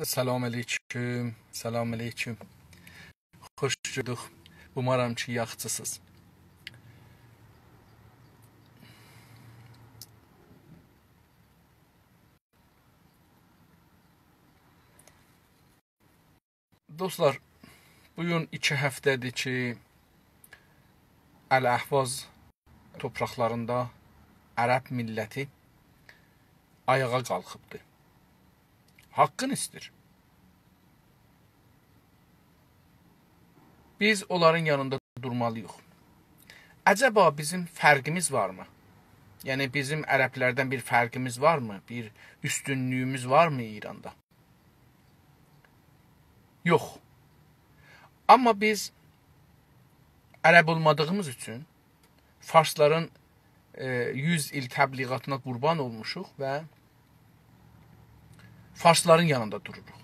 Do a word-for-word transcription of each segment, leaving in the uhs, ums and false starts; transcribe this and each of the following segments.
سلام علیکم، سلام علیکم. خوش گؤردوک. اومارام کی، یاخشیسینیز. دوستلار، بو گون ایکی هفته‌دیر کی، الاحواز تورپاقلاریندا عرب میللتی آیاغا قالخیبدی. حاققینی ایسته‌ییر. بیز اونلارین یانیندا دورمالی‌ییق. عجبا بیزیم فرقیمیز وارمی؟ یعنی بیزیم عربلردن بیر فرقیمیز وارمی؟ بیر اوستونلویوموز وارمی ایراندا؟ یوخ. آمما بیز عرب اولمادیغیمیز اوچون فارسلارین، ائ، یوز ایل تبلیغاتینا قوربان اولموشوق و فارسلارین یانیندا دوروروق.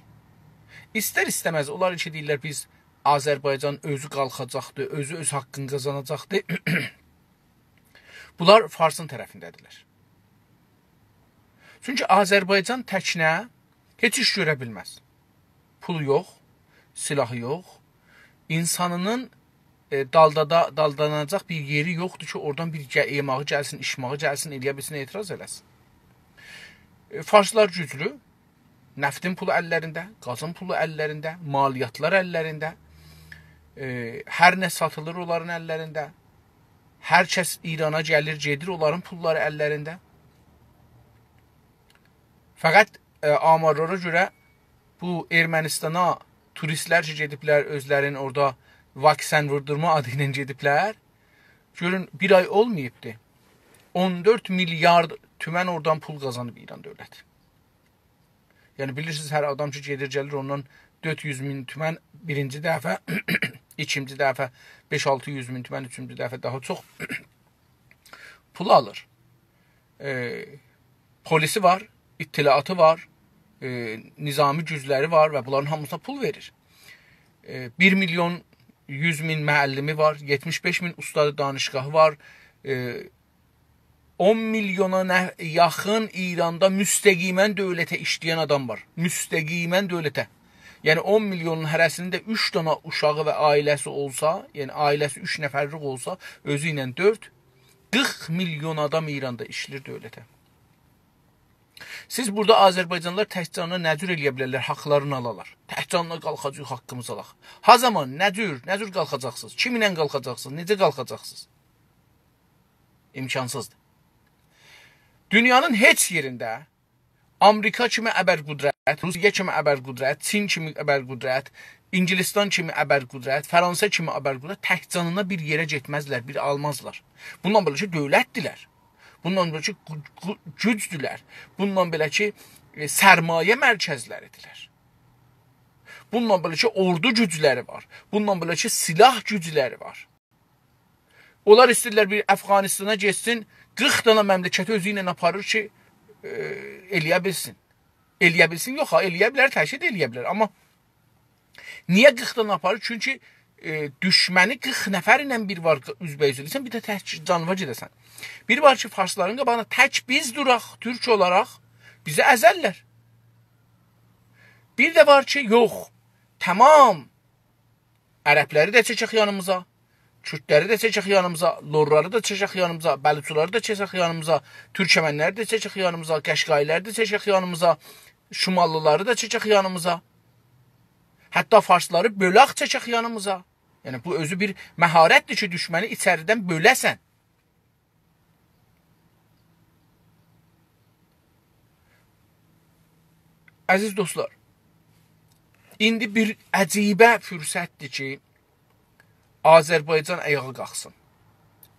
ایستر-ایسته‌مز اونلار کی دئییرلر، بیز آذربایجان اؤزو قالخاجاقدی، اؤزو اؤز حاققینی قازاناجاقدی. بونلار فارسین طرفینده‌دیرلر. چونکی آذربایجان تکنه هئچ ایش گؤره بیلمز. پولو یوخ، سلاحی یوخ. اینسانینین، ائ، دالدادا، دالداناجاق بیر یئری یوخدور کی، اورادان بیر گه-، یئماغی گلسین، ایچماغی گلسین، ائلیه بیلسین، اعتراض ائله‌سین. ائ، فارسلار گوجلو، نفتین پولو اللرینده، گازین پولو اللرینده، مالیاتلار اللرینده، ائ، هر نه ساتیلیر اونلارین اللرینده. هر کس ایرانا گلیر، گئدیر، اونلارین پوللاری اللرینده. فقط، ائ، آمارلارا گؤره بو ارمنستانا توریستلر کی گئدیبلر، اؤزلرین اورادا واکسن ووردورما آدی ایله گئدیبلر. گؤرون، بیر آی اولماییبدی، اون دؤرد میلیارد تومن اورادان پول قازانیب ایران دؤولتی. یعنی، بیلیرسینیز، هر آدام کی گئدیر، گلیر، اوندان دؤرد یوز مین تومن بیرینجی دفعه، ایکینجی دفعه بئش-آلتی یوز مین تومن، اوچونجو دفعه داها چوخ پول آلیر. ائ، پلیسی وار، اطلاعاتی وار، ائ، نظامی گوجلری وار و بونلارین هامیسینا پول وئریر. ائ، بیر میلیون یوز مین معلمی وار، یئتمیش بئش مین استاد دانشگاهی وار، ائ، اون میلیونا نه، یاخین ایراندا مستقیماً دؤولته ایشله‌ین آدام وار. مستقیماً دؤولته. یعنی اون میلیونون هره‌سینین ده اوچ دانا اوشاغی و عائله‌سی اولسا، یعنی عائله‌سی اوچ نفرلیک اولسا، اؤزو ایله دؤرد، قیرخ میلیون آدام ایراندا ایشله‌ییر دؤولته. سیز بورادا آذربایجانلیلار تک جانینا نه جور ائلیه بیلرلر، حاقلارینی آلالار؟ تک جانینا قالخاجاغیق، حاققیمیزی آلاق. ها زامان، نه جور، نه جور قالخاجاقسینیز؟ کیمینله قالخاجاقسینیز؟ نئجه قالخاجاقسینیز؟ امکانسیزدیر. دونیانین هئچ یئرینده آمریکا کیمی ابرقدرت، روسیه کیمی ابرقدرت، چین کیمی ابرقدرت، انگلستان کیمی ابرقدرت، فرانسه کیمی ابرقدرت تک جانینا بیر یئره گئتمزلر، بیر آلمازلار. بونونلا بئله کی، دؤولتدیرلر. بونونلا بئله کی، گو-، گو-، گوجدولر. بونونلا بئله کی، ائ، سرمایه مرکزلریدیرلر. بونونلا بئله کی، اوردو گوجلری وار. بونونلا بئله کی، سلاح گوجلری وار. اونلار ایسته‌ییرلر بیر افغانستانا گئتسین، قیرخ دانا مملکتی اؤزو ایله آپاریر کی، ائ، ائلیه بیلسین. ائلیه بیلسین، یوخ ها، ائلیه بیلر، تأکید ائلیه بیلر. آمما نییه قیرخ دانا آپاریر؟ چونکی، ائ، دوشمنی قیرخ نفر ایله بیر وار اوزبه‌اوز ائدیرسن، بیر ده تک جانیوا گئده‌سن. بیر وار کی، فارسلارین قاباغینا تک بیز دوراق، تورک اولاراق، بیزی ازرلر. بیر ده وار کی، یوخ، تمام عربلری ده چکک یانیمیزا، کوردلری ده چکک یانیمیزا، لورلاری دا چکک یانیمیزا، بلوچلاری دا چکک یانیمیزا، تورکمنلری ده چکک یانیمیزا، قشقاییلاری دا چکک یانیمیزا، شماللیلاری دا چکک یانیمیزا. حتی فارسلاری بؤلک، چکک یانیمیزا. یعنی، بو اؤزو بیر مهارتدیر کی، دوشمنی ایچریدن بؤله‌سن. عزیز دوستلار، ایندی بیر عجیبه فرصتدیر کی، آذربایجان آیاغا قالخسین.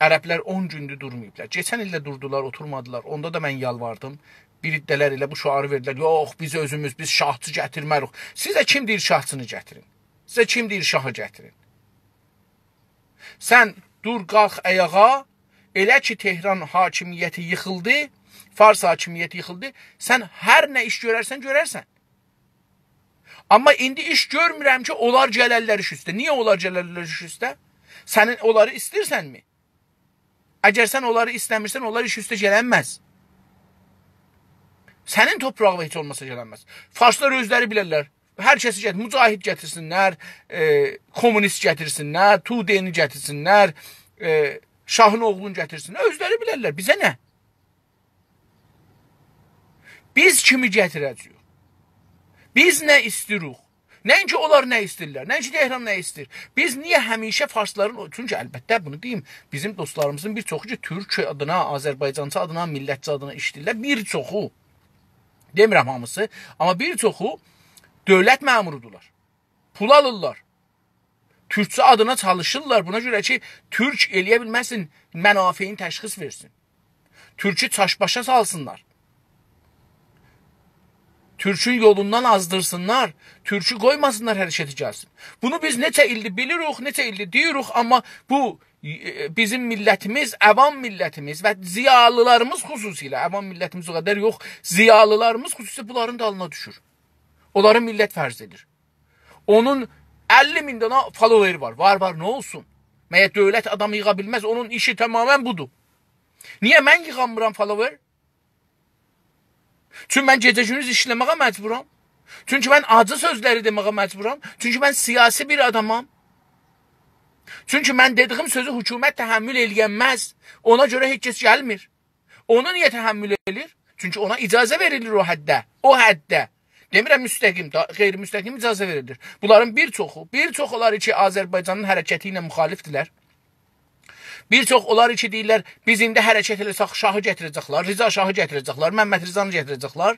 عربلر اون گوندور دورماییبلار. کئچن ایل ده دوردولار، اوتورمادیلار. اوندا دا من یالواردیم. بیر عده‌لر ائله بو شعاری وئردیلر: «یوخ، بیز اؤزوموز، بیز شاهچی گتیرمه‌ریک.» سیزه کیم دئییر شاهچینی گتیرین؟ سیزه کیم دئییر شاهی گتیرین؟ سن دور، قالخ آیاغا، ائله کی تهران حاکمیتی ییخیلدی، فارس حاکمیتی ییخیلدی، سن هر نه ایش گؤررسن، گؤررسن. آمما ایندی ایش گؤرمورم کی، اونلار گلرلر ایش اوسته. نییه اونلار گلرلر ایش اوسته؟ سن اونلاری ایسته‌ییرسنمی؟ اگر سن اونلاری ایسته‌میرسن، اونلار ایش اوسته گلنمز. سنین تورپاغینا هئچ اولماسا گلنمز. فارسلار اؤزلری بیلرلر. هر کسی گتیر، مجاهد گتیرسینلر، ائ، کمونیست گتیرسینلر، توده‌نی گتیرسینلر، ائ، شاهین اوغلونو گتیرسینلر. اؤزلری بیلرلر. بیزه نه؟ بیز کیمی گتیره‌جه‌ییک؟ بیز نه ایسته‌ییریک؟ نه اینکی اونلار نه ایسته‌ییرلر، نه اینکی تهران نه ایسته‌ییر. بیز نییه همیشه فارسلارین، چونکی البته بونو دئییم، بیزیم دوستلاریمیزین بیر چوخو کی، تورک آدینا، آذربایجانچی آدینا، میللتچی آدینا ایشله‌ییرلر، بیر چوخو، دئمیرم هامیسی، آمما بیر چوخو دؤولت مأمورودولار. پول آلیرلار. تورکچو آدینا چالیشیرلار. بونا گؤره کی، تورک ائلیه بیلمه‌سین منافعین تشخیص وئرسین. تورکو چاش‌باشا سالسینلار. تورکون یولوندان آزدیرسینلار. تورکو قویماسینلار حرکته گلسین. بونو بیز نئچه ایلدیر بیلیریک، نئچه ایلدیر دئییریک، آمما بو، ائ، بیزیم میللتیمیز، عوام میللتیمیز و ضیالیلاریمیز خصوصیله، عوام میللتیمیز او قدر یوخ، ضیالیلاریمیز خصوصیله بونلارین دالینا دوشور. اونلاری میللت فرض ائدیر. اونون اللی مین دنه فالوور وار. وار، وار، نه اولسون؟ مگر دؤولت آدامی ییغا بیلمز؟ اونون ایشی تمامیله بودور. نییه من ییغانمیرام فالوور؟ چونکی من گئجه گوندوز ایشله‌مه‌یه مجبورام. چونکی من آجی سؤزلری دئمه‌یه مجبورام. چونکی من سیاسی بیر آدامام. چونکی من دئدیگیم سؤزو حکومت تحمل ائلیه‌نمز. اونا گؤره هئچ کس گلمیر. اونو نییه تحمل ائله‌ییر؟ چونکی اونا اجازه وئریلیر او حدده. او حدده. دئمیرم مستقیم، دا، غیر مستقیم اجازه وئریلیر. بونلارین بیر چوخو، بیر چوخ اونلار کی، آذربایجانین حرکتی ایله مخالفدیرلر. بیر چوخ اونلار کی، دئییرلر، بیز ایندی حرکت ائله‌سک، شاهی گتیره‌جکلر، رضا شاهی گتیره‌جکلر، ممد رضانی گتیره‌جکلر.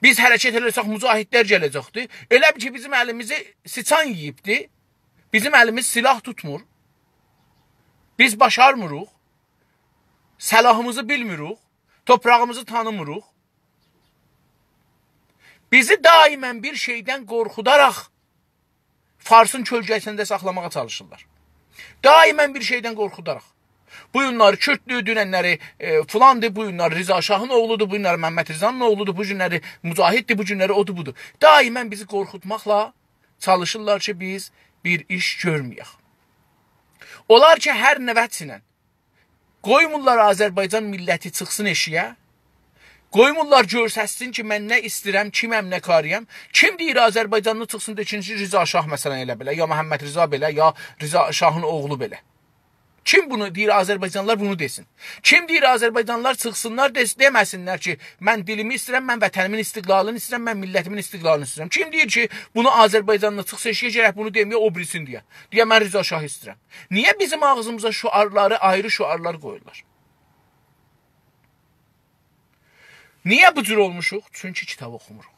بیز حرکت ائله‌سک، مجاهدلر گله‌جکدی. ائله بیل کی، بیزیم الیمیزی سیچان یئییبدی. بیزیم الیمیز سلاح توتمور. بیز باشارمیریق. سلاحیمیزی بیلمیریک. تورپاغیمیزی تانیمیریق. بیزی دائما بیر شئیدن قورخوداراق فارسین کؤلگه‌سینده ساخلاماغا چالیشیرلار. دائما بیر شئیدن قورخوداراق. بو گونلری کورددور، دوننلری، ائ، فلاندیر، بو گونلری رضا شاهین اوغلودور، بو گونلری ممد رضانین اوغلودور، بو گونلری مجاهددیر، بو گونلری اودور، بودور. دائما بیزی قورخوتماقلا چالیشیرلار کی، بیز بیر ایش گؤرمه‌یک. اونلار کی، هر نه وجهله قویمورلار آذربایجان میللتی چیخسین ائشییه. قویمورلار گؤرستسین کی، من نه ایسته‌ییرم، کیمم، نه کاره‌یم. کیم دئییر آذربایجانلی چیخسین دئسین کی، رضا شاه مثلا ائله بئله، یا ممد رضا بئله، یا رضا شاهین اوغلو بئله؟ کیم بونو دئییر، آذربایجانلیلار بونو دئسین؟ کیم دئییر آذربایجانلیلار چیخسینلار، دئس-، دئمه‌سینلر کی، من دیلیمی ایسته‌ییرم، من وطنیمین استقلالینی ایسته‌ییرم، من میللتیمین استقلالینی ایسته‌ییرم؟ کیم دئییر کی، بونو آذربایجانلی چیخسا ائشییه، گرک بونو دئمه‌یه، او بیریسینی دئیه؟ دئیه، من رضا شاهی ایسته‌ییرم. نییه بیزیم آغزیمیزا شعارلاری، آیری شعارلار قویورلار؟ نییه بو جور اولموشوق؟ چونکی کیتاب اوخوموروق.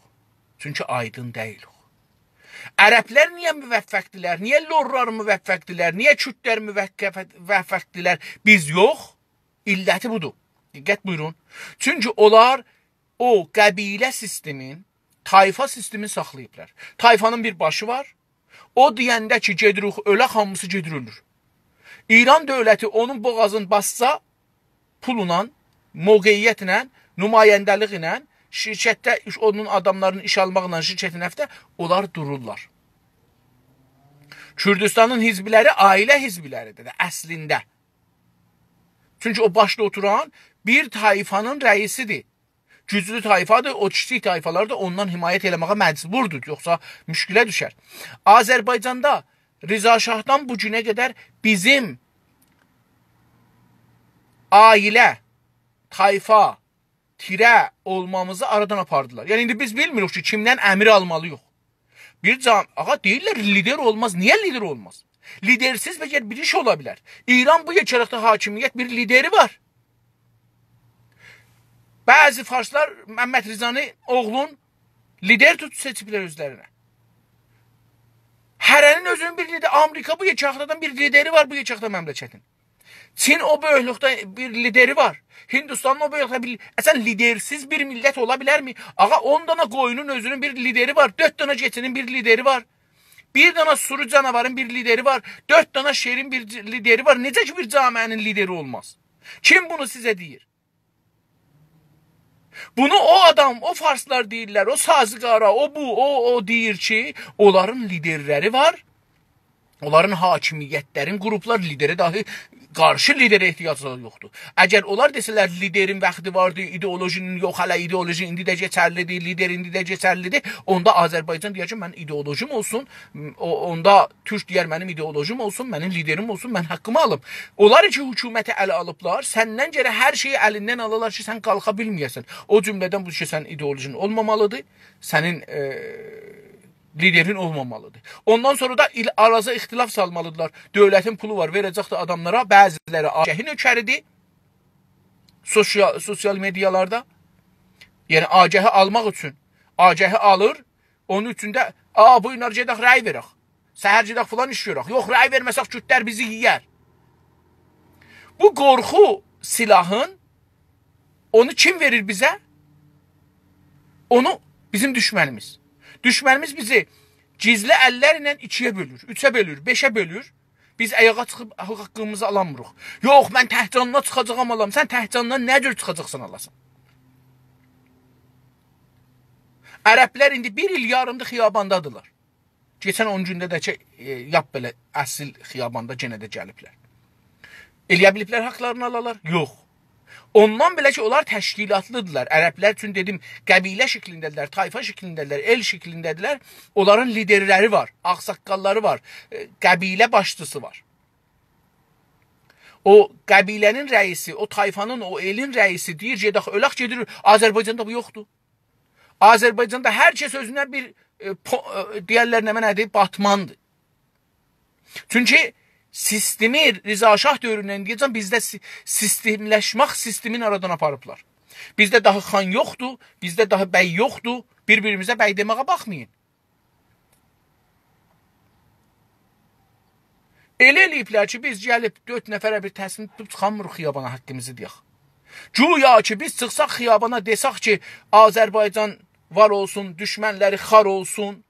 چونکی آیدین دئییلیک. عربلر نییه موفقدیلر؟ نییه لورلار موفقدیلر؟ نییه کوردلر موفق-، موفقدیلر؟ بیز یوخ. علتی بودور. دقت بویورون. چونکی اونلار او قبیله سیستمین، طایفا سیستمین ساخلاییبلار. طایفانین بیر باشی وار. او دئینده کی، گئدیریک اؤلک، هامیسی گئدیر اؤلور. ایران دؤولتی اونون بوغازینی باسسا، پوللا، موقعیتله، نماینده‌لیک ایله، شرکتده ایش-، اونون آداملارینی ایش آلماقلا، شرکتین هفته، اونلار دورورلار. کوردوستانین حزبلری عائله حزبلریدیر ده، اصلینده. چونکی او باشدا اوتوران بیر طایفانین رئیسیدیر. گوجلو طایفادیر، او کیچیک طایفالار دا اوندان حمایت ائله‌مه‌یه مجبوردور، یوخسا مشکله دوشر. آذربایجاندا رضا شاهدان بو گونه قدر بیزیم عائله، طایفا، تیره اولمامیزی آرادان آپاردیلار. یعنی، ایندی بیز بیلمیریک کی، کیمدن امر آلمالیییق. بیر جام-، آغا، دئییرلر، لیدر اولماز. نییه لیدر اولماز؟ لیدرسیز مگر بیر ایش اولا بیلر؟ ایران بو یئکه‌لیکده حاکمیت بیر لیدری وار. بعضی فارسلار ممد رضانی اوغلون لیدر توتوب سئچیبلر اؤزلرینه. هره‌نین اؤزونون بیر لیدر-، آمریکا بو یئکه‌لیکدن بیر لیدری وار، بو یئکه‌لیکده مملکتین. چین او بؤیوکلوکده بیر لیدری وار. هندوستانین او بؤیوکلوکده بیر، اصلا لیدرسیز بیر میللت اولا بیلرمی؟ آغا، اون دانا قویونون اؤزونون بیر لیدری وار، دؤرد دانا کئچی‌نین بیر لیدری وار. بیر دانا سورو جاناوارین بیر لیدری وار، دؤرد دانا شیرین بیر ج-، لیدری وار. نئجه کی، بیر جامعه‌نین لیدری اولماز؟ کیم بونو سیزه دئییر؟ بونو او آدام، او فارسلار دئییرلر، او سازگارا، او بو، او، او دئییر کی، اونلارین لیدرلری وار. اونلارین حاکمیت‌لرین قوروبلار، لیدره داهی، قارشی لیدره احتیاجلاری یوخدور. اگر اونلار دئسه‌لر، لیدرین واختی واردی، ایدئولوژینین یوخ، هله ایدئولوژی ایندی ده کئچرلیدیر، لیدر ایندی ده کئچرلیدیر، اوندا آذربایجان دئیر کی، من ایدئولوژیم اولسون، او، اوندا تورک دئیر، منیم ایدئولوژیم اولسون، منیم لیدریم اولسون، من حاققیمی آلیم. اونلار کی حکومتی اله آلیبلار، سندن گرک هر شئیی الیندن آلالار کی، سن قالخا بیلمه‌یه‌سن. او جمله‌دن بو کی، سن ایدئولوژین اولمامالیدیر، سنین، ائ، لیدرین اولمامالیدیر. اوندان سونرا دا ایل-، آرازا اختلاف سالمالیدیرلار. دؤولتین پولو وار، وئره‌جکدیر آداملارا، بعضی‌لری آگهین نؤکریدیر. سوسیا-، سوسیال مئدیالاردا. یعنی آگهی آلماق اوچون. آگهی آلیر، اونون اوچون ده، «آ، بو گونلر گئدک رأی وئرک. سحر گئدک فلان ایش گؤرک. یوخ، رأی وئرمه‌سک کوردلر بیزی یئیر.» بو قورخو سلاحین اونو کیم وئریر بیزه؟ اونو بیزیم دوشمنیمیز. دوشمنیمیز بیزی گیزلی اللرله ایکی‌یه بؤلور، اوچه بؤلور، بئشه بؤلور. بیز آیاغا چیخیب حاققیمیزی آلامیریق. «یوخ، من تک‌جانینا چیخاجاغام، آلام.» سن تک‌جانینا نه جور چیخاجاقسان، آلاسان؟ عربلر ایندی بیر ایل یاریمدیر خیاباندادیرلار. کئچن اون گونده ده کی، ائ، لاپ بئله اصیل خیاباندا یئنه ده گلیبلر. ائلیه بیلیبلر حاقلارینی آلالار؟ یوخ. اوندان بئله کی، اونلار تشکیلاتلیدیرلار. عربلر اوچون دئدیم، قبیله شکلینده‌دیرلر، طایفا شکلینده‌دیرلر، ائل شکلینده‌دیرلر. اونلارین لیدرلری وار، آغ‌ساققاللاری وار، ائ، قبیله باشچیسی وار. او قبیله‌نین رئیسی، او طایفانین، او ائلین رئیسی دئییر، «گئدک اؤلک»، گئدیر. آذربایجاندا بو یوخدور. آذربایجاندا هر کس اؤزونه بیر، ائ، پو-، ائ، دئیرلر، نمنه‌دیر، باتماندیر. چونکی سیستمی رضا شاه دؤوروندن ایندیه‌جن بیزده سی-، سیستملشمک سیستمین آرادان آپاریبلار. بیزده داها خان یوخدور، بیزده داها بی یوخدور. بیر-بیریمیزه بی دئمه‌یه باخمایین. ائله ائله‌ییبلر کی، بیز گلیب دؤرد نفره بیر تصمیم توتوب چیخامیریق خیابانا حاققیمیزی دئیک. گویا کی، بیز چیخساق خیابانا، دئسک کی، آذربایجان وار اولسون، دوشمنلری خوار اولسون،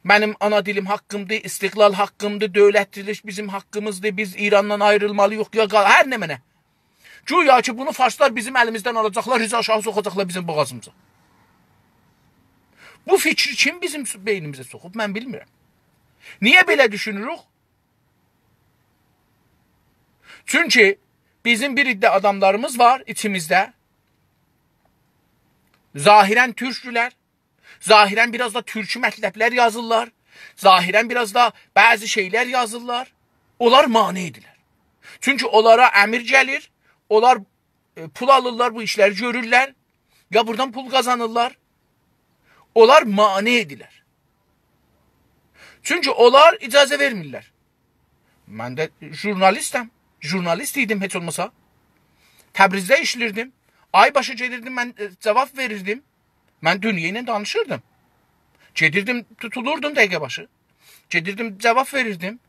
منیم آنا دیلیم حاققیمدیر، استقلال حاققیمدیر، دؤولتچیلیک بیزیم حاققیمیزدیر، بیز ایراندان آیریلمالی‌ییق، یا قال-، هر نمنه. گویا کی، بونو فارسلار بیزیم الیمیزدن آلاجاقلار، رضا شاهی سوخاجاقلار بیزیم بوغازیمیزا. بو فیکری کیم بیزیم بئینیمیزه سوخوب، من بیلمیرم. نییه بئله دوشونوروک؟ چونکی بیزیم بیر عده آداملاریمیز وار ایچیمیزده. ظاهراً تورکدولر، ظاهراً بیر آز دا تورکی مطلبلر یازیرلار، ظاهراً بیر آز دا بعضی شئیلر یازیرلار. اونلار مانع‌دیرلر. چونکی اونلارا امر گلیر، اونلار، ائ، پول آلیرلار، بو ایشلری گؤرورلر، یا بورادان پول قازانیرلار. اونلار مانع‌دیرلر. چونکی اونلار اجازه وئرمیرلر. من ده ژورنالیستم. ژورنالیست ایدیم هئچ اولماسا. تبریزده ایشله‌ییردیم. آی باشی گئدیردیم، من، ائ، جاواب وئریردیم. من دونیا ایله دانیشیردیم. گئدیردیم، توتولوردوم دقیقه باشی. گئدیردیم، جاواب وئریردیم.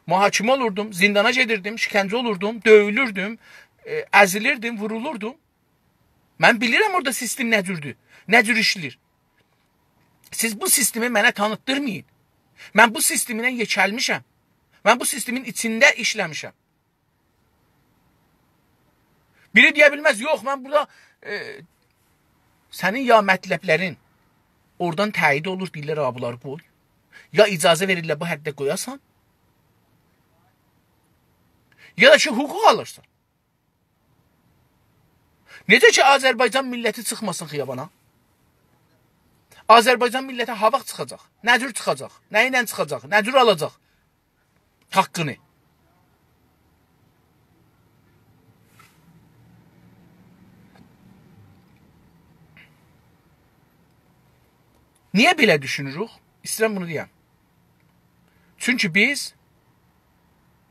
محاکمه اولوردوم، زیندانا گئدیردیم، شکنجه اولوردوم، دؤیولوردوم، ائ، ازیلیردیم، وورولوردوم. من بیلیرم اورادا سیستم نه جوردور، نه جور ایشله‌ییر. سیز بو سیستمی منه تانیتدیرمایین. من بو سیستمینن یئکلمیشم. من بو سیستمین ایچینده ایشله‌میشم. بیری دئیه بیلمز، «یوخ، من بورادا»، ائ، سنین یا مطلبلرین اورادان تأیید اولور، دئییرلر، «آ، بونلاری قوی.» یا اجازه وئریرلر بو حدده قویاسان، یا دا کی، حقوق آلیرسان. نئجه کی، آذربایجان میللتی چیخماسین خیابانا؟ آذربایجان میللتی هاواخت چیخاجاق؟ نه جور چیخاجاق؟ نه ایله چیخاجاق؟ نه جور آلاجاق حاققینی؟ نییه بئله دوشونوروک؟ ایسته‌ییرم بونو دئیم. چونکی بیز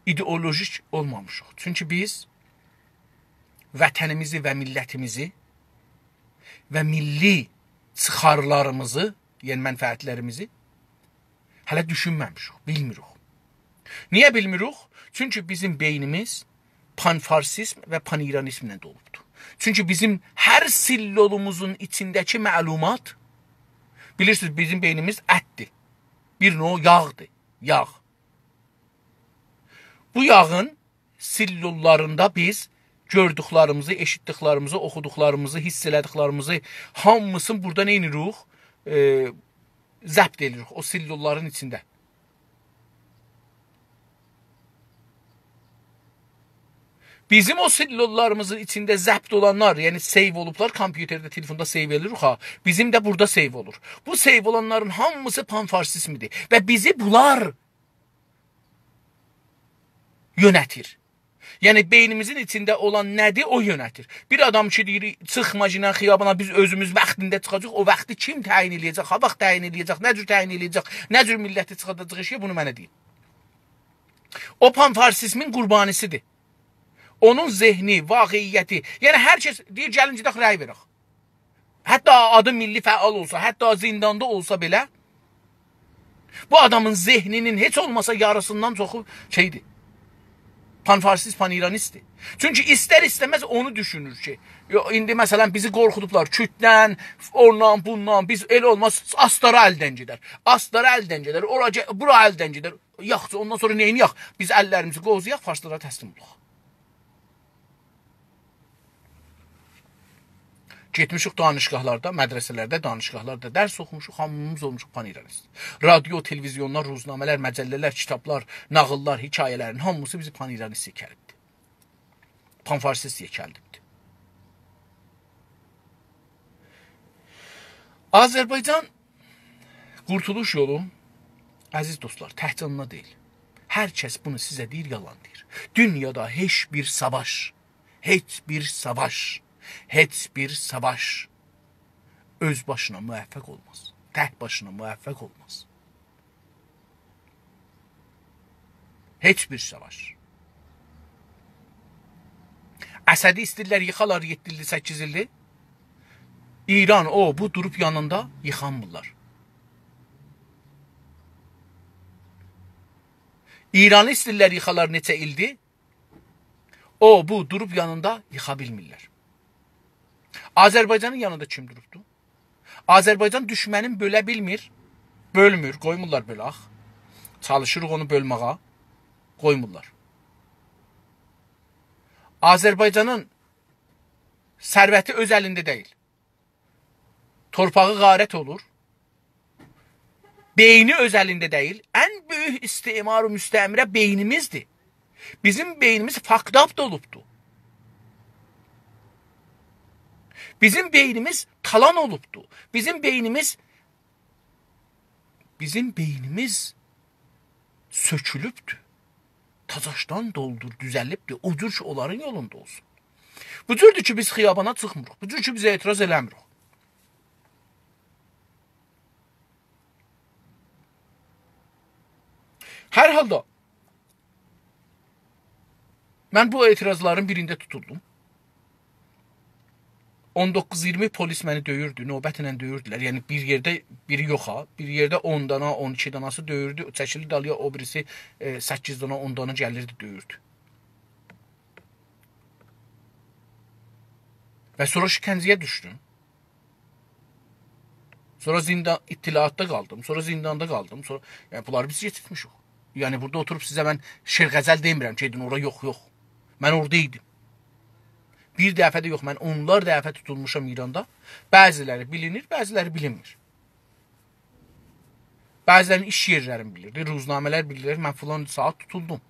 ایدئولوژیک اولمامیشیق. چونکی بیز وطنیمیزی و میللتیمیزی و میللی چیخارلاریمیزی، یعنی منفعتلریمیزی هله دوشونمه‌میشیک، بیلمیریک. نییه بیلمیریک؟ چونکی بیزیم بئینیمیز پان‌فارسیزم و پان‌ایرانیزمله دولوبدور. چونکی بیزیم هر سلولوموزون ایچینده‌کی معلومات، بیلیرسینیز، بیزیم بئینیمیز اتدیر. بیر نوع یاغدیر، یاغ. بو یاغین سلوللاریندا بیز گؤردوکلریمیزی، ائشیتدیکلریمیزی، اوخودوقلاریمیزی، حیس ائله‌دیکلریمیزی هامیسینی بورادا نه ائدیریک؟ ائ، ضبط ائدیریک او سلوللارین ایچینده. بیزیم او سلوللاریمیزین ایچینده ضبط اولانلار، یعنی save اولوبلار، کامپیوترده، تلفوندا save ائدیریک ها، بیزیم ده بورادا save اولور. بو save اولانلارین هامیسی پان‌فارسیزمدیر و بیزی بونلار یؤنتیر. یعنی بئینیمیزین ایچینده اولان نه‌دیر، او یؤنتیر. بیر آدام کی دئییر، «چیخما گینن خیابانا، بیز اؤزوموز واختیندا چیخاجاغیق.» او واختی کیم تعیین ائله‌یه‌جک، ها واخت تعیین ائله‌یه‌جک، نه جور تعیین ائله‌یه‌جک، نه جور میللتی چیخارداجاق ائشیگه، بونو منه دئیین. او پان‌فارسیزمین قوربانی‌سیدیر. اونون ذهنی، واقعیتی، یعنی هر کس دئییر، «گلین گئدک رأی وئرک.» حتی آدی میللی فعال اولسا، حتی زینداندا اولسا بئله، بو آدامین ذهنی‌نین هئچ اولماسا یاریسیندان چوخو شئیدیر. پان‌فارسیست، پان‌ایرانیستدیر. چونکی ایستر-ایسته‌مز اونو دوشونور کی، یو-، ایندی مثلا بیزی قورخودوبلار کورددن، اوندان، بوندان، بیز ائله اولماز، آستارا الدن گئدر. آستارا الدن گئدر، اورا گئ-، بورا الدن گئدر. یاخشی، اوندان سونرا نئینیه‌ک؟ بیز اللریمیزی قووزایاق، فارسلارا تسلیم اولاق. گئتمیشیک دانشگاهلاردا، مدرسه‌لرده، دانشگاهلاردا درس اوخوموشوق، هامیمیز اولموشوق پان‌ایرانیست. رادیو، تلویزیونلار، روزنامه‌لر، مجله‌لر، کیتابلار، ناغیللار، حکایه‌لرین هامیسی بیزی پان‌ایرانیست یئکه‌لیبدی. پان‌فارسیست یئکه‌لیبدی. آذربایجان قورتولوش یولو، عزیز دوستلار، تکجه اوندان دئییل. هر کس بونو سیزه دئییر، یالان دئییر. دونیادا هئچ بیر ساواش، هئچ بیر ساواش، هئچ بیر ساواش اؤز باشینا موفق اولماز. تک باشینا موفق اولماز. هئچ بیر ساواش. اسدی ایسته‌ییرلر ییخالار یئددی ایلدیر، سککیز ایلدیر. ایران، او، بو دوروب یانیندا ییخانمیرلار. ایرانی ایسته‌ییرلر ییخالار نئچه ایلدیر. او، بو دوروب یانیندا ییخا بیلمیرلر. آذربایجانین یانیندا کیم دوروبدو؟ آذربایجان دوشمنین بؤله بیلمیر. بؤلمور، قویمورلار بؤلک. چالیشیریق اونو بؤلمه‌یه. قویمورلار. آذربایجانین ثروتی اؤز الینده دئییل. تورپاغی غارت اولور. بئینی اؤز الینده دئییل. ان بؤیوک استعمار و مستعمره بئینیمیزدیر. بیزیم بئینیمیز fucked up اولوبدو. بیزیم بئینیمیز تالان اولوبدو. بیزیم بئینیمیز، بیزیم بئینیمیز سؤکولوبدو. تازاشدان دولدور، دوزلیبدی. او جور کی، اونلارین یولوندا اولسون. بو جوردور کی، بیز خیابانا چیخمیریق. بو جور کی، بیز اعتراض ائله‌میریک. هر حالدا، من بو اعتراضلارین بیرینده توتولدوم. اون دوققوز اییرمی پولیس منی دؤیوردو، نوبتله دؤیوردولر. یعنی، بیر یئرده بیری یوخا، بیر یئرده اون دانا، اون ایکی داناسی دؤیوردو، چکیلیردی دالییا، او بیریسی، ائ، سککیز دانا، اون دانا گلیردی، دؤیوردو. و سونرا شکنجه‌یه دوشدوم. سونرا زیندان، اطلاعاتدا قالدیم، سونرا زینداندا قالدیم، سونرا، یعنی، بونلاری بیز یئتیرتمیشیک. یعنی، بورادا اوتوروب سیزه من شعر غزل دئمیرم، گئدین اورا، یوخ، یوخ. من اورادا ایدیم. بیر دفعه ده یوخ، من اونلار دفعه توتولموشام ایراندا. بعضی‌لری بیلینیر، بعضی‌لری بیلینمیر. بعضی‌لرینین ایش یئرلرینی بیلیردی، روزنامه‌لر بیلیردی، من فلان ساعت توتولدوم.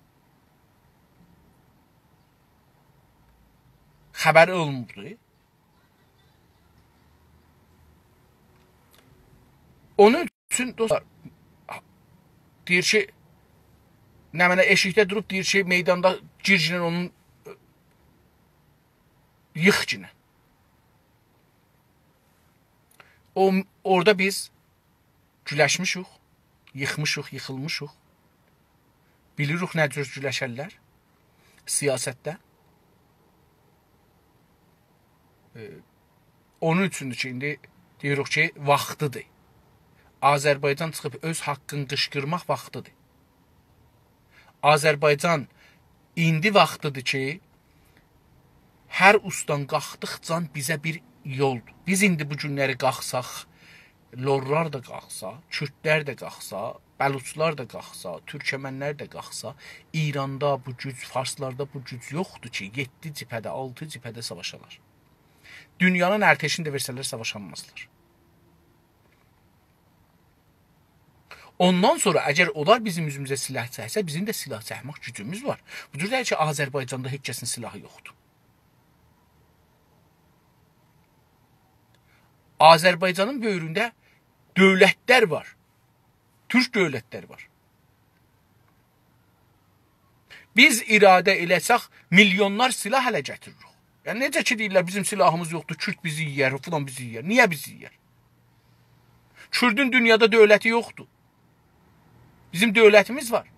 خبر اولموردو. اونون اوچون، دوستلار، دئییر کی، نمنه ائشیکده دوروب دئییر کی، میداندا گیرگینن اونون، ییخگینن. او، اورادا بیز گولشمیشیک، ییخمیشیق، ییخیلمیشیق. بیلیریک نه جور گولشرلر سیاستده. ائ، اونون اوچوندور کی، ایندی دئییریک کی، واختیدیر. آذربایجان چیخیب اؤز حاققینی قیشقیرماق واختیدیر. آذربایجان ایندی واختیدیر کی، هر اوستدان قالخدیقجا بیزه بیر یولدور. بیز ایندی بو گونلری قالخساق، لورلار دا قالخسا، کوردلر ده قالخسا، بلوچلار دا قالخسا، تورکمنلر ده قالخسا، ایراندا بو گوج، فارسلاردا بو گوج یوخدور کی، یئددی جبهه‌ده، آلتی جبهه‌ده ساواشالار. دونیانین ارتشینی ده وئرسه‌لر، ساواشانمازلار. اوندان سونرا اگر اونلار بیزیم اوزوموزه سلاح چکسه، بیزیم ده سلاح چکمک گوجوموز وار. بو جور دئییل کی، آذربایجاندا هئچ کسین سلاحی یوخدور. آذربایجانین بؤیرونده دؤولتلر وار. تورک دؤولتلری وار. بیز اراده ائله‌سک، میلیونلار سلاح اله گتیریریک. یعنی، نئجه کی دئییرلر، بیزیم سلاحیمیز یوخدور، کورد بیزی یئیر، فلان بیزی یئیر. نییه بیزی یئیر؟ کوردون دونیادا دؤولتی یوخدور. بیزیم دؤولتیمیز وار.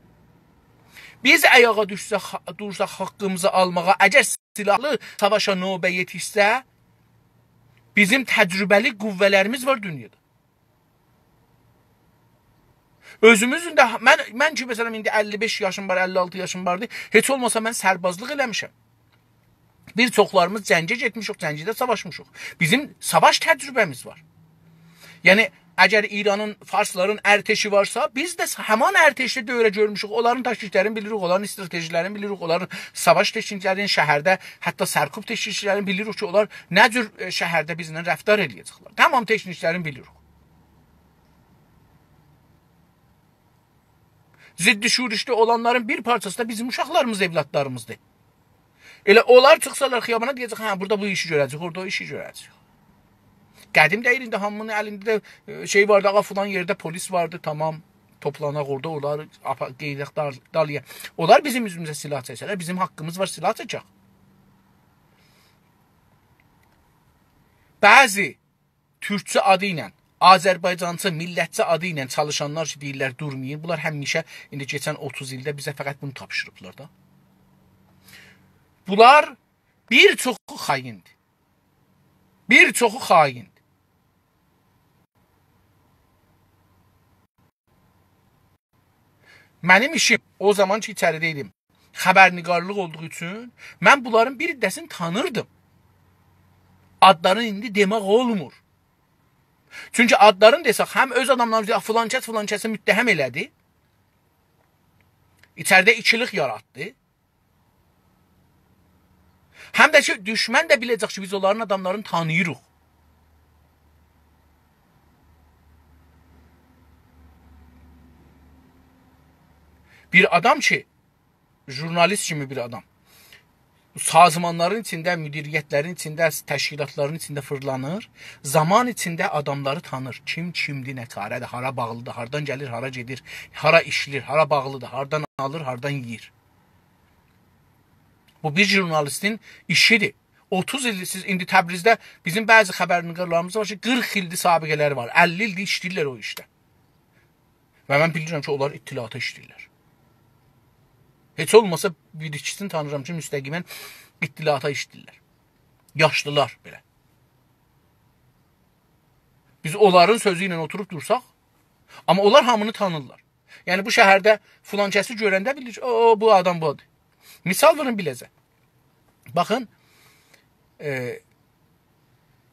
بیز آیاغا دوشسک، دورساق حاقیمیزی آلماغا، اگر سلاحلی ساواشا نوبه یئتیشسه، بیزیم تجربه‌لی قوه‌لریمیز وار دونیادا. اؤزوموزون ده، من، من کی، مثلا، ایندی اللی بئش یاشیم وار، اللی آلتی یاشیم واردی. هئچ اولماسا من سربازلیق ائله‌میشم. بیر چوخلاریمیز جنگه گئتمیشیک، جنگده ساواشمیشیق. بیزیم ساواش تجربه‌میز وار. یعنی، اگر ایرانین، فارسلارین ارتشی وارسا، بیز ده همان ارتشده دؤوره گؤرموشوک. اونلارین تاکتیکلرینی بیلیریک، اونلارین استراتژی‌لرینی بیلیریک، اونلارین ساواش تکنیکلرینی، شهرده حتی سرکوب تکنیکلرینی بیلیریک کی، اونلار نه جور، ائ، شهرده بیزله رفتار ائله‌یه‌جکلر. تمام تکنیکلرینی بیلیریک. ضد شورشده اولانلارین بیر پارچاسی دا بیزیم اوشاقلاریمیز، اولادلاریمیزدیر. ائله اونلار چیخسالار خیابانا، دئیه‌جک: «هه، بورادا بو ایشی گؤره‌جک، اورادا او ایشی گؤره‌جک.» قدیم دئییل ایندی، هامی‌نین الینده ده، ائ، شئی واردی، آقا، فلان یئرده پلیس واردی، تمام، توپلاناق اورادا، اونلاری آپا-، قئییداق دال-، دالییا. اونلار بیزیم اوزوموزه سلاح چکسه‌لر، بیزیم حاقیمیز وار سلاح چکک. بعضی تورکچو آدی ایله، آذربایجانچی، میللتچی آدی ایله چالیشانلار کی، دئییرلر دورمایین، بونلار همیشه، ایندی کئچن اوتوز ایلده بیزه فقط بونو تاپشیریبلار دا. بونلار بیر چوخو خائیندیر. بیر چوخو خائیندیر. منیم ایشیم، او زامان کی، ایچریده ایدیم، خبرنگارلیق اولدوغو اوچون من بونلارین بیر عده‌سینی تانیردیم. آدلارینی ایندی دئمک اولمور. چونکی آدلارینی دئسک، هم اؤز آداملارینی، «یا، فلان کس فلان کسی متهم ائله‌دی.» ایچریده ایکیلیک یاراتدی. هم ده کی، دوشمن ده بیله‌جک کی، بیز اونلارین آداملارینی تانیییریق. بیر آدام کی، ژورنالیست کیمی بیر آدام سازمانلارین ایچینده، مدیریتلرین ایچینده، تشکیلاتلارین ایچینده فیرلانیر، زامان ایچینده آداملاری تانیر. کیم کیمدیر، نه‌کاره‌دیر، هارا باغلیدیر، هاردان گلیر، هارا گئدیر، هارا ایشله‌ییر، هارا باغلیدیر، هاردان آلیر، هاردان یئییر. بو بیر ژورنالیستین ایشیدیر. اوتوز ایل سیز ایندی تبریزده بیزیم بعضی خبرنگارلاریمیز وار کی، قیرخ ایلدیر سابقه‌لری وار، اللی ایلدیر ایشله‌ییرلر او ایشده. و من بیلیرم کی، اونلار اطلاعاتا ایشله‌ییرلر. هئچ اولماسا بیر ایکیسینی تانیرام کی، مستقیما اطلاعاتا ایشله‌ییرلر. یاشلیلار بئله. بیز اونلارین سؤزو ایله اوتوروب دورساق، آمما اونلار هامینی تانیرلار. یعنی، بو شهرده فلان کسی گؤرنده بیلیر کی، «او، او، بو آدام بودور.» مثال وئریم بیله‌زه. باخین، ائ،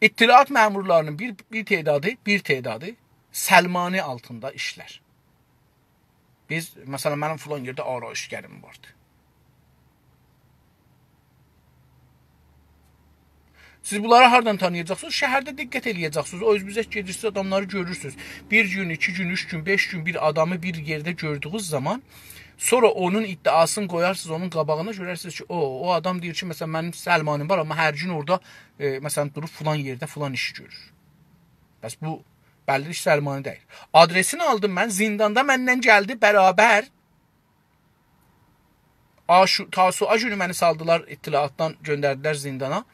اطلاعات مأمورلارینین بیر، بیر تعدادی، بیر تعدادی سلمانی آلتیندا ایشلر. بیز، مثلا، منیم فلان یئرده آرایشگریم واردی. سیز بونلاری هاردان تانییاجاقسینیز؟ شهرده دقت ائله‌یه‌جکسینیز. او اؤزونوزه گئدیرسینیز، آداملاری گؤرورسونوز. بیر گون، ایکی گون، اوچ گون، بئش گون بیر آدامی بیر یئرده گؤردویونوز زامان، سونرا اونون ادعاسینی قویارسینیز اونون قاباغینا، گؤررسینیز کی، او، او آدام دئییر کی، مثلا، منیم سلمانیم وار، آمما هر گون اورادا، ائ، مثلا، دوروب فلان یئرده فلان ایشی گؤرور. پس بو بللی ایش سلمانی دئییل. آدرسینی آلدیم من، زینداندا منن گلدی برابر. آشو-، تاسوعا گونو منی سالدیلار، اطلاعاتدان گؤندردیلر زیندانا.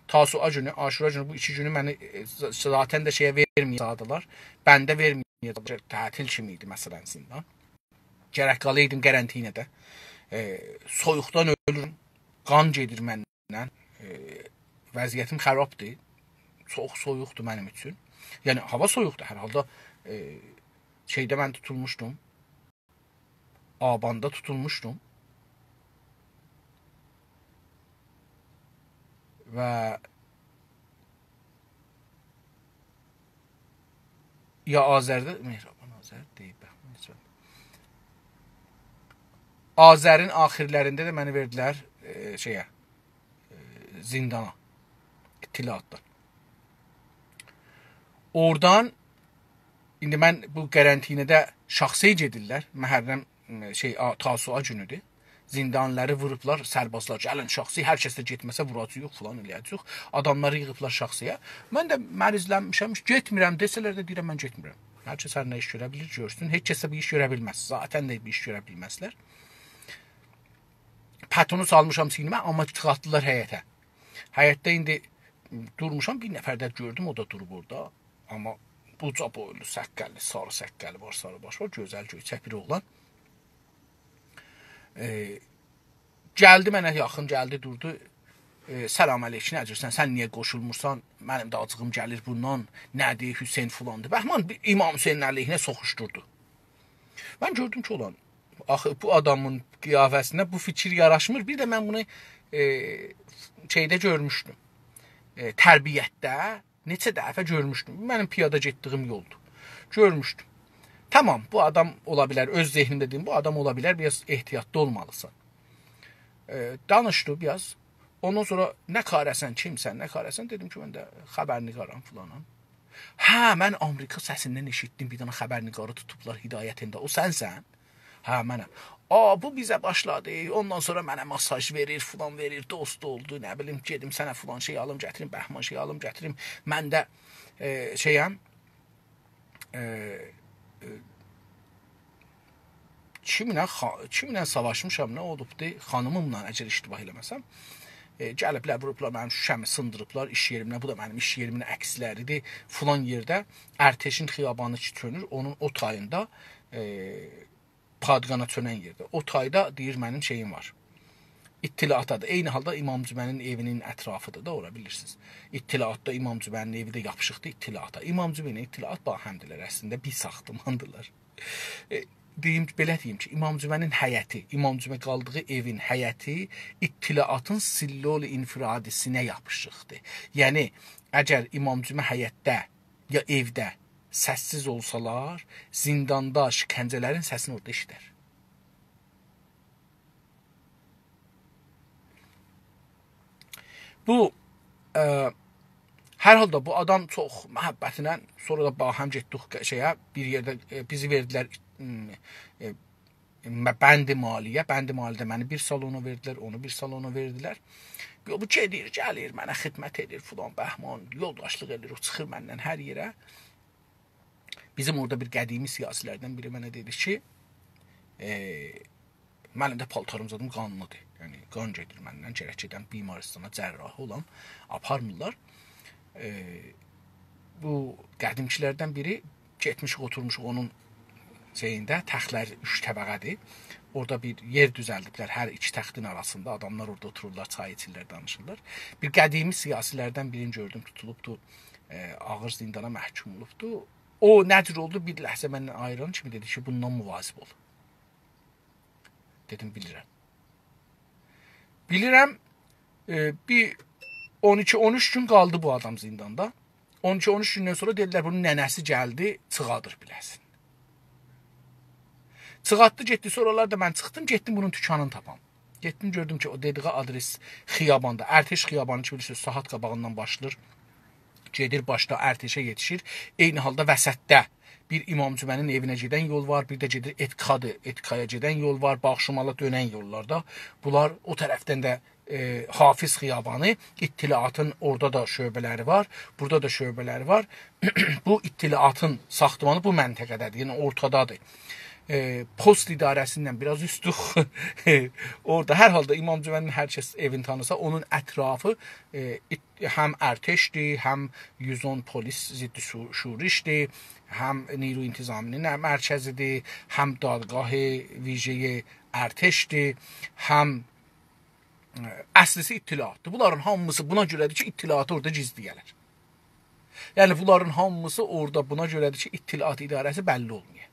تاسوعا گونو، عاشورا گونو، بو ایکی گونو منی، ائ، ز-، ذاتا ده شئیه وئرمه‌یه‌جکدیلر. بنده وئرمه‌یه‌جکدیلر، تعطیل کیمی ایدی، مثلا، زیندان. گرک قالایدیم قرنطینه‌ده. ائ، سویوقدان اؤلورم، قان گئدیر مندن. ائ، وضعیتیم خرابدیر. چوخ سویوقدور منیم اوچون. یعنی، هاوا سویوقدور هر حالدا. ائ، شئیده من توتولموشدوم. آباندا توتولموشدوم. و یا آذرده، مهربان آذر دئییب، باخ، مثلا. آذرین آخیرلرینده ده منی وئردیلر، ائ، شئیه، ائ، زیندانا، اطلاعاتدان. اورادان ایندی من بو قرنطینه‌ده شاخسی‌یه گئدیرلر. محرم، م، شئی، آ، تاسوعا گونودور. زیندانی‌لری ووروبلار، سربازلار: «گلین شاخسی‌یه، هر کس ده گئتمه‌سه ووراجاغیق»، فلان ائله‌یه‌جه‌ییک. آداملاری ییغیبلار شاخسی‌یه. من ده مریضلنمیشم، گئتمیرم دئسه‌لر ده دئییرم: «من گئتمیرم.» هر کس هر نه ایش گؤره بیلیر، گؤرسون. هیچ کس ده بیر ایش گؤره بیلمز. ذاتاً ده بیر ایش گؤره بیلمزلر. پتونو سالمیشام چیینیمه، آمما چیخارتدیلار حیطه. حیطده ایندی دورموشام، بیر نفر ده گؤردوم، او دا دوروب اورادا. آمما اوجا بویلو، سققلی، ساری سققلی وار، ساری باشی وار، گؤزل گؤیچک بیر اوغلان. ائ، گلدی منه یاخین، گلدی دوردو. ائ، «سلام علیک، نئجه‌سن؟ سن نییه قوشولمورسان؟ منیم ده آجیغیم گلیر بوندان. نه‌دیر، حسین فلاندیر؟» بهمان بیر امام حسینین علیهینه سوخوشدوردو. من گؤردوم کی، اولان، آخی بو آدامین قیافه‌سینه بو فیکیر یاراشمیر. بیر ده من بونو، ائ، شئیده گؤرموشدوم. ائ، تربیتده نئچه دفعه گؤرموشدوم. منیم پیادا گئتدیگیم یولدور. گؤرموشدوم. تامام، بو آدام اولا بیلر، اؤز ذهنیمده دئدیم، بو آدام اولا بیلر، بیر آز احتیاطلی اولمالیسان. ائ، دانیشدی بیر آز. اوندان سونرا «نه کاره‌سن، کیمسن، نه کاره‌سن؟» دئدیم کی، «من ده خبرنگارام، فلانام.» «هه، من آمریکا سسیندن ائشیتدیم، بیر دنه خبرنگاری توتوبلار هدایتینده. او سنسن؟» «هه، منم.» «آ، بو بیزه باشلادی، اوندان سونرا منه ماساژ وئریر، فلان وئریر، دوست اولدو، نه بیلیم، گئدیم سنه فلان شئی آلیم، گتیریم، بهمان شئی آلیم، گتیریم. من ده، ائ، شئیم، ائ، ائ، کیمله خا-، کیمله ساواشمیشام، نه اولوبدو؟ خانیمیملا، اگر اشتباه ائله‌مه‌سم. ائ، گلیبلر، ووروبلار منیم شوشه‌می، سیندیریبلار ایش یئریمدن. بو دا منیم ایش یئریمین عکسلریدیر. فلان یئرده ارتشین خیابانی کی چؤنور، اونون او تاییندا، ائ، پادگانا چؤنن یئرده. او تایدا، دئییر، منیم شئییم وار. اطلاعاتدادیر. عینی حالدا امام جمعه‌نین ائوینین اطرافیدیر دا، اورا بیلیرسینیز. اطلاعاتدا امام جمعه‌نین ائوی ده یاپیشیقدیر اطلاعاتا. امام جمعه ایله اطلاعات باهمدیرلر اصلینده، بیر ساختماندیرلار. ائ، دئییم، بئله دئییم کی، امام جمعه‌نین حیطی، امام جمعه قالدیغی ائوین حیطی اطلاعاتین سلول انفرادی‌سینه یاپیشیقدیر. یعنی، اگر امام جمعه حیطده یا ائوده سس‌سیز اولسالار، زینداندا شکنجه‌لرین سسینی اورادا ائشیدر. بو، ائ، هر حالدا بو آدام چوخ محبتینن، سونرا دا باهم گئتدیک شئیه، بیر یئرده، ائ، بیزی وئردیلر، م، ائ، م، بند مالی‌یه، بند مالی‌ده منی بیر سالونا وئردیلر، اونو بیر سالونا وئردیلر. یو، بو گئدیر، گلیر، منه خدمت ائدیر، فلان بهمان، یولداشلیق ائدیر، او چیخیر منن هر یئره. بیزیم اورادا بیر قدیمی سیاسی‌لردن بیری منه دئدی کی، ائ، منیم ده پالتاریم زادیم قانلیدیر. یعنی، قان گئدیر مندن، گرک گئدم بیمارستانا، جراحی اولام، آپارمیرلار. ائ، بو قدیمکی‌لردن بیری، گئتمیشیک، اوتورموشوق اونون شئیینده، تخت‌لر اوچ طبقه‌دیر. اورادا بیر یئر دوزلدیبلر، هر ایکی تختین آراسیندا آداملار اورادا اوتورورلار، چای ایچیرلر، دانیشیرلار. بیر قدیمی سیاسی‌لردن بیرینی گؤردوم، توتولوبدو، ائ، آغیر زیندانا محکوم اولوبدو. او نه جور اولدو، بیر لحظه مندن آیریلان کیمی دئدی کی، بونونان مواظب اول. دئدیم، بیلیرم. بیلیرم، ائ، بیر اون ایکی، اون اوچ گون قالدی بو آدام زینداندا. اون ایکی، اون اوچ گوندن سونرا دئدیلر، بونون ننه‌سی گلدی، چیخاردیر بیله‌سین. چیخارتدی، گئتدی. سونرالار دا من چیخدیم، گئتدیم بونون دوکانینی تاپام. گئتدیم، گؤردوم کی، او دئدیگی آدرس خیاباندا، ارتش خیابانی کی، بیلیرسینیز، ساعات قاباغیندان باشلاییر. گئدیر باشدا ارتشه یئتیشیر. عینی حالدا وسطده بیر امام جمعه‌نین ائوینه گئدن یول وار، بیر ده گئدیر اتکادیر، اتکایا گئدن یول وار، باغ شمالا دؤنن یوللاردا. بونلار او طرفدن ده، ائ، حافظ خیابانی، اطلاعاتین اورادا دا شعبه‌لری وار، بورادا دا شعبه‌لری وار. بو اطلاعاتین ساختمانی بو منطقه‌ده‌دیر، یعنی اورتادادیر. ائ، پست اداره‌سیندن بیر آز اوستدوخ. اورادا هر حالدا امام جمعه‌نین هر کس ائوینی تانیسا، اونون اطرافی، ائ، ات-، هم ارتشدیر، هم یوز اون پلیس ضد شو-، شورشدیر، هم نیروی انتظامی‌نین مرکزیدیر، هم دادگاه ویژه‌ی ارتشدیر، هم، ائ، اصلی‌سی اطلاعاتدیر. بونلارین هامیسی بونا گؤره‌دیر کی، اطلاعاتی اورادا گیزله‌یه‌لر. یعنی، بونلارین هامیسی اورادا بونا گؤره‌دیر کی، اطلاعات اداره‌سی بللی اولمایا.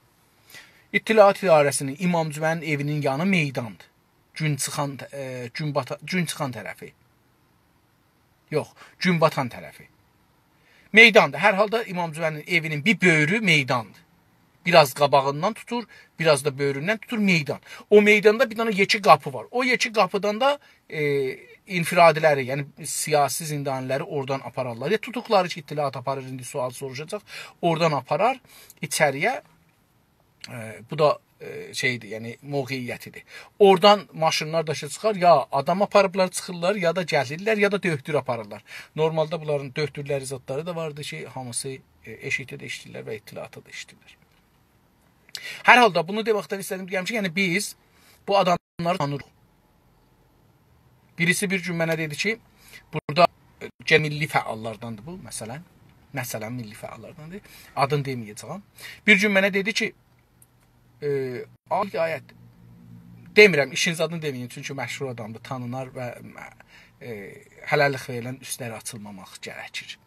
اطلاعات اداره‌سی‌نین، امام جمعه‌نین ائوینین یانی میداندیر. گون چیخان، ائ، گون باتا-، گون چیخان طرفی. یوخ، گون باتان طرفی. میداندیر. هر حالدا امام جمعه‌نین ائوینین بیر بؤیرو میداندیر. بیر آز قاباغیندان توتور، بیر آز دا بؤیروندن توتور، میدان. او میداندا بیر دنه یئکه قاپی وار. او یئکه قاپیدان دا، ائ، انفرادی‌لری، یعنی سیاسی زیندانی‌لری اورادان آپارارلار. یا توتوقلاری کی، اطلاعات آپاریر، ایندی سؤال سوروشاجاق، اورادان آپارار ایچری‌یه. ائ، بو دا، ائ، شئیدیر، یعنی موقعیتیدیر. اورادان ماشینلار دا کی چیخار، یا آدام آپاریبلار، چیخیرلار، یا دا گلیرلر، یا دا دؤهتور آپاریرلار. نورمالدا بونلارین دؤهتورلری، زادلاری دا واردی کی، هامیسی، ائ، ائشیکده ده ایشله‌ییرلر و اطلاعاتا دا ایشله‌ییرلر. هر حالدا بونو دئمکدن ایسته‌دیم دئیم کی، یعنی بیز بو آداملاری تانیریق. بیریسی بیر گون منه دئدی کی، بورادا، ائ، گئنه میللی فعاللارداندیر بو، مثلا. مثلا، میللی فعاللارداندیر. آدینی دئمه‌یه‌جه‌یم. بیر گون منه دئدی کی، ائ، آقای هدایت، دئمیرم، ایشین زادینی دئمه‌ییم، چونکی مشهور آدامدیر، تانینار و، ائ، هله‌لیک وئریلن اوستلری آچیلماماق گرکیر.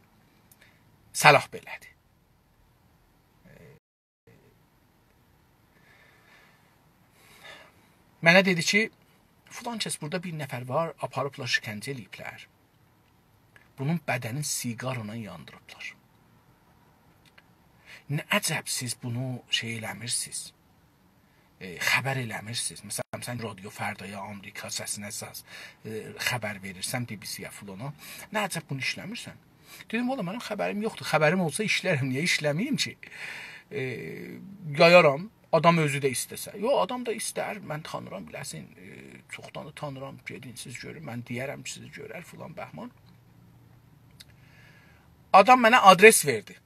صلاح بئله‌دیر. منه دئدی کی، فلان کس، بورادا بیر نفر وار، آپاریبلار شکنجه ائله‌ییبلر. بونون بدنین سیگارلا یاندیریبلار. نه عجب سیز بونو شئی ائله‌میرسینیز، ائ، خبر ائله‌میرسینیز. مثلا، سن رادیو فردایا، آمریکا سسینه ساز، ائ، خبر وئریرسن، بی بی سی‌یه، فلانا. نه عجب بونو ایشله‌میرسن؟ دئدیم، والله منیم خبریم یوخدور. خبریم اولسا ایشلرم، نییه ایشله‌مه‌ییم کی؟ ائ، یایارام، آدام اؤزو ده ایسته‌سه. یوخ، آدام دا ایستر، من تانیرام، بیله‌سین، ائ، چوخدان دا تانیرام، گئدین سیز گؤرون، من دئیه‌رم، سیزی گؤرر، فلان بهمان. آدام منه آدرس وئردی.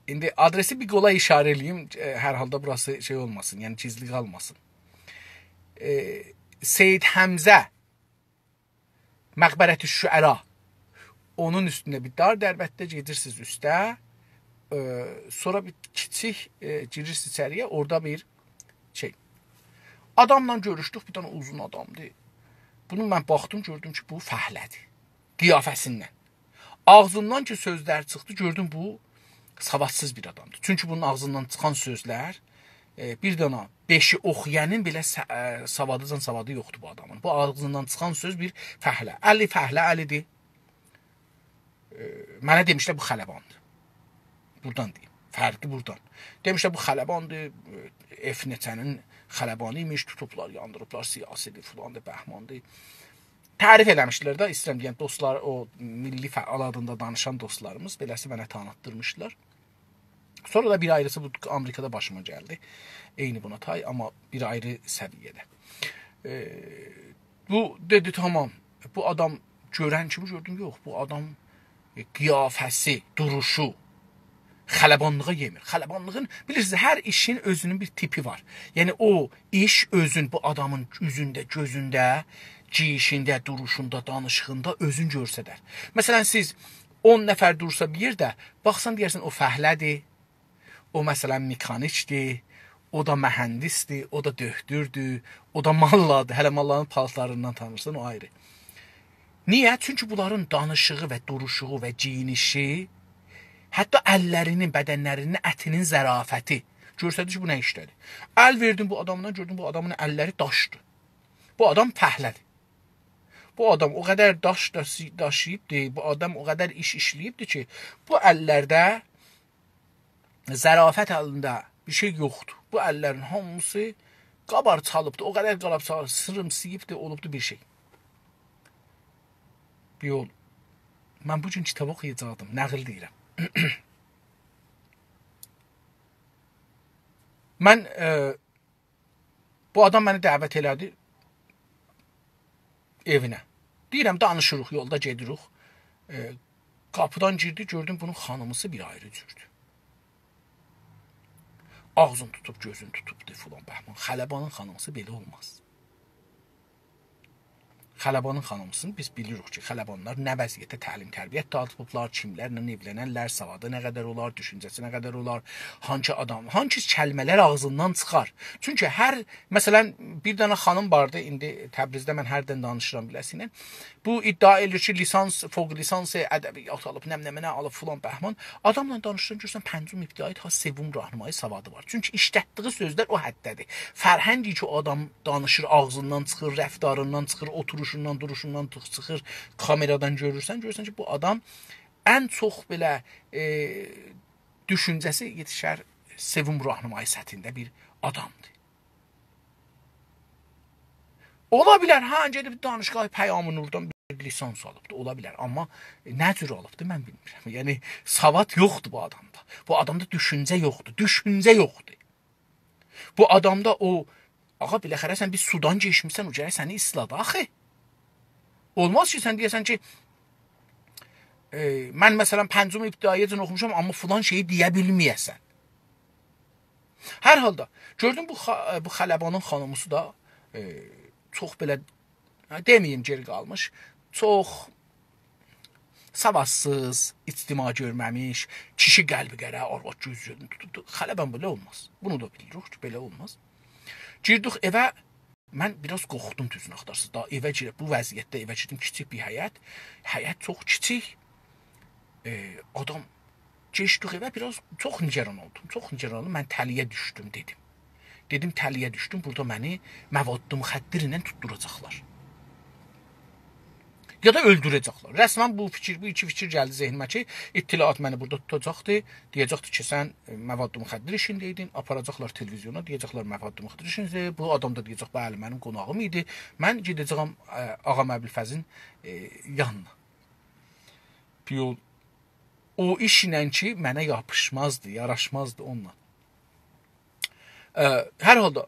ایندی آدرسی بیر قولای ایشاره ائله‌ییم، ائ، هر حالدا بوراسی شئی اولماسین، یعنی گیزلی قالماسین. ائ، سید حمزه، مقبرة الشعرا، اونون اوستونده بیر دار دربندده، گئدیرسینیز اوسته، ائ، سونرا بیر کیچیک، ائ، گیریرسینیز ایچری‌یه، اورادا بیر شئی. آداملا گؤروشدوک، بیر دنه اوزون آدامدیر. بونو من باخدیم، گؤردوم کی، بو فهله‌دیر. قیافه‌سیندن. آغزیندان کی سؤزلر چیخدی، گؤردوم بو سوادسیز بیر آدامدیر. چونکی بونون آغزیندان چیخان سؤزلر، ائ، بیر دنه بئشی اوخویانین بئله س-، ائ، سوادیجان سوادی یوخدور بو آدامین. بو آغزیندان چیخان سؤز بیر فهله. علی فهله علی‌دیر. ائ، منه دئمیشلر بو خلباندیر. بورادان دئییم. فرقی بورادان. دئمیشلر بو خلباندیر، ائ، اف نئچه‌نین خلبانی ایمیش، توتوبلار، یاندیریبلار، سیاسی‌دیر، فلاندیر، بهماندیر. تعریف ائله‌میشدیلر ده، ایسته‌ییرم دئیم، دوستلار، او میللی فعال آدیندا دانیشان دوستلاریمیز بئله‌سی منه تانیتدیرمیشدیلار. سونرا دا بیر آیریسی بو آمریکادا باشیما گلدی. عینی بونا تای، آمما بیر آیری سویه‌ده. ائ، بو دئدی، تامام. بو آدام گؤرن کیمی گؤردوم، یوخ، بو آدام، ائ، قیافه‌سی، دوروشو خلبانلیغا یئمیر. خلبانلیغین، بیلیرسینیز، هر ایشین اؤزونون بیر تیپی وار. یعنی او ایش اؤزون بو آدامین اوزونده، گؤزونده، گئییشینده، دوروشوندا، دانیشیغیندا اؤزون گؤرسدر. مثلا، سیز اون نفر دورسا بیر یئرده، باخسان دئیرسن، او فهله‌دیر، او، مثلا، مکانیکدیر، او دا مهندسدیر، او دا دؤهتوردور، او دا ماللادیر. هله ماللانین پالتاریندان تانیرسان، او آیری. نییه؟ چونکی بونلارین دانیشیغی و دوروشوغو و گئیینیشی، حتی اللرینین، بدنلرینین، اتینین ظرافتی گؤرسدیر کی، بو نه ایشده‌دیر. ال وئردیم بو آداملا، گؤردوم بو آدامین اللری داشدیر. بو آدام فهله‌دیر. بو آدام او قدر داش داشی-، داشیییبدی، بو آدام او قدر ایش ایشله‌ییبدی کی، بو اللرده ظرافت آدیندا بیر شئی یوخدور. بو اللرین هامیسی قابار چالیبدی، او قدر قابار چالیب، سیریمساییبدی، اولوبدو بیر شئی. بیر یول. من بو گون کیتاب اوخویاجاقدیم، ناغیل دئییرم. من، ائ، بو آدام منی دعوت ائله‌دی ائوینه. دئییرم، دانیشیریق، یولدا گئدیریک. ائ، قاپیدان گیردی، گؤردوم بونون خانیمیسی بیر آیری جوردور. آغزین توتوب، گؤزون توتوبدور، فلان بهمان. خلبانین خانیمیسی بئله اولماز. خلبانین خانیمیسینی بیز بیلیریک کی، خلبانلار نه وضعیتده تعلیم تربیت داغیتیبلار، کیملرله ائولنرلر، سوادی نه قدر اولار، دوشونجه‌سی نه قدر اولار، هانسی آدام، هانسی کلمه‌لر آغزیندان چیخار. چونکی هر، مثلا، بیر دنه خانیم واردی، ایندی تبریزده، من هردن دانیشیرام بیله‌سینن. بو ادعا ائدیر کی، لیسانس، فوق لیسانس ادبیات آلیب، نمنه‌منه آلیب، فلان بهمان. آداملا دانیشیرسان، گؤرورسن پنجم ابتدایی تا سوم راهنمایی سوادی وار. چونکی ایشلتدیگی سؤزلر او حدده‌دیر. فرهنگی کی، او آدام دانیشیر، آغزیندان چیخیر، رفتاریندان چیخیر، اوتوروشوندان، دوروشوندان چیخ-، چیخیر، کامئرادان گؤرورسن، گؤرورسن کی، بو آدام ان چوخ بئله، ائ، دوشونجه‌سی یئتیشر سوم راهنمایی سطحینده بیر آدامدیر. اولا بیلر، ها، گئدیب دانشگاه پیام نوردان بیر لیسانس آلیبدی، اولا بیلر. آمما نه جور آلیبدی، من بیلمیرم. یعنی، سواد یوخدور بو آدامدا. بو آدامدا دوشونجه یوخدور، دوشونجه یوخدور. بو آدامدا او، آغا، بالاخره سن بیر سودان کئچمیسن، او گرک سنی ایسلادا آخی. اولماز کی، سن دئیه‌سن کی، ائ، من، مثلا، پنجم ابتدایی‌یه‌جن اوخوموشام، آمما فلان شئیی دئیه بیلمه‌یه‌سن. هر حالدا، گؤردوم بو خا-، بو خلبانین خانیمیسی دا، ائ، چوخ بئله، هه، دئمه‌ییم گئری قالمیش، چوخ سوادسیز، اجتماع گؤرمه‌میش، کیشی قلبی قره، آرواد گؤز گؤزونو توتوبدو. خلبان بئله اولماز. بونو دا بیلیریک کی، بئله اولماز. گیردیک ائوه، من بیر آز قورخدوم، دوزونو آختارسیز. دا ائوه گیرک، بو وضعیتده ائوه گیردیم، کیچیک بیر حیط. حیط چوخ کیچیک. ائ، آدام، کئچدیک ائوه، بیر آز چوخ نگران اولدوم. چوخ نگران اولدوم. من تله‌یه دوشدوم، دئدیم. دئدیم، تله‌یه دوشدوم، بورادا منی مواد مخدر ایله توتدوراجاقلار. یا دا اؤلدوره‌جکلر. رسما بو فیکیر، بو ایکی فیکیر گلدی ذهنیمه کی، اطلاعات منی بورادا توتاجاقدی، دئیه‌جکدی کی، سن، ائ، مواد مخدر ایشینده ایدین، آپاراجاقلار تلویزیونا، دئیه‌جکلر مواد مخدر ایشینده، بو آدام دا دئیه‌جک، بلی، منیم قوناغیم ایدی، من گئده‌جه‌یم، ائ، آغام ابوالفضلین، ائ، یانینا. بیر یول او ایشله کی، منه یاپیشمازدی، یاراشمازدی اونونلا. ائ، هر حالدا،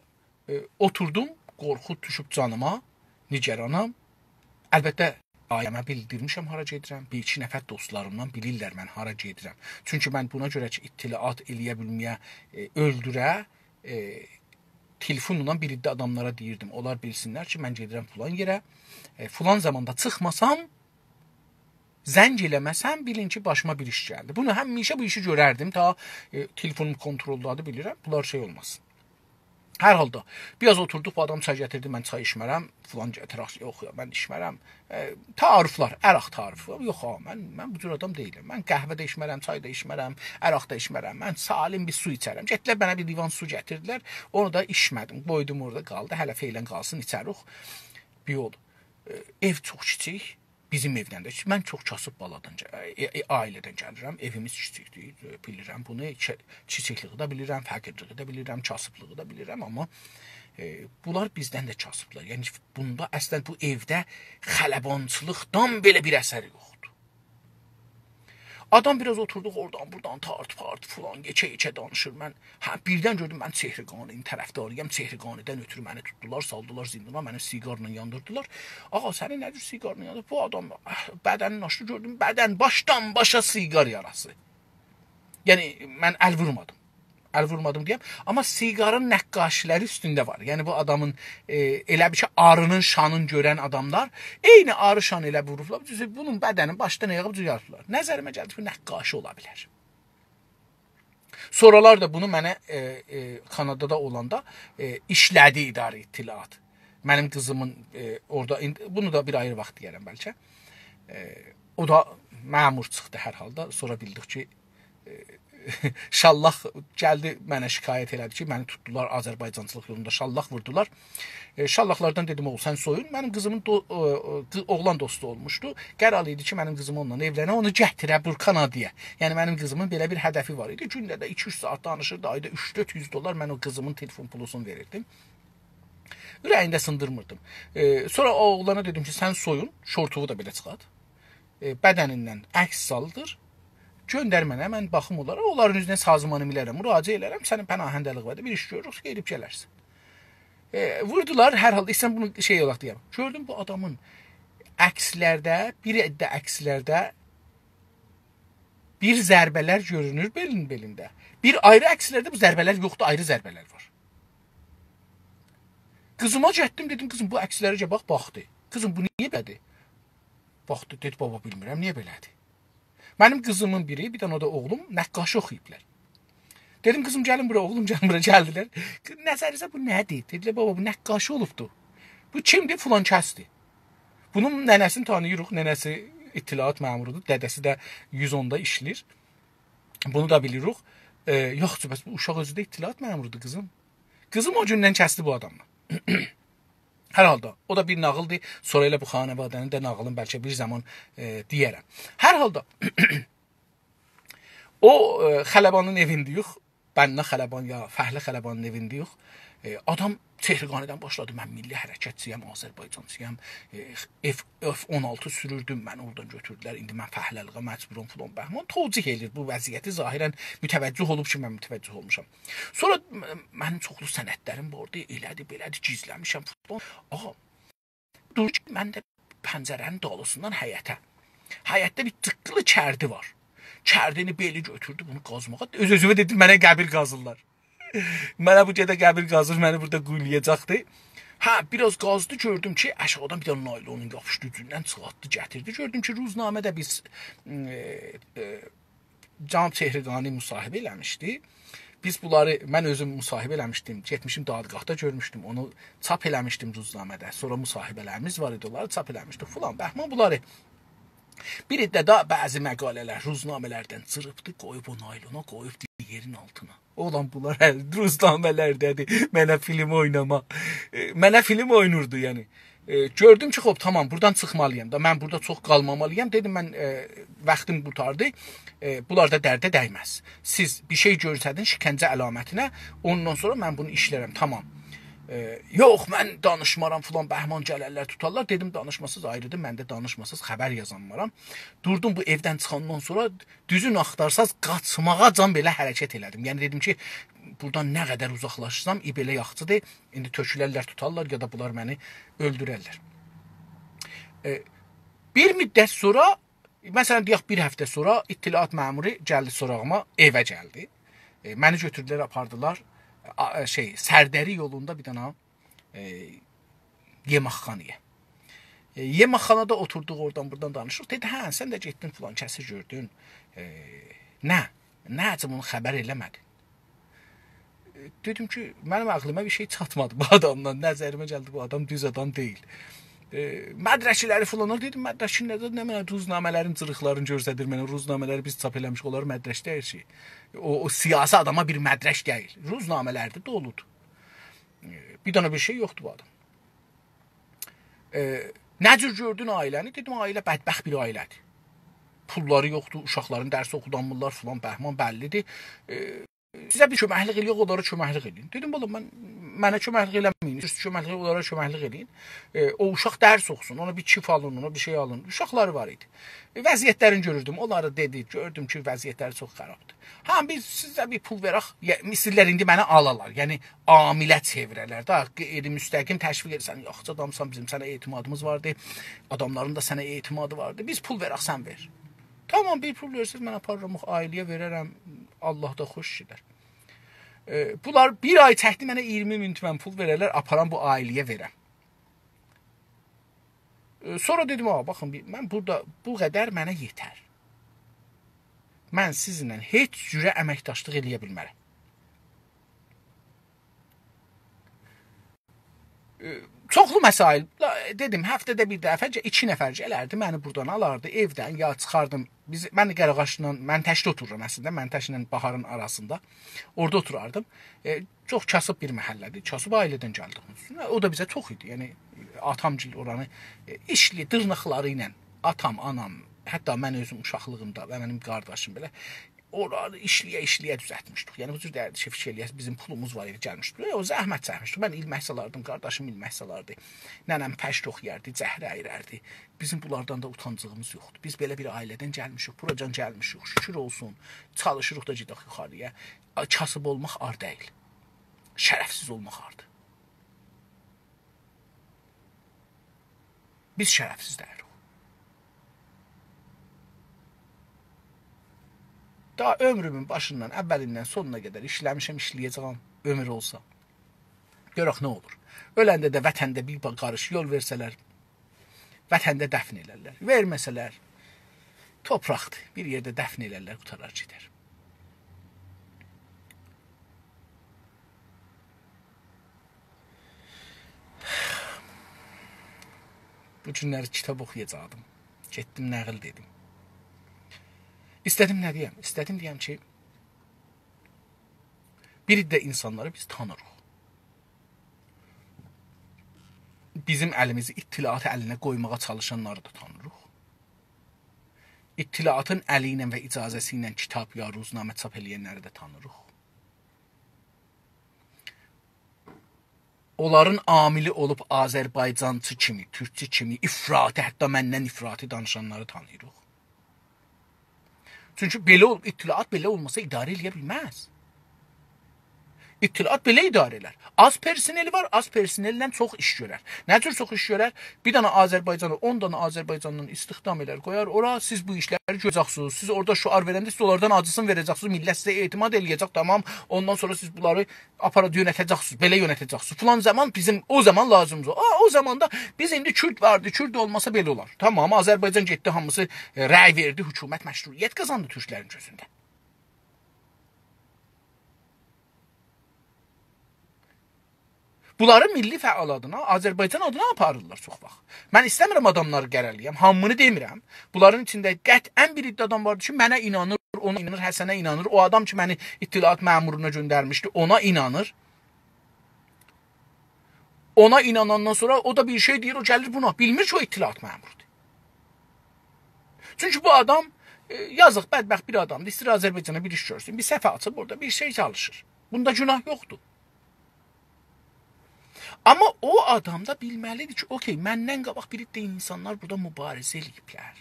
ائ، اوتوردوم، قورخو دوشوب جانیما، نگرانام. البته، عائله‌مه بیلدیرمیشم هارا گئدیرم. بیر ایکی نفر دوستلاریمدان بیلیرلر من هارا گئدیرم. چونکی من بونا گؤره کی، اطلاعات ائلیه بیلمه‌یه، ائ، اؤلدوره، ائ، تلفونلا بیر عده آداملارا دئییردیم. اونلار بیلسینلر کی، من گئدیرم فلان یئره. ائ، فلان زاماندا چیخماسام، زنگ ائله‌مه‌سم، بیلین کی، باشیما بیر ایش گلدی. بونو همیشه بو ایشی گؤرردیم، تا، ائ، تلفونوم کونترولدادیر، بیلیرم. بونلار شئی اولماز. هر حالدا، بیر آز اوتوردوق، بو آدام چای گتیردی، من چای ایچمه‌رم، فلان گتیرک، یوخ، یوخ، من ایچمه‌رم. ائ، تعارفلار، عرق تعارفلار. یوخ، ها، من، من بو جور آدام دئییلم. من قهوه ده ایچمه‌رم، چای دا ایچمه‌رم، عرق دا ایچمه‌رم. من سالم بیر سو ایچرم. گئتدیلر، منه بیر لیوان سو گتیردیلر. اونو دا ایچمه‌دیم، قویدوم اورادا قالدی. هله فعلا قالسین، ایچریک. بیر یول. ائ، ائو چوخ کیچیک. بیزیم ائودن ده. من چوخ کاسیب بالادان، ائ، ائ، عائله‌دن گلیرم. ائویمیز کیچیکدیر، ائ، بیلیرم بونو. کی-، کیچیکلیگی ده بیلیرم، فقیرلیگی ده بیلیرم، کاسیبلیغی دا بیلیرم، آمما، ائ، بونلار بیزدن ده کاسیبلار. یعنی، بوندا اصلا بو ائوده خلبانچیلیقدان بئله بیر اثر یوخدور. آدام بیر آز اوتوردوق اورادان، بورادان تارت پارت فلان، یئکه یئکه دانیشیر. من، هه، بیردن گؤردوم، من چهرگانی‌نین طرفداری‌یم، چهرگانی‌دن اؤترو منی توتدولار، سالدیلار زیندانا، منی سیگارلا یاندیردیلار. آغا، سنی نه جور سیگارلا یاندیریر؟ بو آدام، آه، بدنینی آچدی، گؤردوم، بدن باشدان باشا سیگار یاراسی. یعنی، من ال وورمادیم. ال وورمادیم دئیم، آمما سیگارین نقاشی‌لری اوستونده وار. یعنی، بو آدامین، ائ، ائله بیل کی، آری‌نین شانین گؤرن آداملار، عینی آری شانی ائله ووروبلار. دوزو، بونون بدنی باشدان آیاغا بو جور یاریبلار. نظریمه گلدی کی، نقاشی اولا بیلر. سونرالار دا بونو منه، ائ، ائ، کانادادا اولاندا، ائ، ایشله‌دی اداره اطلاعات. منیم قیزیمین، ائ، اورادا، ایندی، بونو دا بیر آیری واخت دئیه‌رم بلکه. ائ، او دا مأمور چیخدی هر حالدا. سونرا بیلدیک کی، ائ، شاللاق گلدی، منه شکایت ائله‌دی کی، منی توتدولار آذربایجانچیلیق یولوندا، شاللاق ووردولار. ائ، شاللاقلاردان دئدیم، اوغول، سن سویون. منیم قیزیمین دو-، ائ، ائ، قی-، اوغلان دوستو اولموشدو. قرار ایدی کی، منیم قیزیم اونونلا ائولنه، اونو گتیره بو کانادایا. یعنی، منیم قیزیمین بئله بیر هدفی وار ایدی. گونده ده ایکی-اوچ ساعات دانیشیردی، آیدا اوچ-دؤرد یوز دلار من او قیزیمین تلفون پولوسونو وئریردیم. اوره‌یینده سیندیرمیردیم. ائ، سونرا او اوغلانا دئدیم کی، سن سویون، شورتووو دا بئله چیخارت. ائ، بدنیندن عکس سالدیر. گؤندر منه، من باخیم اونلارا، اونلارین اوزونه سازمان ملله مراجعت ائلرم، سنین پناهنده‌لیگینه ده بیر ایش گؤروروک، گئدیب گلرسن. ائ، ووردولار، هر حالدا ایسته‌ییرم بونو شئی اولاراق دئیم. گؤردوم بو آدامین عکسلرده، بیر عده عکسلرده بیر ضربه‌لر گؤرونور بئلین بئلینده. بیر آیری عکسلرده بو ضربه‌لر یوخدور، آیری ضربه‌لر وار. قیزیما گئتدیم، دئدیم، «قیزیم، بو عکسلره گل باخ.» باخدی. «قیزیم، بو نییه بئله‌دیر؟» باخدی، دئدی، «بابا، بیلمیرم نییه بئله‌دیر.» منیم قیزیمین بیری، بیر دنه ده اوغلوم نقاشی اوخویوبلار. دئدیم، «قیزیم، گلین بورا، اوغلوم، گلین بورا.» گلدیلر. «نظرینیزه بو نه‌دیر؟» دئدیلر، «بابا، بو نقاشی اولوبدور.» «بو کیمدیر؟» «فلان کسدیر.» «بونون ننه‌سینی تانیییریق، ننه‌سی اطلاعات مأمورودور، دده‌سی ده یوز اوندا ایشله‌ییر. بونو دا بیلیریک.» «ائ، یوخ، بس بو اوشاق اؤزو ده اطلاعات مأمورودور، قیزیم.» قیزیم او گوندن کسدی بو آداملا. هر حالدا، او دا بیر ناغیلدیر. سونرا ائله بو خانواده‌نین ده ناغیلینی بلکه بیر زامان، ائ، دئیه‌رم. هر حالدا، او، ائ، خلبانین ائوینده‌ییک. بنا خلبان یا فهله خلبانین ائوینده‌ییک. ائ، آدام چهرگانی‌دن باشلادی: «من میللی حرکتچی‌یم، آذربایجانچی‌یام، ائ، اف، اف اون آلتی سوروردوم، منی اورادان گؤتوردولر، ایندی من فهله‌لیغه مجبورام»، فلان بهمان. توجیه ائله‌ییر بو وضعیتی، ظاهراً متوجه اولوب کی، من متوجه اولموشام. سونرا م-، منیم چوخلو سندلریم واردی، ائله‌دی، بئله‌دی، گیزله‌میشم، فلان. آغا، دور کی، من ده پنجره‌نین دالیسیندان حیطه. حیطده بیر جیققیلی کردی وار. کردینی بئله گؤتوردو، بونو قازماغا. اؤز-اؤزومه دئدیم: «منه قبیر قازیرلار. منه بو گئده قبیر قازیر، منی بورادا قویولایاجاقدی.» هه، بیر آز قازدی، گؤردوم کی، آشاغیدان بیر دنه نایلونون یاپیشدی اوزوندن، چیخارتدی، گتیردی. گؤردوم کی، روزنامه‌ده بیز، ائ، ائ، جناب چهرگانی مصاحبه ائله‌میشدی. بیز بونلاری، من اؤزوم مصاحبه ائله‌میشدیم. گئتمیشدیم دادگاهدا گؤرموشدوم. اونو چاپ ائله‌میشدیم روزنامه‌ده. سونرا مصاحبه‌لریمیز وار ایدی، اونلاری چاپ ائله‌میشدیک، فلان بهمان. بونلاری بیر عده ده بعضی مقاله‌لر روزنامه‌لردن جیریبدی، قویوب او نایلونا، قویوبدو یئرین آلتینا. اوغلان، بونلار هله روزنامه‌لرده‌دیر. منه فیلم اویناما. ائ، منه فیلم اوینوردو، یعنی. ائ، گؤردوم کی، خوب، تامام، بورادان چیخمالی‌یام دا، من بورادا چوخ قالمامالی‌یام. دئدیم، من، ائ، واختیم قورتاردی. ائ، بونلار دا درده دیمز. سیز بیر شئی گؤرسدین شکنجه علامتینه، اوندان سونرا من بونو ایشلرم، تامام. ائ، یوخ، من دانیشمارام، فلان بهمان، گلرلر، توتارلار. دئدیم، دانیشماساز آیریدیر، من ده دانیشماساز خبر یازانمارام. دوردوم، بو ائودن چیخاندان سونرا دوزون آختارساز، قاچماغاجان بئله حرکت ائله‌دیم. یعنی دئدیم کی، بورادان نه قدر اوزاقلاشسام، ای بئله یاخشیدیر. ایندی تؤکولرلر، توتارلار، یا دا بونلار منی اؤلدوررلر. ائ، بیر مدت سونرا، مثلا، دئیک، بیر هفته سونرا اطلاعات مأمورو گلدی سوراغیما، ائوه گلدی. ائ، منی گؤتوردولر، آپاردیلار، آ، شئی، سردری یولوندا بیر دنه، ائ، یئمکخانایا. ائ، یئمکخانادا اوتوردوق، اورادان بورادان دانیشیریق. دئدی: «هه، سن ده گئتدین فلان کسی گؤردون. ائ، نه؟ نه اوچون بونو خبر ائله‌مه‌دین؟» ائ، دئدیم کی، منیم عقلیمه بیر شئی چاتمادی بو آدامدان. نظریمه گلدی، بو آدام دوز آدام دئییل. ائ، مدرکلری فلان، دئدیم، مدرکی نه، نه منه روزنامه‌لرین جیریقلارینی گؤستریر منه، روزنامه‌لری بیز چاپ ائله‌میشیک، اونلاری مدرک دئییل کی. او، او سیاسی آداما بیر مدرک دئییل. روزنامه‌لرده دولودور. ائ، بیر دنه بیر شئی یوخدور بو آدام. ائ، نه جور گؤردون عائله‌نی؟ دئدیم، عائله بدبخت بیر عائله‌دیر. پوللاری یوخدور، اوشاقلارین درس اوخودانمیرلار، فلان بهمان بللیدیر. ائ، سیزه بیر کؤمکلیک ائله‌یک، اونلارا کؤمکلیک ائله‌یین. دئدیم، بالام، من، منه کؤمکلیک ائله‌مه‌یین. سیز کؤمکلیک، اونلارا کؤمکلیک ائله‌یین. ائ، او اوشاق درس اوخوسون، اونا بیر کیف آلین، اونا بیر شئی آلین. اوشاقلاری وار ایدی. ائ، وضعیتلرینی گؤروردوم. اونلاری دئدی، گؤردوم کی، وضعیتلری چوخ خرابدیر. هه، بیز سیزه بیر پول وئرک، یا، ایسته‌ییرلر ایندی منی آلالار. یعنی، عامله چئویره‌لر ده، غیر مستقیم تشویق ائدیرسن، یاخشی آدامسان، بیزیم سنه اعتمادیمیز واردی، آداملارین دا سنه اعتمادی واردی. بیز پول وئرک، سن وئر. تامام، بیر پول وئرسز، من آپاریرام، عائله‌یه وئررم، الله دا خوش گئدر. ائ، بونلار بیر آی چکدی منه ایگیرمی مین تومن پول وئره‌لر، آپارام بو عائله‌یه وئرم. ائ، سونرا دئدیم، «آغا، باخین، بیر، من بورادا بو قدر منه یئتر. من سیزینله هئچ جوره امکداشلیق ائله‌یه بیلمرم.» ائ، چوخلو مسائل، لا، دئدیم، هفته‌ده بیر دفعه، گه-، ایکی نفر گلردی، منی بورادان آلاردی، ائودن یا چیخاردیم. بیز، من قاراغاجلا، منتشده اوتورورام اصلینده، منتشله باهارین آراسیندا. اورادا اوتوراردیم. ائ، چوخ کاسیب بیر محله‌دیر. کاسیب عائله‌دن گلدیک. او دا بیزه چوخ ایدی. یعنی، آتام‌گیل اورانی، ائ، ایشلی، دیرناقلاری ایله، آتام، آنام، حتی من اؤزوم اوشاقلیغیمدا و منیم قارداشیم بئله، اورانی ایشله‌یه-ایشله‌یه دوزلتمیشدیک. یعنی، بو جور دئییردی کی، فیکیر ائله‌یه‌سیز، بیزیم پولوموز وار ایدی، گلمیشدیک. او زحمت چکمیشدیک. من ایلمک سالاردیم، قارداشیم ایلمک سالاردی. ننه‌م پشت اوخویاردی، جهره ایرردی. بیزیم بونلاردان دا اوتانجیغیمیز یوخدور. بیز بئله بیر عائله‌دن گلمیشیک، بوراجان گلمیشیک. شوکور اولسون، چالیشیریق دا گئدک یوخاری‌یا. آ، کاسیب اولماق عار دئییل. شرفسیز اولماق عاردیر. بیز شرفسیز دئییلیک. داها عؤمرومون باشیندان، اولیندن سونونا قدر ایشله‌میشم، ایشله‌یه‌جه‌یم، عؤمور اولسا. گؤرک نه اولور. اؤلنده ده وطنده بیر با-، قاریش یول وئرسه‌لر، وطنده دفن ائلرلر. وئرمه‌سه‌لر، توپراقدیر. بیر یئرده دفن ائلرلر، قوتارار گئدر. بو گونلری کیتاب اوخویاجاقدیم. گئتدیم، نقل دئدیم. ایسته‌دیم نه دئیم؟ ایسته‌دیم دئیم کی، بیر عده اینسانلاری بیز تانیریق. بیزیم الیمیزی اطلاعاتی الینه قویماغا چالیشانلاری دا تانیریق. اطلاعاتین الی ایله و اجازه‌سی ایله کیتاب یا روزنامه چاپ ائله‌ینلری ده تانیریق. اونلارین عاملی اولوب آذربایجانچی کیمی، تورکچو کیمی افراطی، حتی مندن افراطی دانیشانلاری تانیییریق. چونکی بئله اول-، اطلاعات بئله اولماسا اداره ائله‌یه بیلمز. اطلاعات بئله اداره ائلر. آز پرسنلی وار، آز پرسنلله چوخ ایش گؤرر. نه جور چوخ ایش گؤرر؟ بیر دنه آذربایجانی اون دنه آذربایجاندان استخدام ائلر، قویار اورا، سیز بو ایشلری گؤره‌جکسینیز. سیز اورادا شعار وئرنده سیز اونلاردان آجیسین وئره‌جکسینیز، میللت سیزه اعتماد ائله‌یه‌جک، تمام. اوندان سونرا سیز بونلاری آپارا یؤنته‌جکسینیز، بئله یؤنته‌جکسینیز. فلان زامان بیزیم او زامان لازیمدیر. آ، او زاماندا بیز ایندی کورد واردی، کورد اولماسا بئله اولار. تمام، آذربایجان گئتدی، هامیسی، ائ، رأی وئردی، حکومت مشروعیت قازاندی تورکلرین گؤزونده. بونلاری میللی فعال آدینا، آذربایجان آدینا آپاریرلار چوخ واخت. من ایسته‌میرم آداملاری قره‌له‌یم، هامینی دئمیرم. بونلارین ایچینده قطعاً بیر عده آدام واردی کی، منه اینانیر، اونا اینانیر، حسنه اینانیر. او آدام کی، منی اطلاعات مأمورونا گؤندرمیشدی، اونا اینانیر. اونا ایناناندان سونرا او دا بیر شئی دئییر، او گلیر بونا. بیلمیر کی، او اطلاعات مأمورودور. چونکی بو آدام، ائ، یازیق، بدبخت بیر آدامدیر. ایسته‌ییر آذربایجانا بیر ایش گؤرسون. بیر صفحه آچیب اورادا بیر شئی چالیشیر. بوندا گناه یوخدور. آمما او آدام دا بیلمه‌لیدیر کی، اوکئی، مندن قاباق بیر عده اینسانلار بورادا موباریزه ائله‌ییبلر.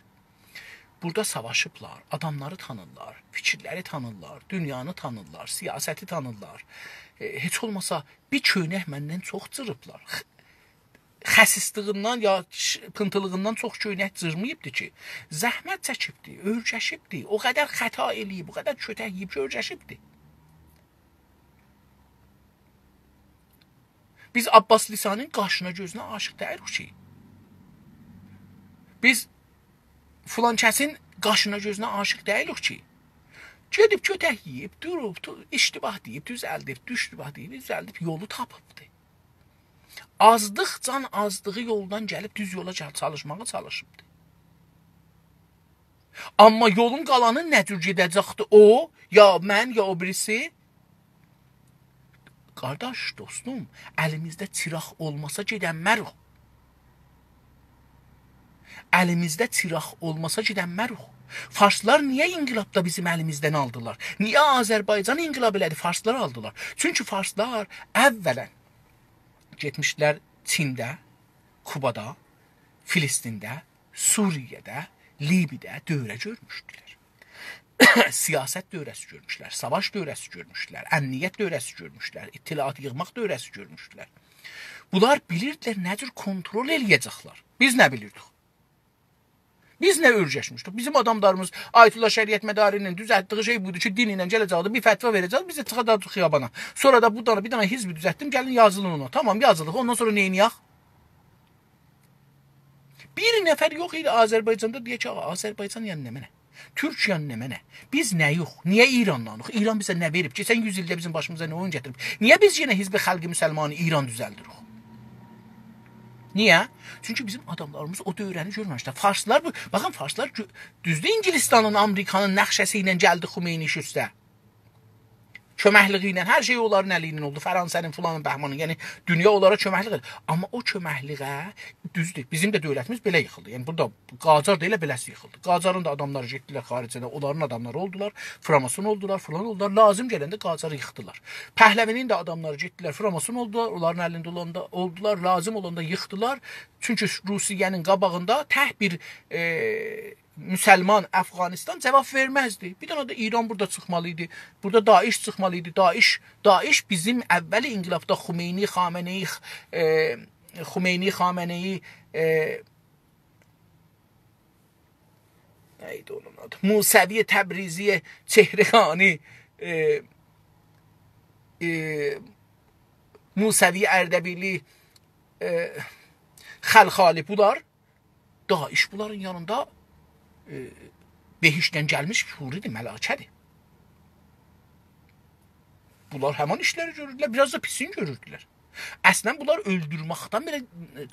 بورادا ساواشیبلار، آداملاری تانیرلار، فیکیرلری تانیرلار، دونیانی تانیرلار، سیاستی تانیرلار. ائ، هئچ اولماسا بیر کؤینک مندن چوخ جیریبلار. خ-، خسیسلیغیندن یا ش-، پینتیلیغیندان چوخ کؤینک جیرماییبدی کی، زحمت چکیبدی، اؤرگشیبدی، او قدر خطا ائله‌ییب، او قدر کؤتک یئییب کی، اؤرگشیبدی. بیز عباس لسانین قاشینا گؤزونه عاشیق دئییلیک کی. بیز فلان کسین قاشینا گؤزونه عاشیق دئییلیک کی. گئدیب کؤتک یئییب، دوروب، تو-، اشتباه دئییب، دوزلدیب، دوشتوباه دئییب، دوزلدیب، یولو تاپیبدی. آزلیق، جان آزلیغی یولدان گلیب دوز یولا گل-، چالیشماغا چالیشیبدی. آمما یولون قالانی نه جور گئده‌جکدی او، یا من، یا او بیریسی؟ قارداش، دوستوم، الیمیزده چیراق اولماسا گئدنمه‌ریک. الیمیزده چیراق اولماسا گئدنمه‌ریک. فارسلار نییه انقلابدا بیزیم الیمیزدن آلدیلار؟ نییه آذربایجان انقلاب ائله‌دی، فارسلار آلدیلار؟ چونکی فارسلار اولاً گئتمیشدیلر چینده، کوبادا، فلسطینده، سوریه‌ده، لیبی‌ده دوره گؤرموشدولر. سیاست دوره‌سی گؤرموشدولر، ساواش دوره‌سی گؤرموشدولر، امنیت دوره‌سی گؤرموشدولر، اطلاعات ییغماق دوره‌سی گؤرموشدولر. بونلار بیلیردیلر نه جور کنترل ائله‌یه‌جکلر. بیز نه بیلیردیک؟ بیز نه اؤرگشمیشدیک؟ بیزیم آداملاریمیز آیت‌الله شریعتمداری‌نین دوزلتدیگی شئی بودور کی، دین ایله گله‌جکدی، بیر فتوا وئره‌جک، بیز ده چیخاجاغیق خیابانا. سونرا دا بیر دنه، بیر دنه حزب دوزلتدیم، گلین یازیلین اونا. تمام، یازیلیق. اوندان سونرا نئینیه‌ک؟ بیر نفر یوخ ایدی آذربایجاندا دئیه کی، آغا، آذربایجان یعنی نمنه؟ تورک یعنی نمنه؟ بیز نه‌یوخ؟ نییه ایرانلانیق؟ ایران بیزه نه وئریب؟ کئچن یوز ایلده بیزیم باشیمیزا نه اویون گتیریب؟ نییه بیز یئنه حزب خلق مسلمانی ایران دوزلدیریک؟ نییه؟ چونکی بیزیم آداملاریمیز او دوره‌نی گؤرمه‌میشلر. فارسلار بو، باخین، فارسلار گؤ-، دوزدور، انگلستانین، آمریکانین نقشه‌سی ایله گلدی خمینی ایش اوسته. کؤمکلیگی ایله، هر شئی اونلارین الی ایله اولدو. فرانسه‌نین، فلانین، بهمانین، یعنی دونیا اونلارا کؤمکلیک ائدیر. آمما او کؤمکلیگه، دوزدور، بیزیم ده دؤولتیمیز بئله ییخیلدی. یعنی بورادا قاجار دا ائله بئله‌سی ییخیلدی. قاجارین دا آداملاری گئتدیلر خاریجه، اونلارین آداملاری اولدولار، فراماسون اولدولار، فلان اولدولار. لازیم گلنده قاجاری ییخدیلار. پهلوی‌نین ده آداملاری گئتدیلر، فراماسون اولدولار، اونلارین الینده اولاندا اولدولار، لازیم اولاندا ییخدیلار. چونکی روسیه‌نین قاباغیندا تک بیر، ائ، مسلمان افغانستان جاواب وئرمزدی. بیر دنه ده ایران بورادا چیخمالی ایدی. بورادا داعش چیخمالی ایدی. داعش، داعش بیزیم اول انقلابدا خمینی، خامنه‌ای، ائ، خمینی، خامنه‌ای، ائ، نه ایدی اونون آدی؟ موسوی تبریزی، چهرگانی، ائ، ائ، موسوی اردبیلی، ائ، خلخالی، بونلار داعش بونلارین یانیندا، ائ، بهشتدن گلمیش حوری‌دیر، ملائکه‌دیر. بونلار همان ایشلری گؤروردولر، بیر آز دا پیسین گؤروردولر. اصلاً بونلار اؤلدورمکدن بئله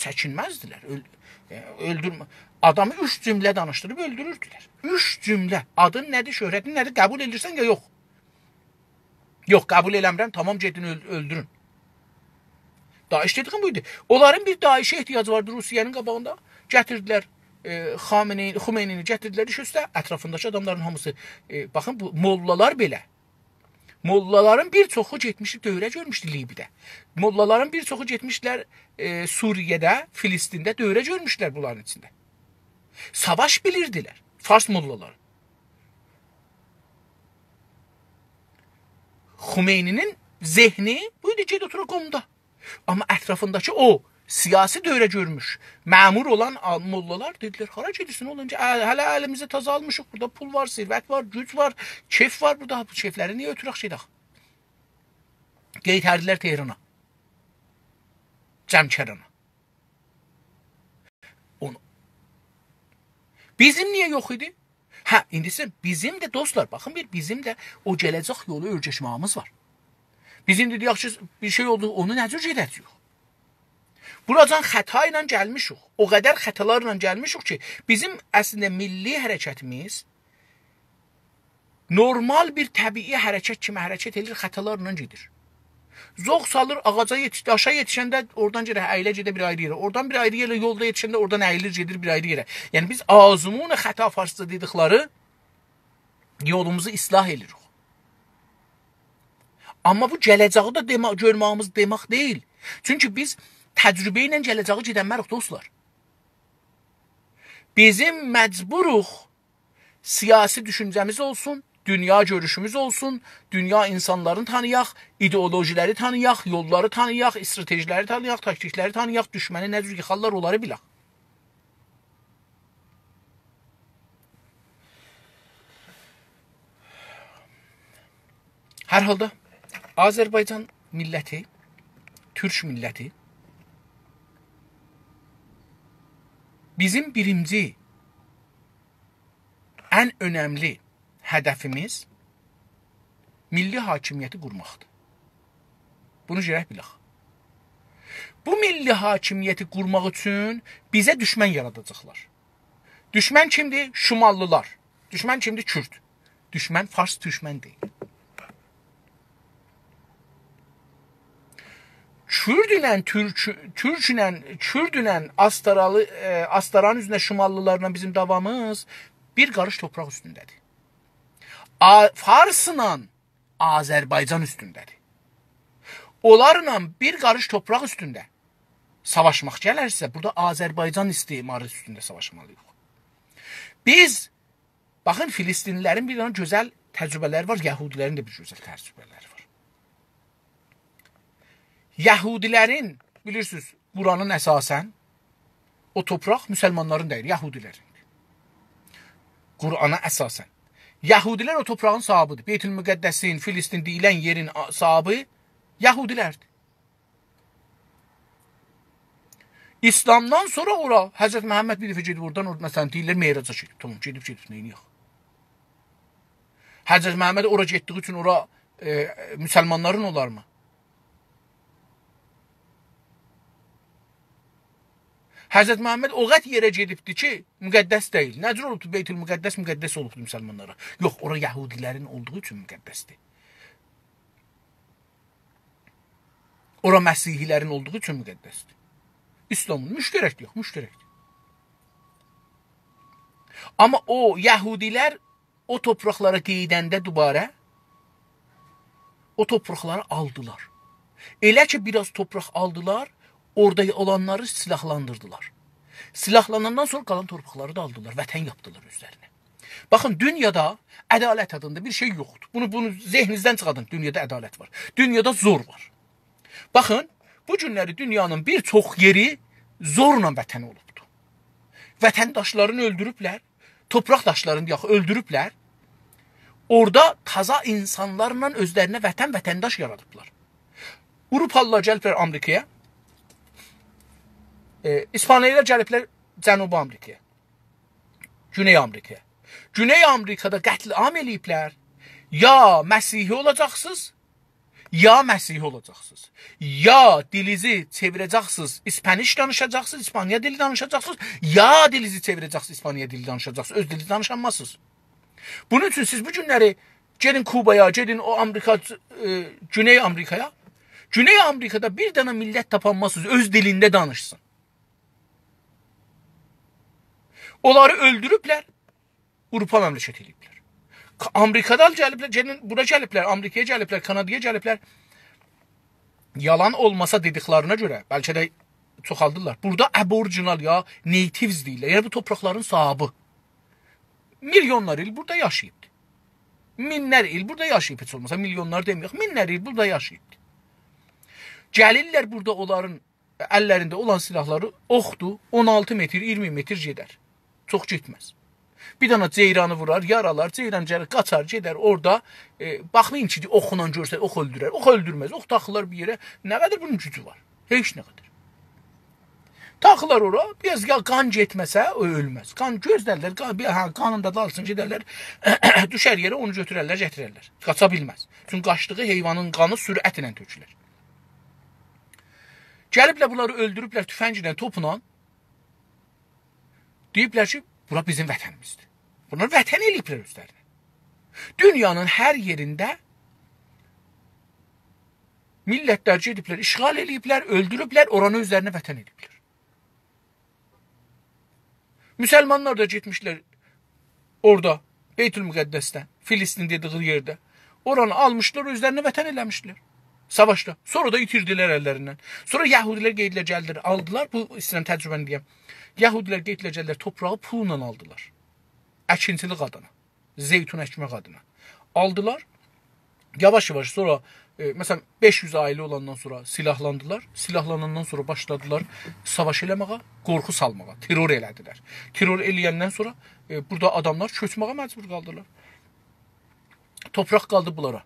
چکینمزدیلر. اؤل-، ائ، اؤلدورمه-، آدامی اوچ جمله دانیشدیریب اؤلدوروردولر. اوچ جمله. آدین نه‌دیر، شهرتین نه‌دیر، قبول ائدیرسن یا یوخ؟ یوخ، قبول ائله‌میرم، تمام، گئدین اؤل-، اؤلدورون. داعش دئدیگیم بو ایدی. اونلارین بیر داعشه احتیاجی واردی روسیه‌نین قاباغیندا. گتیردیلر، ائ، خامنه‌ای، خمینی‌نی گتیردیلر ایش اوسته، اطرافینداکی آداملارین هامیسی، ائ، باخین، بو موللالار بئله. موللالارین بیر چوخو گئتمیشدی، دوره گؤرموشدو لیبی‌ده. موللالارین بیر چوخو گئتمیشدیلر، ائ، سوریه‌ده، فلسطین‌ده دوره گؤرموشدولر بونلارین ایچینده. ساواش بیلیردیلر فارس موللالاری. خمینی‌نین ذهنی بو ایدی، گئت اوتور قمدا. آمما اطرافینداکی او سیاسی دوره گؤرموش، مأمور اولان آ-، موللالار دئدیلر: «هارا گئدیرسن اوغلوم؟ ائ، هله الیمیزی تازا آلمیشیق، بورادا پول وار، ثروت وار، گوج وار، کئیف وار بورادا. بو کئیفلری نییه اؤتورک گئدک؟» قئیتردیلر تهرانا. جمکرانا. اونو. بیزیم نییه یوخ ایدی؟ هه، ایندی سیز، بیزیم ده دوستلار، باخین بیر، بیزیم ده او گله‌جک یولو اؤرگشمه‌ییمیز وار. بیز ایندی دئیک کی، بیر شئی اولدو، اونو نه جور گئده‌جه‌ییک؟ بوراجان خطا ایله گلمیشیک. او قدر خطالارلا گلمیشیک کی، بیزیم اصلینده میللی حرکتیمیز نورمال بیر طبیعی حرکت کیمی حرکت ائدیر، خطالارلا گئدیر. زوغ سالیر آغاجا یئتیش-، داشا یئتیشنده اورادان گئده، اییله گئده بیر آیری یئره. اورادان بیر آیری یئره یولدا یئتیشنده اورادان اییلیر، گئدیر بیر آیری یئره. یعنی بیز آزمون خطا فارسجا دئدیکلری یولوموزو اصلاح ائدیریک. آمما بو گله‌جه‌یی ده دئمه-، گؤرمه‌ییمیز دئمک دئییل. چونکی بیز تجربه ایله گله‌جه‌یی گئدنمه‌ریک، دوستلار. بیزیم مجبوروق سیاسی دوشونجه‌میز اولسون، دونیا گؤروشوموز اولسون، دونیا اینسانلارینی تانییاق، ایدئولوژی‌لری تانییاق، یوللاری تانییاق، استراتژی‌لری تانییاق، تاکتیک‌لری تانییاق، دوشمنی نه جور ییخارلار، اونلاری بیلک. هر حالدا آذربایجان میللتی، تورک میللتی بیزیم بیرینجی، ان اؤنملی هدفیمیز میللی حاکمیتی قورماقدیر. بونو گرک بیلک. بو میللی حاکمیتی قورماق اوچون بیزه دوشمن یاراداجاقلار. دوشمن کیمدیر؟ شماللیلار. دوشمن کیمدیر؟ کورد. دوشمن فارس، دوشمن دئییل. کورد ایله تورک، تورک ایله، کورد ایله آستارالی، ائ، آستارانین اوزونده شماللیلارلا بیزیم دعوامیز بیر قاریش تورپاق اوستونده‌دیر. آ-، فارسلا آذربایجان اوستونده‌دیر. اونلارلا بیر قاریش تورپاق اوستونده ساواشماق گلرسه، بورادا آذربایجان استعماری اوستونده ساواشمالی‌ییق. بیز، باخین، فلسطینلی‌لرین بیر دنه گؤزل تجربه‌لری وار، یهودی‌لرین ده بیر گؤزل تجربه‌لری وار. یهودی‌لرین، بیلیرسینیز، قرآنین اساساً او تورپاق مسلمانلارین دئییل، یهودی‌لرین. قرآنا اساساً. یهودی‌لر او تورپاغین صاحیبیدیر. بیت‌المقدسین، فلسطین دئییلن یئرین آ-، صاحیبی یهودی‌لردیر. اسلامدان سونرا اورا حضرت محمد بیر دفعه گئدیب اورادان، اور-، مثلاً، دئییرلر، معراجا گئدیب. تامام، گئدیب، گئدیب، نئینییک؟ حضرت محمد اورا گئتدیگی اوچون اورا، ائ، مسلمانلارین اولارمی؟ حضرت محمد او قدر یئره گئدیبدی کی، مقدس دئییل. نه جور اولوبدو بیت‌المقدس مقدس اولوبدو مسلمانلارا؟ یوخ، اورا یهودی‌لرین اولدوغو اوچون مقدسدیر. اورا مسیحی‌لرین اولدوغو اوچون مقدسدیر. اسلامین مشترکدیر، یوخ، مشترکدیر. آمما او یهودی‌لر او تورپاقلارا قئییدنده دوباره او تورپاقلاری آلدیلار. ائله کی، بیر آز تورپاق آلدیلار، اورادا اولانلاری سیلاحلاندیردیلار. سیلاحلاناندان سونرا قالان تورپاقلاری دا آلدیلار، وطن یاپدیلار اؤزلرینه. باخین، دونیادا عدالت آدیندا بیر شئی یوخدور. بونو، بونو ذهنینیزدن چیخادین، دونیادا عدالت وار. دونیادا زور وار. باخین، بو گونلری دونیانین بیر چوخ یئری زورلا وطن اولوبدور. وطنداشلارینی اؤلدوروبلر، تورپاقداشلارینی، یوخ، اؤلدوروبلر. اورادا تازا اینسانلارلا اؤزلرینه وطن، وطنداش یارادیبلار. آوروپالیلار گلیبلر آمریکایا. ائ، ایسپانیالیلار گلیبلر جنوبی آمریکایا. گونئی آمریکایا. گونئی آمریکادا قتل‌عام ائله‌ییبلر. یا مسیحی اولاجاقسینیز، یا مسیحی اولاجاقسینیز. یا دیلینیزی چئویره‌جکسینیز، اسپانیش دانیشاجاقسینیز، اسپانیا دیلی دانیشاجاقسینیز، یا دیلینیزی چئویره‌جکسینیز، اسپانیا دیلی دانیشاجاقسینیز. اؤز دیلینیزی دانیشانمازسینیز. بونون اوچون سیز بو گونلری گئدین کوبایا، گئدین او آمریکا، ائ، گونئی آمریکایا. گونئی آمریکادا بیر دنه میللت تاپانمازسینیز، اؤز دیلینده دانیشسین. اونلاری اؤلدوروبلر، آوروپا مملکتی ائله‌ییبلر. آمریکادان گلیبلر، گلین، بورا گلیبلر، آمریکایا گلیبلر، کانادایا گلیبلر. یالان اولماسا دئدیکلرینه گؤره، بلکه ده چوخالدیرلار. بورادا ابوریجینال یا natives دئییرلر. یعنی بو تورپاقلارین صاحیبی. میلیونلار ایل بورادا یاشاییبدی. مینلر ایل بورادا یاشاییب هئچ اولماسا. میلیونلار دئمه‌یک، مینلر ایل بورادا یاشاییبدی. گلیرلر بورادا اونلارین اللرینده اولان سلاحلاری اوخدور، اون آلتی متر، اییرمی متر گئدر. چوخ گئتمز. بیر دنه جئیرانی وورار، یارالار، جئیران گلیر، قاچار، گئدر اورادا. ائ، باخمایین کی، اوخونان گؤرسه، اوخ اؤلدورر. اوخ اؤلدورمز، اوخ تاخیلار بیر یئره. نه قدر بونون گوجو وار؟ هئچ نه قدر. تاخیلار اورا، بیر آز یا قان گئتمه‌سه، او اؤلمز. قان گؤزلرلر، قان، بیر، هه، قانین دا دالیسین گئدرلر، دوشر یئره، اونو گؤتوررلر، گتیررلر. قاچا بیلمز. چونکی قاچدیغی حیوانین قانی سرعتله تؤکولر. گلیبلر بونلاری اؤلدوروبلر تفنگله، توپلا. دئییبلر کی، بورا بیزیم وطنیمیزدیر. بونلار وطن ائله‌ییبلر اؤزلرینه. دونیانین هر یئرینده میللتلر گئدیبلر، اشغال ائله‌ییبلر، اؤلدوروبلر، اورانی اؤزلرینه وطن ائله‌ییبلر. مسلمانلار دا گئتمیشلر اورادا، بیت‌المقدسده، فلسطین دئدیگی یئرده. اورانی آلمیشلار، اؤزلرینه وطن ائله‌میشلر. ساواشدا. سونرا دا ایتیردیلر اللریندن. سونرا یهودیلر گئتدیلر، گلدیلر، آلدیلار. بو ایسته‌ییرم تجربه‌نی دئیم. یهودیلر گئتدیلر، گلدیلر، تورپاغی پوللا آلدیلار. اکینچیلیک آدینا. زیتون اکمک آدینا. آلدیلار. یاواش-یاواش سونرا، ائ، مثلا، بئش یوز عائله اولاندان سونرا سلاحلاندیلار. سلاحلاناندان سونرا باشلادیلار ساواش ائله‌مه‌یه، قورخو سالماغا، ترور ائله‌دیلر. ترور ائله‌یندن سونرا، ائ، بورادا آداملار کؤچمه‌یه مجبور قالدیلار. تورپاق قالدی بونلارا.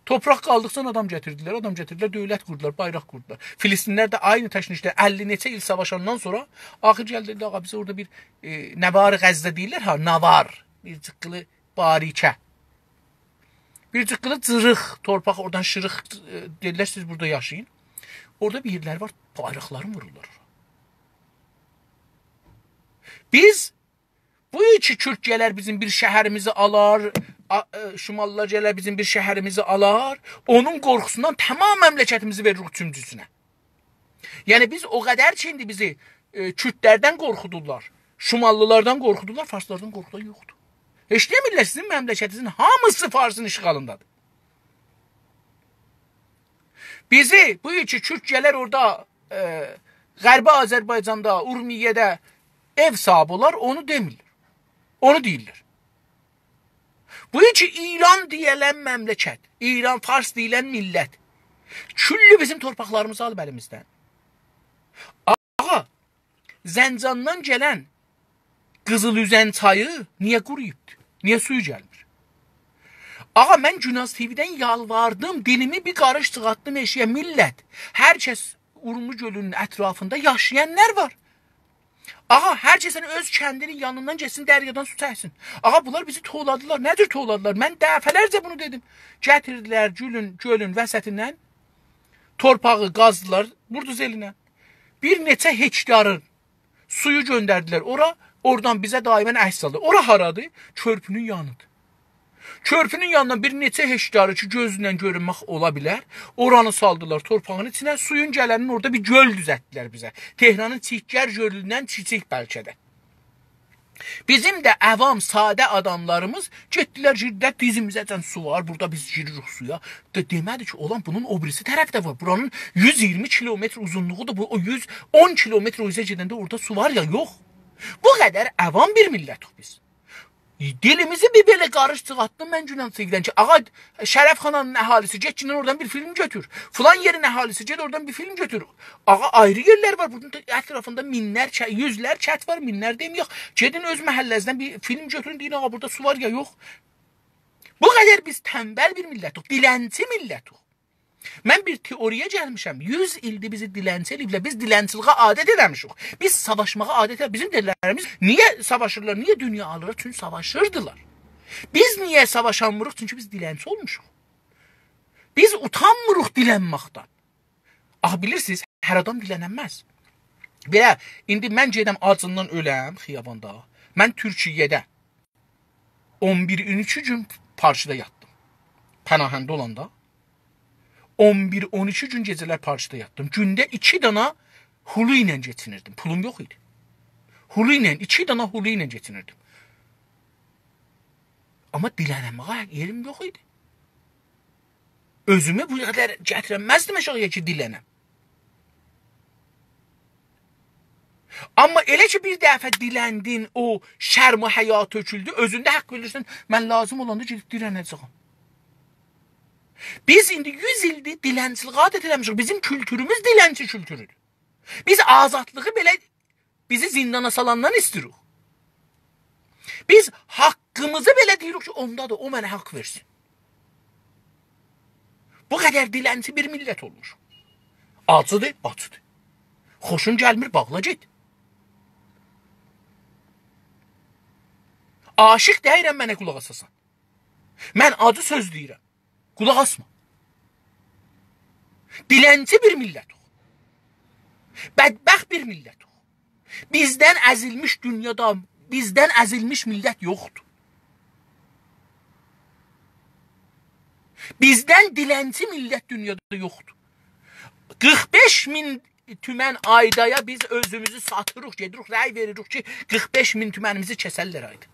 تورپاق قالدیقجا آدام گتیردیلر، آدام گتیردیلر، دؤولت قوردولار، بایراق قوردولار. فلسطینلی‌لر ده عینی تشنیجده اللی نئچه ایل ساواشاندان سونرا آخیر گلدی، دئدی، «آغا، بیزه اورادا بیر، ائ، نه وار غزه‌ده دئییرلر ها، نه وار؟» بیر جیققیلی باریکه. بیر جیققیلی جیریق تورپاق، اورادان شیریق، ائ، دئدیلر، «سیز بورادا یاشایین.» اورادا بیر یئرلر وار، بایراقلارین وورورلار اورا. بیز بو کی کورد گلر بیزیم بیر شهریمیزی آلار، آ-، ائ، شماللیلار گلر بیزیم بیر شهریمیزی آلار، اونون قورخوسوندان تمام مملکتیمیزی وئریریک اوچونجوسونه. یعنی بیز او قدر کی، ایندی بیزی، ائ، کوردلردن قورخودورلار، شماللیلاردان قورخودورلار، فارسلاردان قورخودان یوخدور. هئچ دئمیرلر، سیزین مملکتینیزین هامیسی فارسین اشغالیندادیر. بیزی، بو کی کورد گلر اورادا، ائ، غربی آذربایجاندا، اورمیه‌ده ائو صاحیبی اولار، اونو دئمیرلر. اونو دئییرلر. بو کی ایران دئییلن مملکت، ایران، فارس دئییلن میللت، کلّی بیزیم تورپاقلاریمیزی آلیب الیمیزدن. آغا، زنجاندان گلن قیزیل اوزن چایی نییه قورویوبدور؟ نییه سویو گلمیر؟ آغا، من گوناز تی‌وی‌دن یالواردیم، دیلیمی بیر قاریش چیخارتدیم ائشیگه، میللت. هر کس اورمو گؤلونون اطرافیندا یاشایانلار وار. آغا، هر کس اؤز کندینین یانیندان گئتسین، دریادان سو چکسین. آغا، بونلار بیزی توولادیلار. نه جور توولادیلار؟ من دفعه‌لرجه بونو دئدیم. گتیردیلر گؤلون، گؤلون وسطیندن، تورپاغی قازدیلار، بولدوزرله. بیر نئچه هکتارین سویو گؤندردیلر اورا، اورادان بیزه دائما عکس سالدی. اورا هارادیر؟ کؤرپونون یانیدیر. کؤرپونون یانیندان بیر نئچه هکتاری کی، گؤزونن گؤرونمک اولا بیلر، اورانی سالدیلار تورپاغین ایچینه، سویون گلنین اورادا بیر گؤل دوزلتدیلر بیزه. تهرانین چیکگر گؤلوندن کیچیک بلکه ده. بیزیم ده عوام، ساده آداملاریمیز گئتدیلر، گیردیلر، دیزیمیزه‌جن سو وار، بورادا بیز گیریریک سویا. ده دئمه‌دی کی، اولان بونون او بیریسی طرفده وار. بورانین یوز اییرمی کیلومتر اوزونلوغودور، بو او یوز اون کیلومتر او اوزه گئدنده اورادا سو وار یا یوخ. بو قدر عوام بیر میللتیک بیز. دیلیمیزی بیر بئله قاریش چیخارتدیم من گوناز تی‌وی‌دن کی، آغا، شرفخانانین اهالیسی، گئت گینن اورادان بیر فیلم گؤتور. فلان یئرین اهالیسی، گئت اورادان بیر فیلم گؤتور. آغا، آیری یئرلر وار، بونون اطرافیندا مینلر، چه-، یوزلر کت وار، مینلر دئمه‌یک. گئدین اؤز محله‌نیزدن بیر فیلم گؤتورون، دئیین، آغا، بورادا سو وار یا یوخ. بو قدر بیز تنبل بیر میللتیک، دیلنچی میللتیک. من بیر تئوری‌یه گلمیشم. یوز ایلدیر بیزی دیلنچی ائله‌ییبلر. بیز دیلنچیلیگه عادت ائله‌میشیک. بیز ساواشماغا عادت ائله‌میشیک. بیزیم دده‌لریمیز نییه ساواشیرلار، نییه دونیا آلیرلار؟ چونکی ساواشیردیلار. بیز نییه ساواشانمیریق؟ چونکی بیز دیلنچی اولموشوق. بیز اوتانمیریق دیلنمکدن. آخی بیلیرسینیز، هر آدام دیلننمز. بئله، ایندی من گئدم آجیندان اؤلم خیاباندا. من تورکیه‌ده اون بیر اون ایکی گون پارکدا یاتدیم. پناهنده اولاندا اون بیر اون ایکی گون گئجه‌لر پارکدا یاتدیم. گونده ایکی دانا حلو ایله کئچینیردیم. پولوم یوخ ایدی. حلو ایله، ایکی دانا حلو ایله کئچینیردیم. آمما دیلنمه‌یه یئریم یوخ ایدی. اؤزومو بو قدر گتیرنمزدیم آشاغییا کی، دیلنم. آمما ائله کی، بیر دفعه دیلندین، او شرم و حیا تؤکولدو، اؤزونده حق بیلیرسن، من لازیم اولاندا گئدیب دیلنه‌جه‌یم. بیز ایندی یوز ایلدیر دیلنچیلیگه عادت ائله‌میشیک. بیزیم کولتوروموز دیلنچی کولتورودور. بیز آزادلیغی بئله بیزی زیندانا سالاندان ایسته‌ییریک. بیز حاققیمیزی بئله دئییریک کی، اوندادیر، او منه حاق وئرسین. بو قدر دیلنچی بیر میللت اولموشوق. آجیدیر، آجیدیر. خوشون گلمیر، باغلا گئت. عاشیق دئییرم، منه قولاق آساسان. من آجی سؤز دئییرم. قولاق آسما. دیلنچی بیر میللتوخ. بدبخت بیر میللتوخ. بیزدن ازیلمیش دونیادا، بیزدن ازیلمیش میللت یوخدور. بیزدن دیلنچی میللت دونیادا یوخدور. قیرخ بئش مین تومن آیدایا بیز اؤزوموزو ساتیریق، گئدیریک، رأی وئریریک کی، قیرخ بئش مین تومنیمیزی کسرلر آیدا.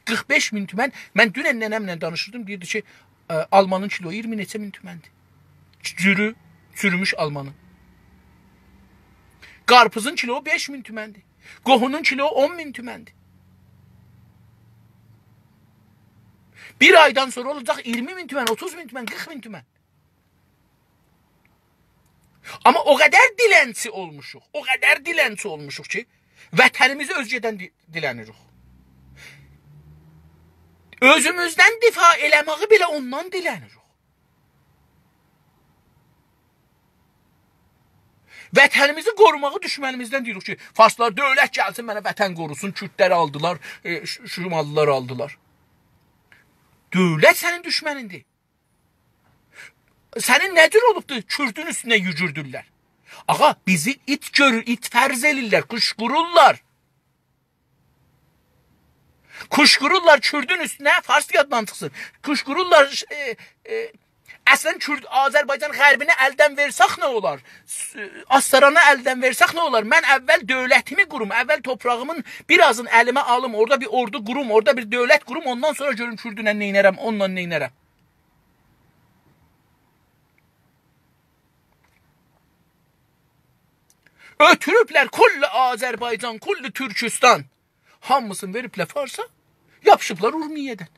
قیرخ بئش مین تومن، من دونن ننه‌مله دانیشیردیم، دئییردی کی، ائ، آلمانین کیلویو اییرمی نئچه مین تومندیر. چورو، چوروموش آلمانین. قارپیزین کیلویو بئش مین تومندیر. قوهونون کیلویو اون مین تومندیر. بیر آیدان سونرا اولاجاق اییرمی مین تومن، اوتوز مین تومن، قیرخ مین تومن. آمما او قدر دیلنچی اولموشوق، او قدر دیلنچی اولموشوق کی، وطنیمیزی اؤزگه‌دن دی-، دیلنیریک. اؤزوموزدن دفاع ائله‌مه‌یی بئله اوندان دیلنیریک. وطنیمیزی قوروماغی دوشمنیمیزدن دئییریک کی، فارسلار دؤولت گلسین، منه وطن قوروسون، کوردلری آلدیلار، ائ، ش-، شماللیلاری آلدیلار. دؤولت سنین دوشمنیندیر. سنین نه جور اولوبدور، کوردون اوستونه یوگوردورلر؟ آغا، بیزی ایت گؤرور، ایت فرض ائلیرلر، قیشقیریرلار. قیشقیریرلار کوردون اوستونه، فارس یاددان چیخسین. قیشقیریرلار، ائ، ائ، اصلاً کورد، آذربایجان غربینی الدن وئرسک نه اولار؟ س-، آستارانی الدن وئرسک نه اولار؟ من اول دؤولتیمی قوروم، اول توپراغیمین بیر آزین الیمه آلیم، اورادا بیر اوردو قوروم، اورادا بیر دؤولت قوروم، اوندان سونرا گؤروم کوردونن نئینرم، اونونلا نئینرم. اؤتوروبلر کل آذربایجان، کل تورکوستان، هامیسینی وئریبلر فارسا، یاپیشیبلار اورمیه‌دن.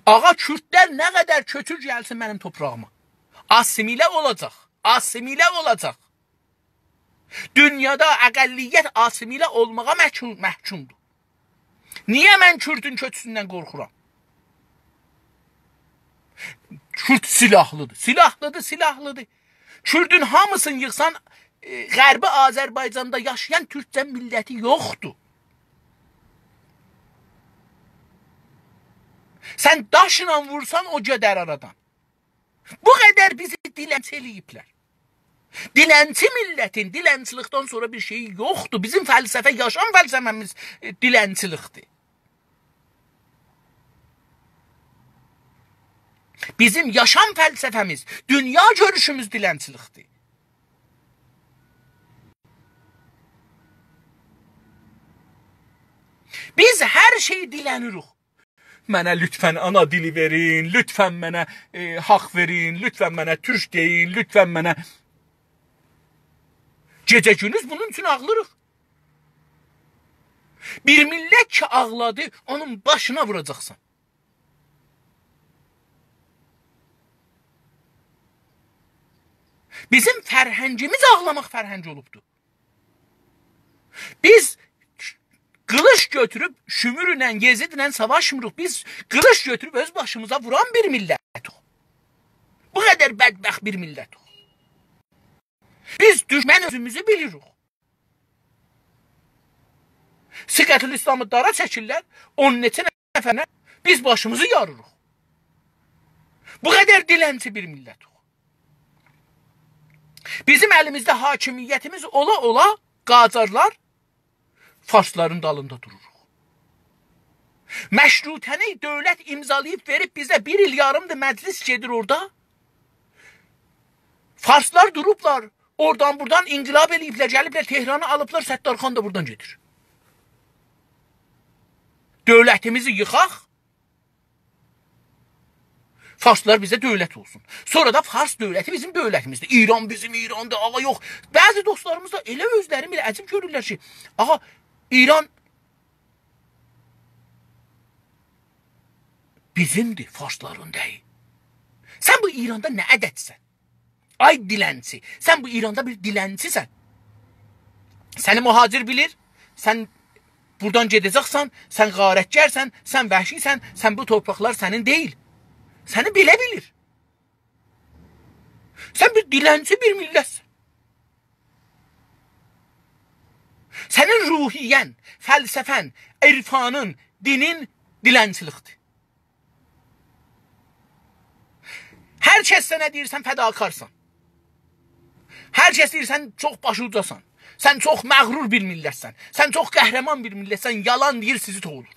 آغا، کوردلر نه قدر کؤچور گلسین منیم توپراغیما، آسیمیله اولاجاق، آسیمیله اولاجاق. دونیادا اقلیت آسیمیله اولماغا محکوم، محکومدور. نییه من کوردون کؤچوسوندن قورخورام؟ کورد سلاحلیدیر، سلاحلیدیر، سلاحلیدیر. کوردون هامیسینی ییغسان، ائ، غربی آذربایجاندا یاشایان تورکجه میللتی یوخدور. سن داشلا وورسان، او گئدر آرادان. بو قدر بیزی دیلنچی ائله‌ییبلر. دیلنچی میللتین، دیلنچیلیکدن سونرا بیر شئیی یوخدور. بیزیم فلسفه، یاشام فلسفه‌میز، ائ، دیلنچیلیکدیر. بیزیم یاشام فلسفه‌میز، دونیا گؤروشوموز دیلنچیلیکدیر. بیز هر شئیی دیلنیریک. منه لطفاً آنا دیلی وئرین، لطفاً منه، ائ، حاق وئرین، لطفاً منه تورک دئیین، لطفاً منه. گئجه گوندوز بونون اوچون آغلیریق. بیر میللت کی آغلادی، اونون باشینا ووراجاقسان. بیزیم فرهنگیمیز آغلاماق فرهنگی اولوبدور. بیز قیلیش گؤتوروب شومورله، یزیدله ساواشمیریق. بیز قیلیش گؤتوروب اؤز باشیمیزا ووران بیر میللتیک. بو قدر بدبخت بیر میللتیک. بیز دوشمن اؤزوموزو بیلیریک. صیغةالاسلامی دارا چکیرلر، اون نئچه نفرینه، بیز باشیمیزی یاریریق. بو قدر دیلنچی بیر میللتیک. بیزیم الیمیزده حاکمیتیمیز اولا-اولا قاجارلار فارسلارین دالیندا دوروروق. مشروطه‌نی دؤولت امضالاییب وئریب بیزه، بیر ایل یاریمدیر مجلس گئدیر اورادا. فارسلار دوروبلار، اورادان بورادان انقلاب ائله‌ییبلر، گلیبلر تهرانی آلیبلار، ستارخان دا بورادان گئدیر. دؤولتیمیزی ییخاق، فارسلار بیزه دؤولت اولسون. سونرا دا فارس دؤولتی بیزیم دؤولتیمیزدیر. ایران بیزیم ایراندیر، آغا، یوخ. بعضی دوستلاریمیز دا ائله اؤزلرینی بئله عجیب گؤرورلر کی، آغا، ایران بیزیمدیر، فارسلارین دئییل. سن بو ایراندا نه عددسن؟ آی دیلنچی، سن بو ایراندا بیر دیلنچیسن. سنی مهاجر بیلیر، سن بورادان گئده‌جکسن، سن غارتگرسن، سن وحشیسن، سن بو تورپاقلار سنین دئییل. سنی بئله بیلیر. سن بیر دیلنچی بیر میللتسن. سنین روحیه‌ن، فلسفه‌ن، عرفانین، دینین دیلنچیلیکدیر. هر کس سنه دئییر، سن فداکارسان. هر کس دئییر، سن چوخ باشی اوجاسان. سن چوخ مغرور بیر میللتسن. سن چوخ قهرمان بیر میللتسن. یالان دئییر، سیزی توولور.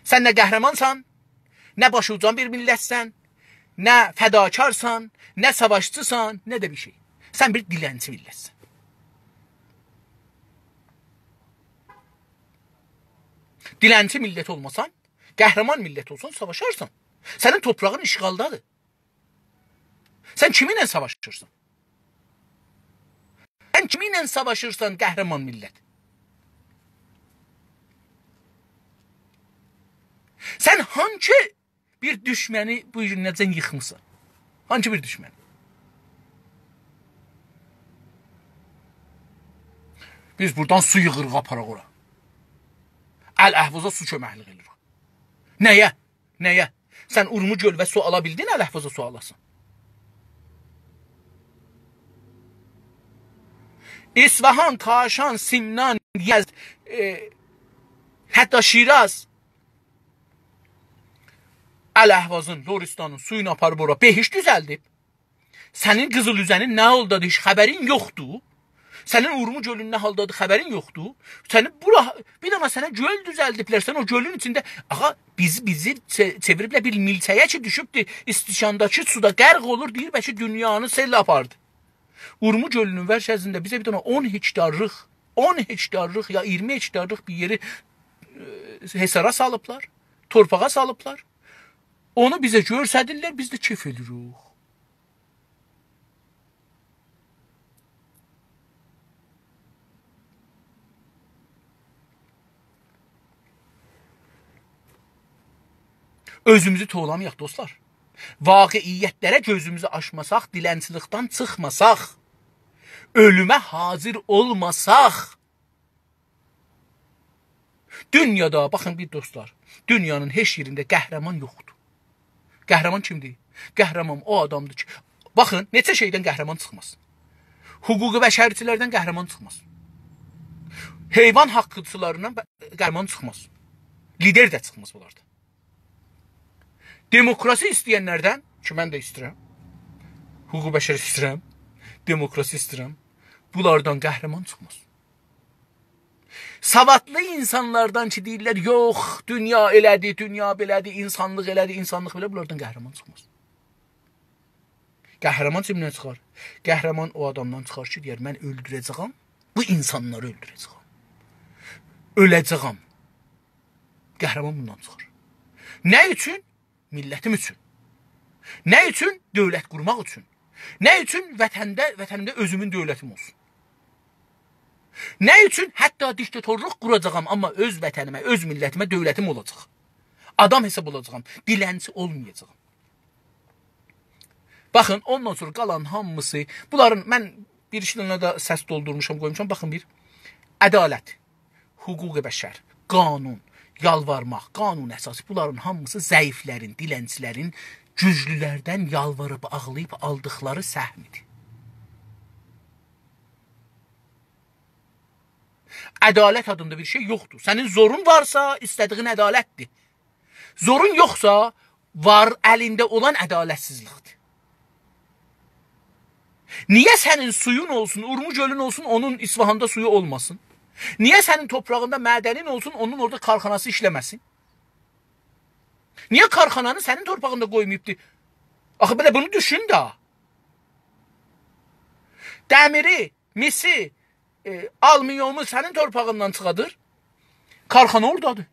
سن نه قهرمانسان، نه باشی اوجا بیر میللتسن، نه فداکارسان، نه ساواشچیسان، نه ده بیر شئی. سن بیر دیلنچی میللتسن. دیلنچی میللت اولماسان، قهرمان میللت اولسان، ساواشارسان. سنین تورپاغین اشغالدادیر. سن کیمینله ساواشیرسان؟ سن کیمینله ساواشیرسان، قهرمان میللت؟ سن هانسی بیر دوشمنی بو گونه‌جن ییخمیسان؟ هانسی بیر دوشمنی؟ بیز بورادان سو ییغیریق، آپاراق اورا. الاحوازا سو کؤمکلیک ائدیر. نه‌یه؟ نه‌یه؟ سن اورمو گؤلووه سو آلا بیلدین، الاحوازا سو آلاسان؟ اصفهان، کاشان، سمنان، یزد، ائ، حتی شیراز الاحوازین، لرستانین سویونو آپاریب اورا بهشت دوزلدیب. سنین قیزیل اوزه‌نین نه حالدادیر، هئچ خبرین یوخدور. سنین اورمو گؤلون نه حالدادیر، خبرین یوخدور. سنین بورا، بیر دنه سنه گؤل دوزلدیبلر، سن او گؤلون ایچینده، آغا، بیزی، بیزی چئ-، چئویریبلر بیر میلچه‌یه کی، دوشوبدور استکانداکی سودا غرق اولور، دئییر، بلکه دونیانی سئل آپاردی. اورمو گؤلونون ورشه‌سینده بیزه بیر دنه اون هکتارلیق، اون هکتارلیق یا اییرمی هکتارلیق بیر یئری، ائ، حصارا سالیبلار، تورپاغا سالیبلار. اونو بیزه گؤستریرلر، بیز ده کئف ائدیریک. اؤزوموزو توولامایاق، دوستلار. واقعیتلره گؤزوموزو آچماساق، دیلنچیلیکدن چیخماساق، اؤلومه حاضر اولماساق، دونیادا، باخین بیر دوستلار، دونیانین هئچ یئرینده قهرمان یوخدور. قهرمان کیمدیر؟ قهرمان او آدامدیر کی، باخین، نئچه شئیدن قهرمان چیخماز. حقوق بشرچیلردن قهرمان چیخماز. حیوان حاقچیلاریندان به-، قهرمان چیخماز. لیدر ده چیخماز بونلاردان. دموکراسی ایسته‌ینلردن، کی من ده ایسته‌ییرم، حقوق بشر ایسته‌ییرم، دموکراسی ایسته‌ییرم، بونلاردان قهرمان چیخماز. سوادلی اینسانلاردان کی دئییرلر، «یوخ، دونیا ائله‌دی، دونیا بئله‌دی، اینسانلیق ائله‌دی، اینسانلیق بئله»، بونلاردان قهرمان چیخماز. قهرمان کیمدن چیخار؟ قهرمان او آدامدان چیخار کی، دئیر، «من اؤلدوره‌جه‌یم، بو اینسانلاری اؤلدوره‌جه‌یم. اؤله‌جه‌یم.» قهرمان بوندان چیخار. نه اوچون؟ میللتیم اوچون. نه اوچون؟ دؤولت قورماق اوچون. نه اوچون؟ وطنده، وطنیمده اؤزومون دؤولتیم اولسون. نه اوچون؟ حتی دیکتاتورلوق قوراجاغام، آمما اؤز وطنیمه، اؤز میللتیمه دؤولتیم اولاجاق. آدام حساب اولاجاغام، دیلنچی اولمایاجاغام. باخین، اوندان سونرا قالان هامیسی، بونلارین من بیر ایکی دنه ده سس دولدورموشام، قویموشام. باخین بیر، عدالت، حقوق بشر، قانون، یالوارماق، قانون اساسی، بونلارین هامیسی ضعیفلرین، دیلنچیلرین گوجلولردن یالواریب، آغلاییب آلدیقلاری سهمیدیر. عدالت آدیندا بیر شئی یوخدور. سنین زورون وارسا، ایسته‌دیگین عدالتدیر. زورون یوخسا، وار، الینده اولان عدالتسیزلیکدیر. نییه سنین سویون اولسون، اورمو گؤلون اولسون، اونون اصفهاندا سویو اولماسین؟ نییه سنین تورپاغیندا معدنین اولسون، اونون اورادا کارخاناسی ایشله‌مه‌سین؟ نییه کارخانانی سنین تورپاغیندا قویماییبدی؟ آخی بئله بونو دوشون ده. دمیری، میسی، ائ، آلومینیومو سنین تورپاغیندان چیخادیر. کارخانا اورادادیر.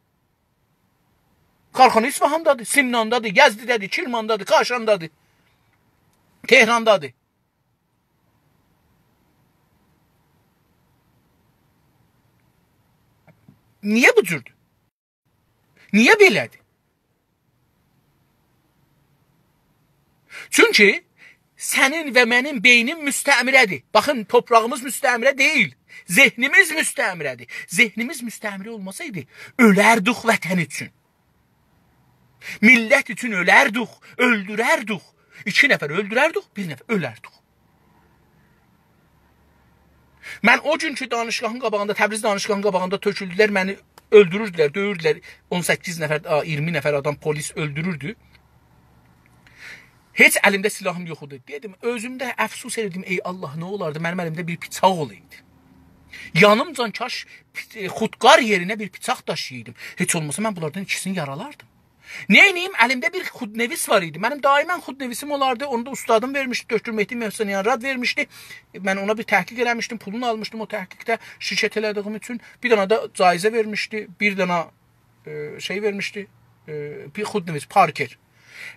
کارخانا اصفهاندادیر، سمناندادیر، یزدده‌دیر، کرماندادیر، کاشاندادیر، تهراندادیر. نییه بو جوردور؟ نییه بئله‌دیر؟ چونکی سنین و منیم بئینیم مستعمره‌دیر. باخین، توپراغیمیز مستعمره دئییل. ذهنیمیز مستعمره‌دیر. ذهنیمیز مستعمره اولماسایدی، اؤلردیک وطن اوچون. میللت اوچون اؤلردیک، اؤلدورردیک. ایکی نفر اؤلدورردیک، بیر نفر اؤلردیک. من او گون کی دانشگاهین قاباغیندا، تبریز دانشگاهین قاباغیندا تؤکولدولر، منی اؤلدوروردولر، دؤیوردولر. اون سککیز نفر، آ، اییرمی نفر آدام، پلیس اؤلدوروردو. هئچ الیمده سلاحیم یوخ ایدی. دئدیم، اؤزومده افسوس ائله‌دیم، ای الله، نه اولاردی، منیم الیمده بیر بیچاق اولایدی. یانیمجان کاش پی-، خودکار یئرینه بیر بیچاق داشییایدیم. هئچ اولماسا من بونلاردان ایکیسینی یارالاردیم. نئینیییم؟ الیمده بیر خودنویس وار ایدی. منیم دائماً خودنویسیم اولاردی. اونو دا اوستادیم وئرمیشدی، دکتر مهدی محسنیان‌راد وئرمیشدی. من اونا بیر تحقیق ائله‌میشدیم، پولونو آلمیشدیم او تحقیقده. شرکت ائله‌دیییم اوچون بیر دنه ده جایزه وئرمیشدی، بیر دنه، ائ، شئی وئرمیشدی، ائ، بیر خودنویس، پارکر.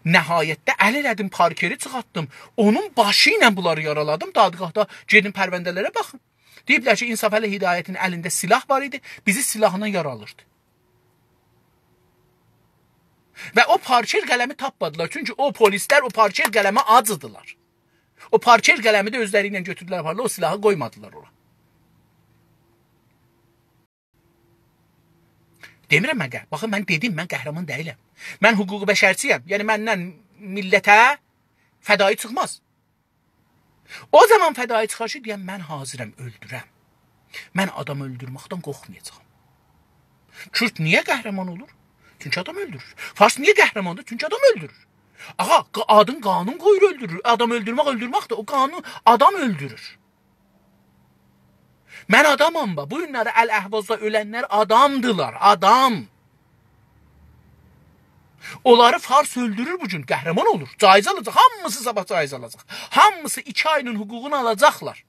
نهایتده ال ائله‌دیم، پارکری چیخارتدیم. اونون باشی ایله بونلاری یارالادیم. دادگاهدا گئدین پرونده‌لره باخین. دئییبلر کی، انصافعلی هدایتین الینده سلاح وار ایدی، بیزی سلاحلا یارالیردی. و او پارکر قلمی تاپمادیلار. چونکی او پلیسلر او پارکر قلمه آجیدیلار. او پارکر قلمی ده اؤزلری ایله گؤتوردولر، آپاردیلار، او سلاحی قویمادیلار اورا. دئمیرم من قه-، باخین، من دئدیم، من قهرمان دئییلم. من حقوق بشرچی‌یم. یعنی مندن میللته فدایی چیخماز. او زامان فدایی چیخار کی، دئیم، من حاضرم اؤلدورم. من آدام اؤلدورمکدن قورخمایاجاغام. کورد نییه قهرمان اولور؟ چونکی آدام اؤلدورور. فارس نییه قهرماندیر؟ چونکی آدام اؤلدورور. آغا، قا-، آدین قانون قویور اؤلدورور. آدام اؤلدورمک، اؤلدورمکدیر. او قانون آدام اؤلدورور. من آدامام با. بو گونلری الاحوازدا اؤلنلر آدامدیلار، آدام. اونلاری فارس اؤلدورور بو گون، قهرمان اولور. جایزه آلاجاق، هامیسی صاباح جایزه آلاجاق. هامیسی ایکی آیینین حقوقونو آلاجاقلار.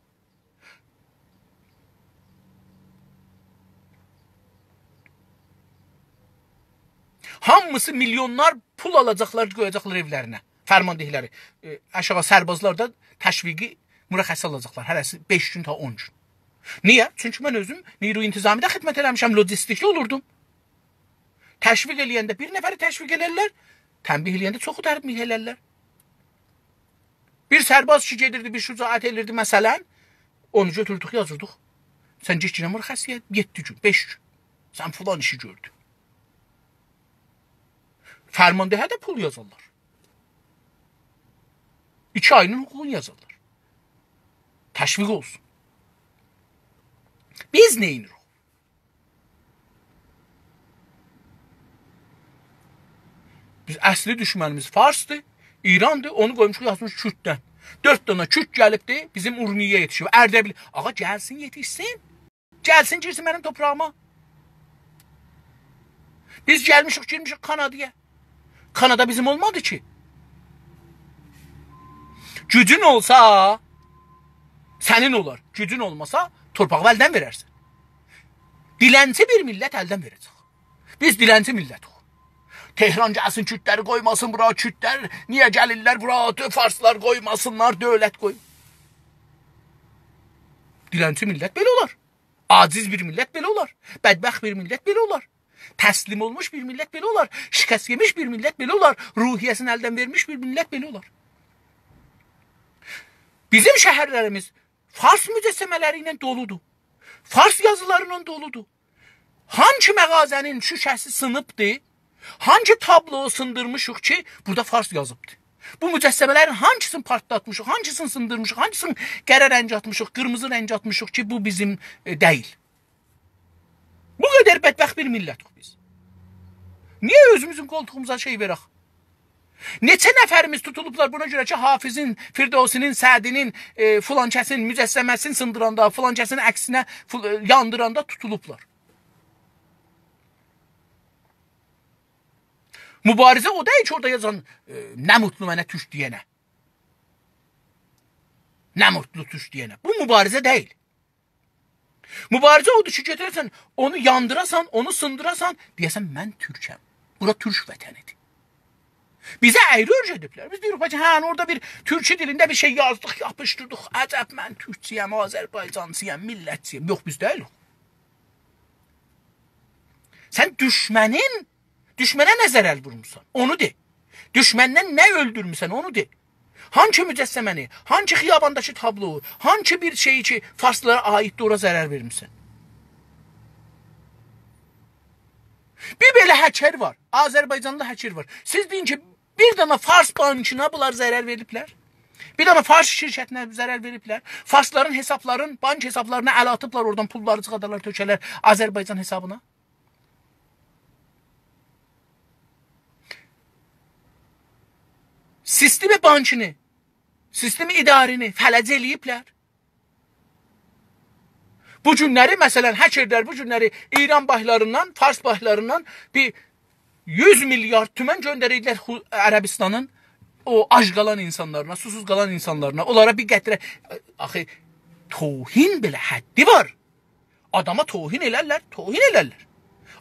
هامیسی میلیونلار پول آلاجاقلار، قویاجاقلار ائولرینه. فرماندهلری، ائ، آشاغی سربازلار دا تشویقی مرخصی آلاجاقلار. هره‌سی بئش گون تا اون گون. نییه؟ چونکی من اؤزوم نیروی انتظامی‌ده خدمت ائله‌میشم، لوجیستیکده اولوردوم. تشویق ائله‌ینده بیر نفری تشویق ائلرلر، تنبیه ائله‌ینده چوخو تنبیه ائلرلر. بیر سرباز کی گئدیردی، بیر شجاعت ائلیردی، مثلا، اونو گؤتوردوک، یازیردیق. سن گئت گینه مرخصی‌یه، یئددی گون، بئش گون. سن فلان ایشی گؤردون. فرماندهه ده پول یازارلار. ایکی آیینین حقوقونو یازارلار. تشویق اولسون. بیز نه ائدیریک؟ بیز اصلی دوشمنیمیز فارسدیر، ایراندیر، اونو قویموشوق یازمیش کورددن. دؤرد دنه کورد گلیبدی، بیزیم اورمیه‌یه یئتیشیب. اردبیل، آغا، گلسین، یئتیشسین. گلسین، گیرسین منیم توپراغیما. بیز گلمیشیک، گیرمیشیک کانادایا. کانادا بیزیم اولمادی کی. گوجون اولسا، سنین اولار. گوجون اولماسا، توپراغی الدن وئررسن. دیلنچی بیر میللت الدن وئره‌جک. بیز دیلنچی میللتیک. تهران گلسین، کوردلری قویماسین بورا، کوردلر نییه گلیرلر بورا، فارسلار قویماسینلار، دؤولت قوی. دیلنچی میللت بئله اولار. عاجز بیر میللت بئله اولار. بدبخت بیر میللت بئله اولار. تسلیم اولموش بیر میللت بئله اولار. شکست یئمیش بیر میللت بئله اولار. روحیه‌سینی الدن وئرمیش بیر میللت بئله اولار. بیزیم شهرلریمیز فارس مجسمه‌لری ایله دولودور. فارس یازیلاری ایله دولودور. هانسی مغازه‌نین شوشه‌سی سینیبدی؟ هانسی تابلو سیندیرمیشیق کی، بورادا فارس یازیبدی؟ بو مجسمه‌لرین هانسینی پارتلاتمیشیق، هانسینی سیندیرمیشیق، هانسینی قره رنگ آتمیشیق، قیرمیزی رنگ آتمیشیق کی، بو بیزیم، ائ، دئییل؟ بو قدر بدبخت بیر میللتیک بیز. نییه اؤزوموزون قولتوغوموزا شئی وئرک؟ نئچه نفریمیز توتولوبلار بونا گؤره کی، حافظین، فردوسی‌نین، سعدی‌نین، ائ، فلان کسین مجسمه‌سینی سیندیراندا، فلان کسین عکسینه فل-، ائ، یاندیراندا توتولوبلار. مبارزه او دئییل کی، اورادا یازان، ائ، «نه موتلو منه تورک دئینه». «نه موتلو تورک دئینه». بو مبارزه دئییل. مبارزه اودور کی، گؤتوره‌سن، اونو یاندیراسان، اونو سیندیراسان، دئیه‌سن، «من تورکم». بورا تورک وطنی‌دیر. بیزه اَیری اؤیره‌دیبلر. بیز دئییریک، «باخ، هه، اورادا بیر تورکی دیلینده بیر شئی یازدیق، یاپیشدیردیق. عجب، من تورکچویم، آذربایجانچی‌یام، میللتچی‌یم.» یوخ، بیز دئییلیک. سن دوشمنین، دوشمنه نه ضرر وورموسان؟ اونو دئ. دوشمندن نه اؤلدورموسن؟ اونو دئ. هانسی مجسمه‌نی، هانسی خیابانداکی تابلو، هانسی بیر شئیی کی، فارسلارا عاییددیر، اورا ضرر وئرمیسن؟ بیر بئله هکر وار، آذربایجانلی هکر وار. سیز دئیین کی، بیر دنه فارس بانکینا بونلار ضرر وئریبلر؟ بیر دنه فارس شرکتینه ضرر وئریبلر؟ فارسلارین حسابلارین، بانک حسابلارینا ال آتیبلار، اورادان پوللاری چیخادالار، تؤکه‌لر آذربایجان حسابینا؟ سیستم بانکینی، سیستم اداره‌نی فلج ائله‌ییبلر. بو گونلری، مثلا، هکرلر بو گونلری ایران بانکلاریندان، فارس بانکلاریندان بیر یوز میلیارد تومن گؤندریرلر خو-، عربستانین او آج قالان اینسانلارینا، سوسوز قالان اینسانلارینا. اونلارا بیر قطره، آخی، توهین بئله حدی وار. آداما توهین ائلرلر، توهین ائلرلر.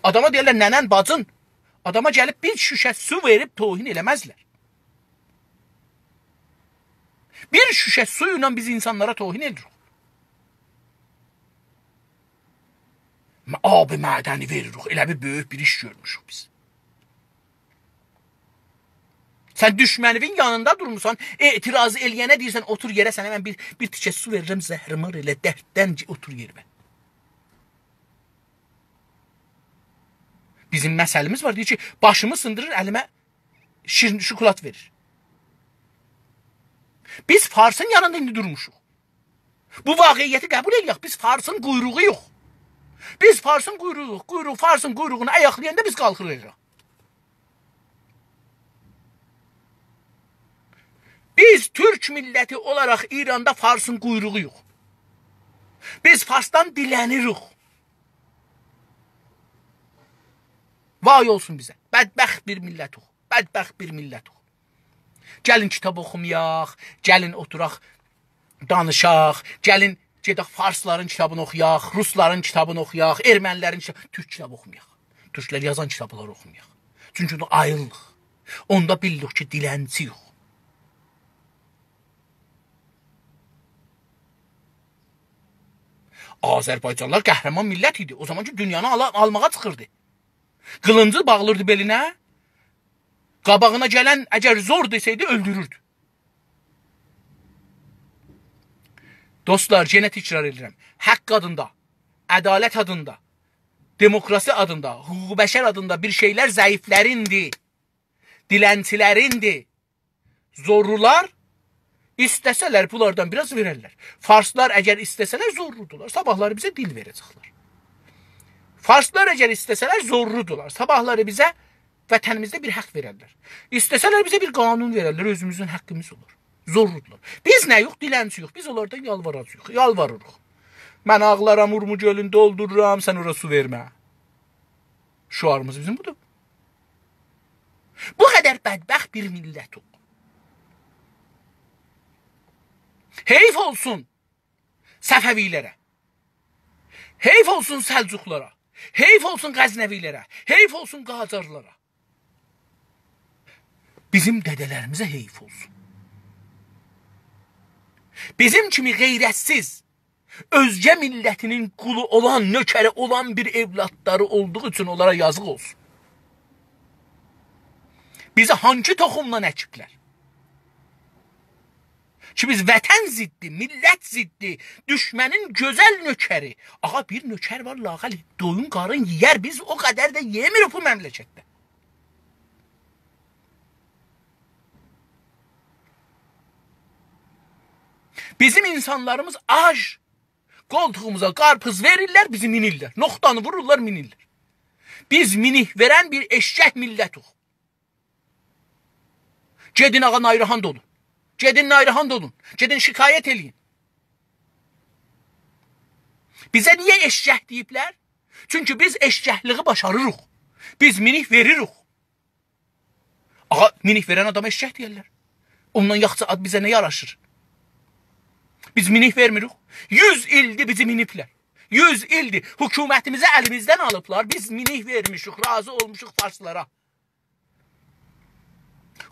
آداما دئیرلر، «ننه‌ن، باجین.» آداما گلیب بیر شوشه سو وئریب توهین ائله‌مزلر. بیر شوشه سو ایله بیز اینسانلارا توهین ائدیریک. م-، آب معدنی وئریریک. ائله بیر بؤیوک بیر ایش گؤرموشوک بیز. سن دوشمنیوین یانیندا دورموسان، اعتراض ائله‌ینه دئییرسن، «اوتور یئره، سنه من بیر، بیر تیکه سو وئریرم، زهرمار ائله، درددن اوتور یئریوه.» بیزیم مثلیمیز وار، دئییر کی، باشیمی سیندیریر، الیمه شیرین شوکولات وئریر. بیز فارسین یانیندا ایندی دورموشوق. بو واقعیتی قبول ائله‌یک. بیز فارسین قویروغویوق. بیز فارسین قویروغویوق. قویروغو، فارسین قویروغونو آیاقلایاندا بیز قالخیریق ائره. بیز تورک میللتی اولاراق ایراندا فارسین قویروغویوق. بیز فارسدان دیله‌نیریک. وای اولسون بیزه. بدبخت بیر میللتوخ. بدبخت بیر میللتوخ. گلین کیتاب اوخومایاق، گلین اوتوراق، دانیشاق، گلین گئدک فارسلارین کیتابینی اوخویاق، روسلارین کیتابینی اوخویاق، ارمنیلرین کیتاب-، تورک کیتاب اوخومایاق. تورکلر یازان کیتابلاری اوخومایاق. چونکی اوندا آییللیق. اوندا بیللیک کی، دیلنچی‌یوخ. آذربایجانلیلار قهرمان میللت ایدی. او زامان کی، دونیانی آلا-، آلماغا چیخیردی. قیلینجی باغلیردی بئلینه، قاباغینا گلن اگر زور دئسه‌یدی، اؤلدوروردو. دوستلار، یئنه تکرار ائدیرم. حق آدیندا، عدالت آدیندا، دموکراسی آدیندا، حقوق بشر آدیندا بیر شئیلر ضعیفلریندیر، دیلنچیلریندیر. زورلولار ایسته‌سه‌لر، بونلاردان بیر آز وئررلر. فارسلار اگر ایسته‌سه‌لر، زورلودولار. صاباحلاری بیزه دیل وئره‌جکلر. فارسلار اگر ایسته‌سه‌لر، زورلودولار. صاباحلاری بیزه وطنیمیزده بیر حق وئررلر. ایسته‌سه‌لر، بیزه بیر قانون وئررلر، اؤزوموزون حقیمیز اولار. زورلودولار. بیز نه یوخ، دیلنچی یوخ. بیز اونلاردان یالواراجاغیق، یالواریریق. «من آغلارام، اورمو گؤلون دولدورورام، سن اورا سو وئرمه.» شعاریمیز بیزیم بودور. بو قدر بدبخت بیر میللتوخ. حیف اولسون صفوی‌لره. حیف اولسون سلجوقلارا. حیف اولسون غزنوی‌لره. حیف اولسون قاجارلارا. بیزیم دده‌لریمیزه حیف اولسون. بیزیم کیمی غیرتسیز، اؤزگه میللتینین قولو اولان، نؤکری اولان بیر اولادلاری اولدوغو اوچون اونلارا یازیق اولسون. بیزی هانسی توخومدان اکیبلر؟ کی بیز وطن ضدی، میللت ضدی، دوشمنین گؤزل نؤکری. آغا، بیر نؤکر وار، لااقل دویون قارین یئیر. بیز او قدر ده یئمیریک بو مملکتده. بیزیم اینسانلاریمیز آج، قولتوغوموزا قارپیز وئریرلر، بیزی مینیرلر. نوختانی وورورلار، مینیرلر. بیز مینیک وئرن بیر ائششک میللتوخ. گئدین آغا نایراهاند اولون. گئدین نایراهاند اولون. گئدین شکایت ائله‌یین. بیزه نییه ائششک دئییبلر؟ چونکی بیز ائششکلیگی باشاریریق. بیز مینیک وئریریک. آغا، مینیک وئرن آداما ائششک دئیرلر. اوندان یاخشی آد بیزه نه یاراشیر؟ بیز مینیک وئرمیریک. یوز ایلدیر بیزی مینیبلر. یوز ایلدیر. حکومتیمیزی الیمیزدن آلیبلار. بیز مینیک وئرمیشیک، راضی اولموشوق فارسلارا.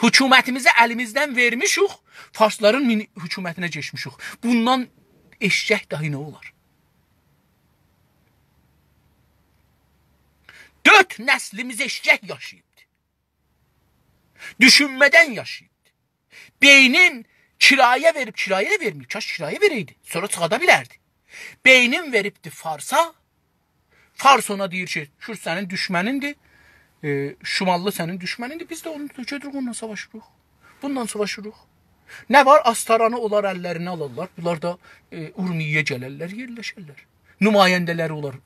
حکومتیمیزی الیمیزدن وئرمیشیک، فارسلارین مین-، حکومتینه کئچمیشیک. بوندان ائششک داهی نه اولار؟ دؤرد نسلیمیز ائششک یاشاییبدی. دوشونمه‌دن یاشاییبدی. بئینین کرایه وئریب، کرایه ده وئرمه‌ییب، کاش کرایه وئره‌یدی، سونرا چیخادا بیلردی. بئینین وئریبدی فارسا، فارس اونا دئییر کی، کورد سنین دوشمنیندیر، ائ، شماللی سنین دوشمنیندیر، بیز ده اونو گئدیریک، اونونلا ساواشیریق. بونونلا ساواشیریق. نه وار؟ آستارانی اونلار اللرینه آلارلار، بونلار دا، ائ، اورمیه‌یه گلرلر، یئرلشرلر. نماینده‌لری اولار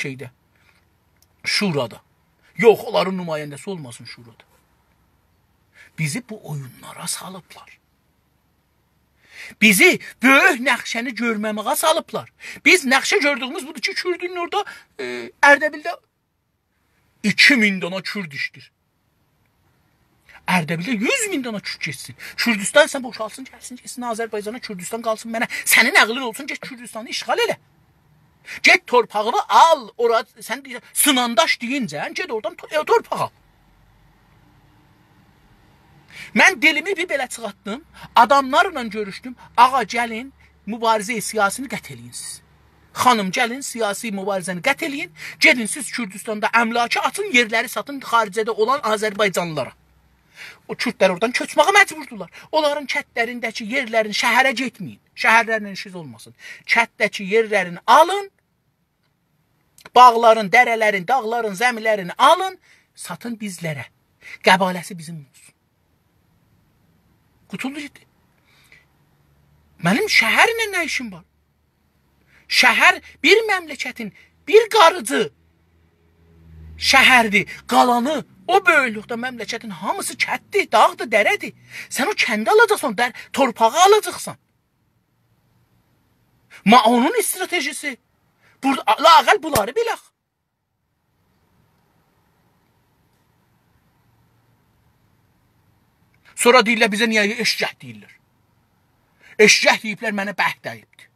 شئیده، شورادا. یوخ، اونلارین نماینده‌سی اولماسین شورادا. بیزی بو اویونلارا سالیبلار. بیزی بؤیوک نقشه‌نی گؤرمه‌مه‌یه سالیبلار. بیز نقشه گؤردویوموز بودور کی، کوردون اورادا، ائ، اردبیلده ایکی مین دانا کورد ایشله‌ییر. اردبیلده یوز مین دانا کورد گئتسین. کوردوستان سن بوشالسین، گلسین، گئتسین آذربایجانا، کوردوستان قالسین منه. سنین عقلین اولسون، گئت کوردوستانی اشغال ائله. گئت تورپاغینی آل، اورا، سن دئییرسن، سینانداش دئیینجه، گئت اورادان تو-، ائ، تورپاق آل. من دیلیمی بیر بئله چیخارتدیم، آداملارلا گؤروشدوم. آغا، گلین، مبارزه سیاسینی قطع ائله‌یین سیز. خانیم، گلین، سیاسی مبارزه‌نی قطع ائله‌یین. گئدین سیز کوردوستاندا املاکی آچین، یئرلری ساتین خاریجده اولان آذربایجانلیلارا. او کوردلر اورادان کؤچمه‌یه مجبوردولار. اونلارین کندلرینده‌کی یئرلرین، شهره گئتمه‌یین. شهرلرله ایشینیز اولماسین. کندده‌کی یئرلرین آلین، باغلارین، دره‌لرین، داغلارین، زمیلرین آلین، ساتین بیزلره. قباله‌سی بیزیم اولسون. قوتولدو گئتدی. منیم شهرله نه ایشیم وار؟ شهر بیر مملکتین بیر قاریجی شهردیر. قالانی، او بؤیوکلوکده مملکتین هامیسی کنددیر، داغدیر، دره‌دیر. سن او کندی آلاجاقسان، در-، تورپاغی آلاجاقسان. مائونون استراتژیسی. بورادا، لااقل بونلاری بیلک. سونرا دئییرلر، بیزه نییه ائششک دئییرلر؟ ائششک دئییبلر، منه برک دَییبدیر.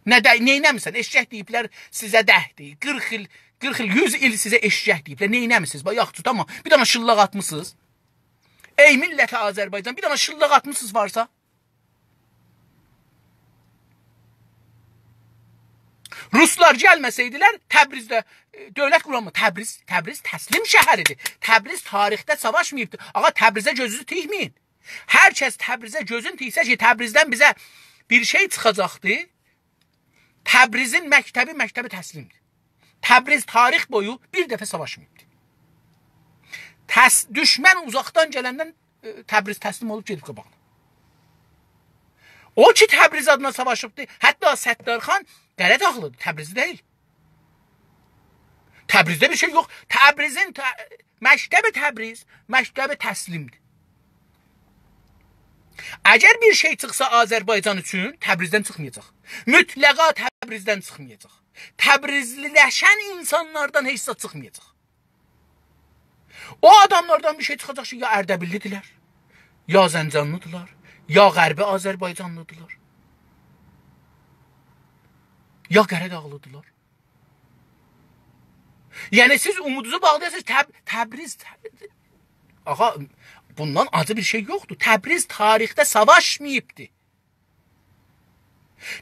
نه دَی-، نئینه‌میسن؟ ائششک دئییبلر، سیزه دَیدی. قیرخ ایل، قیرخ ایل، یوز ایل سیزه ائششک دئییبلر. نئینه‌میسینیز؟ باخ، یاخشی، تامام. بیر دنه شیللاق آتمیسینیز. ای میللت آذربایجان، بیر دنه شیللاق آتمیسینیز فارسا. روسلار گلمه‌سئیدیلر، تبریزده، ائ، دؤولت قورانمیر. تبریز، تبریز تسلیم شهریدیر. تبریز تاریخده ساواشماییبدیر. آغا، تبریزه گؤزونوزو تیکمه‌یین. هر کس تبریزه گؤزون تیکسه کی، تبریزدن بیزه بیر شئی چیخاجاقدی، تبریزین مکتبی، مکتب تسلیمدیر. تبریز تاریخ بویو بیر دفعه ساواشماییبدیر. تس-، دوشمن اوزاقدان گلندن، ائ، تبریز تسلیم اولوب گئدیب قاباغینا. او کی، تبریز آدینا ساواشیبدی، حتی ستارخان قره‌داغلیدیر، تبریزلی دئییل. تبریزده بیر شئی یوخ. تبریزین ت-، مکتب تبریز، مکتب تسلیمدیر. اگر بیر شئی چیخسا آذربایجان اوچون، تبریزدن چیخمایاجاق. مطلقا تبریزدن چیخمایاجاق. تبریزلی‌لشن اینسانلاردان هئچ زاد چیخمایاجاق. او آداملاردان بیر شئی چیخاجاق کی، یا اردبیللی‌دیرلر، یا زنجانلی‌دیرلار، یا غربی آذربایجانلی‌دیرلار، یا قره‌داغلی‌دیرلار. یعنی سیز اومودونوزو باغلایاسینیز تب-، تبریز، تب-، آغا، بوندان آجی بیر شئی یوخدور. تبریز تاریخده ساواشماییبدی.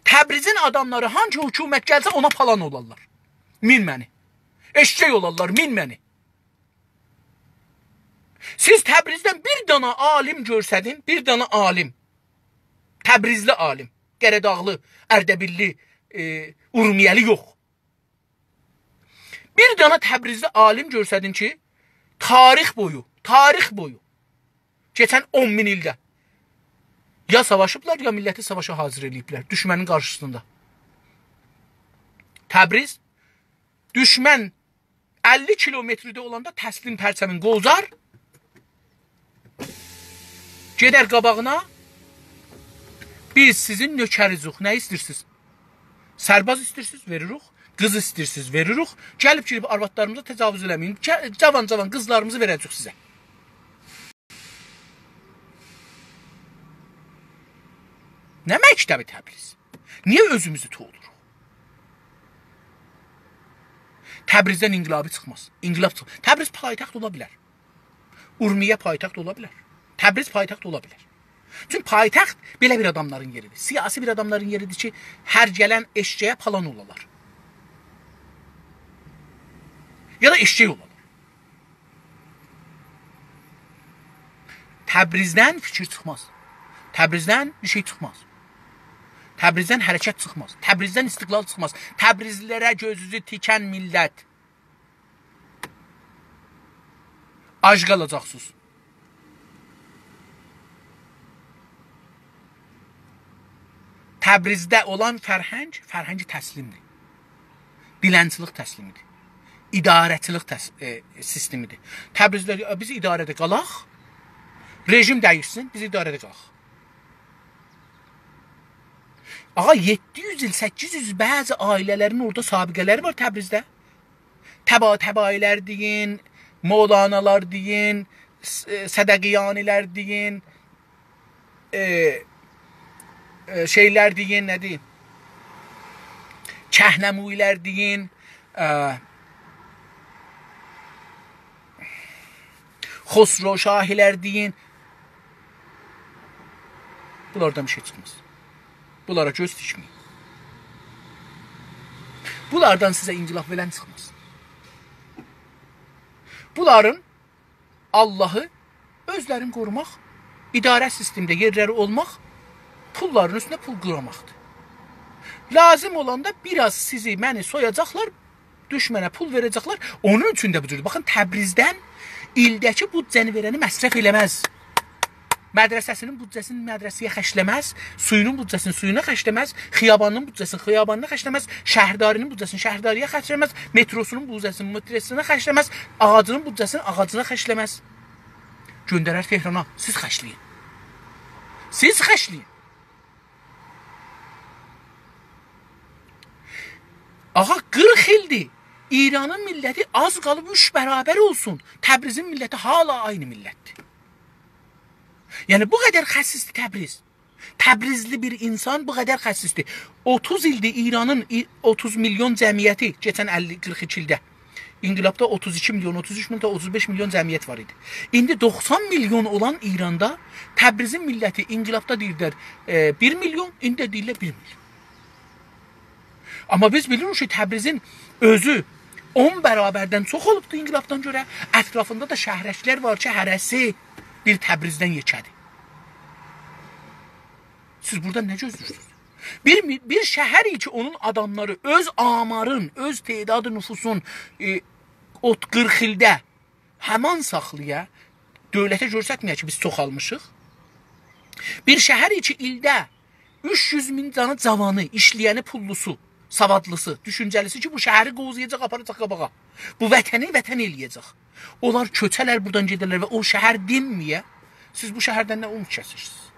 تبریزین آداملاری هانسی حکومت گلسه اونا پالان اولارلار. مین منی. ائششک اولارلار، مین منی. سیز تبریزدن بیر دانا عالیم گؤرسدین، بیر دانا عالیم. تبریزلی عالیم، قره‌داغلی، اردبیللی، ائ، اورمیه‌لی یوخ. بیر دانا تبریزلی عالیم گؤرسدین کی، تاریخ بویو، تاریخ بویو، کئچن اون مین ایلده یا ساواشیبلار، یا میللتی ساواشا حاضر ائله‌ییبلر، دوشمنین قارشیسیندا. تبریز، دوشمن اللی کیلومترده اولاندا تسلیم پرچمین قووزار، گئدر قاباغینا، بیز سیزین نؤکرینیزیک، نه ایسته‌ییرسینیز؟ سرباز ایسته‌ییرسینیز، وئریریک. قیز ایسته‌ییرسینیز، وئریریک. گلیب گیریب آروادلاریمیزا تجاوز ائله‌مه‌یین. ج-، جاوان-جاوان قیزلاریمیزی وئره‌جه‌ییک سیزه. نه مکتب تبریز؟ نییه اؤزوموزو توولوروق؟ تبریزدن انقلابی چیخماز. انقلاب چیخ-، تبریز پایتخت اولا بیلر. اورمیه پایتخت اولا بیلر. تبریز پایتخت اولا بیلر. چونکی پایتخت بئله بیر آداملارین یئریدیر. سیاسی بیر آداملارین یئریدیر کی، هر گلن ائششه‌یه پالان اولالار. یا دا ائششک اولالار. تبریزدن فیکیر چیخماز. تبریزدن بیر شئی چیخماز. تبریزدن حرکت چیخماز. تبریزدن استقلال چیخماز. تبریزلی‌لره گؤزونوزو تیکن میللت، آج قالاجاقسینیز. تبریزده اولان فرهنگ، فرهنگ تسلیمدیر. دیلنچیلیک تسلیمیدیر. اداره‌چیلیک تس-، ائ، سیستمیدیر. تبریزده، بیز اداره‌ده قالاق، رژیم دییشسین، بیز اداره‌ده قالاق. آغا، یئددی یوز ایل، سککیز یوز ایل بعضی عائله‌لرین اورادا سابقه‌لری وار تبریزده. طباطبایی‌لر دئیین، مولانالار دئیین، س-، ائ، صدقیانی‌لر دئیین، ائ، ائ، شئیلر دئیین، نه‌دیر؟ کهنمویی‌لر دئیین، ائ، خسروشاهی‌لر دئیین. بونلاردان بیر شئی چیخماز. بونلارا گؤز تیکمه‌یین. بونلاردان سیزه انقلاب وئرن چیخماز. بونلارین آللاهی اؤزلرینی قوروماق، اداره سیستمده یئرلری اولماق، پوللارین اوستونه پول قیراماقدیر. لازیم اولاندا بیر آز سیزی، منی سویاجاقلار، دوشمنه پول وئره‌جکلر. اونون اوچون ده بو جوردور. باخین، تبریزدن ایلده‌کی بودجه‌نی وئرنی مصرف ائله‌مز. مدرسه‌سینین بودجه‌سینی مدرسه‌یه خرجله‌مز، سویونون بودجه‌سینی سویونا خرجله‌مز، خیابانین بودجه‌سینی خیابانینا خرجله‌مز، شهرداری‌نین بودجه‌سینی شهرداری‌یه خرجله‌مز، متروسونون بودجه‌سینی متروسونا خرجله‌مز، آغاجینین بودجه‌سینی آغاجینا خرجله‌مز. گؤندرر تهرانا، سیز خرجله‌یین. سیز خرجله‌یین. آغا، قیرخ ایلدیر ایرانین میللتی آز قالیب اوچ برابر اولسون. تبریزین میللتی حالا عینی میللتدیر. یعنی، بو قدر خسیسدیر تبریز. تبریزلی بیر اینسان بو قدر خسیسدیر. اوتوز ایلدیر ایرانین ای-، اوتوز میلیون جمعیتی، کئچن اللی، قیرخ ایکی ایلده. انقلابدا اوتوز ایکی میلیون، اوتوز اوچ میلیون، اوتوز بئش میلیون جمعیت وار ایدی. ایندی دوخسان میلیون اولان ایراندا تبریزین میللتی انقلابدا دئییرلر، ائ، بیر میلیون، ایندی ده دئییرلر بیر میلیون. آمما بیز بیلیریک کی، تبریزین اؤزو اون برابردن چوخ اولوبدو انقلابدان گؤره. اطرافیندا دا شهرکلر وار کی، هره‌سی بیر تبریزدن یئکه‌دیر. سیز بورادا نه گؤزله‌ییرسینیز؟ بیر می-، بیر شهر کی، اونون آداملاری اؤز آمارین، اؤز تعداد نفوسون، ائ، او قیرخ ایلده همان ساخلایا، دؤولته گؤسترمه‌یه کی، بیز چوخالمیشیق. بیر شهر کی، ایلده اوچ یوز مین دنه جاوانی، ایشله‌ینی، پوللوسو، سوادلیسی، دوشونجه‌لیسی کی، بو شهری قووزایاجاق، آپاراجاق قاباغا. بو وطنی وطن ائله‌یه‌جک. اونلار کؤچه‌لر، بورادان گئده‌لر و او شهر دینمه‌یه، سیز بو شهردن نه اومود کسیرسینیز؟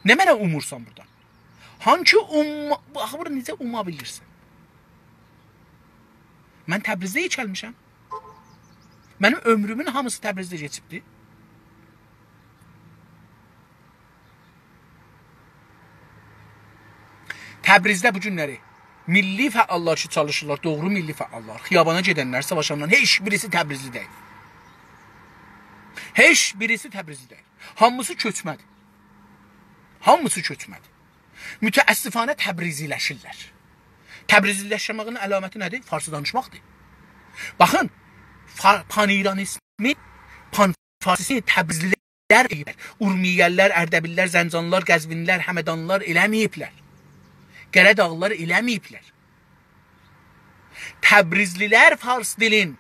نمنه اومورسان بورادان؟ هانسی اوم-، بو، آخی بونو نئجه اوما بیلیرسن؟ من تبریزده یئکه‌لمیشم. منیم عؤمرومون هامیسی تبریزده کئچیبدی. تبریزده بو گونلری میللی فعاللار کی، چالیشیرلار، دوغرو میللی فعاللار، خیابانا گئدنلر، ساواشانلار، هئچ بیریسی تبریزلی دئییل. هئچ بیریسی تبریزلی دئییل. هامیسی کؤچمه‌دیر. هامیسی کؤچمه‌دیر. متأسفانه تبریزی‌لشیرلر. تبریزی‌لشمه‌یین علامتی نه‌دیر؟ فارسی دانیشماقدیر. باخین، فا-، پان‌ایرانیزمی، پان‌فارسیزمی تبریزلی‌لر ائله‌ییبلر. اورمیه‌لی‌لر، اردبیللی‌لر، زنجانلی‌لار، قزوینلی‌لر، همدانلی‌لار ائله‌مه‌ییبلر. قره‌داغلی‌لار ائله‌مه‌ییبلر. تبریزلی‌لر فارس دیلین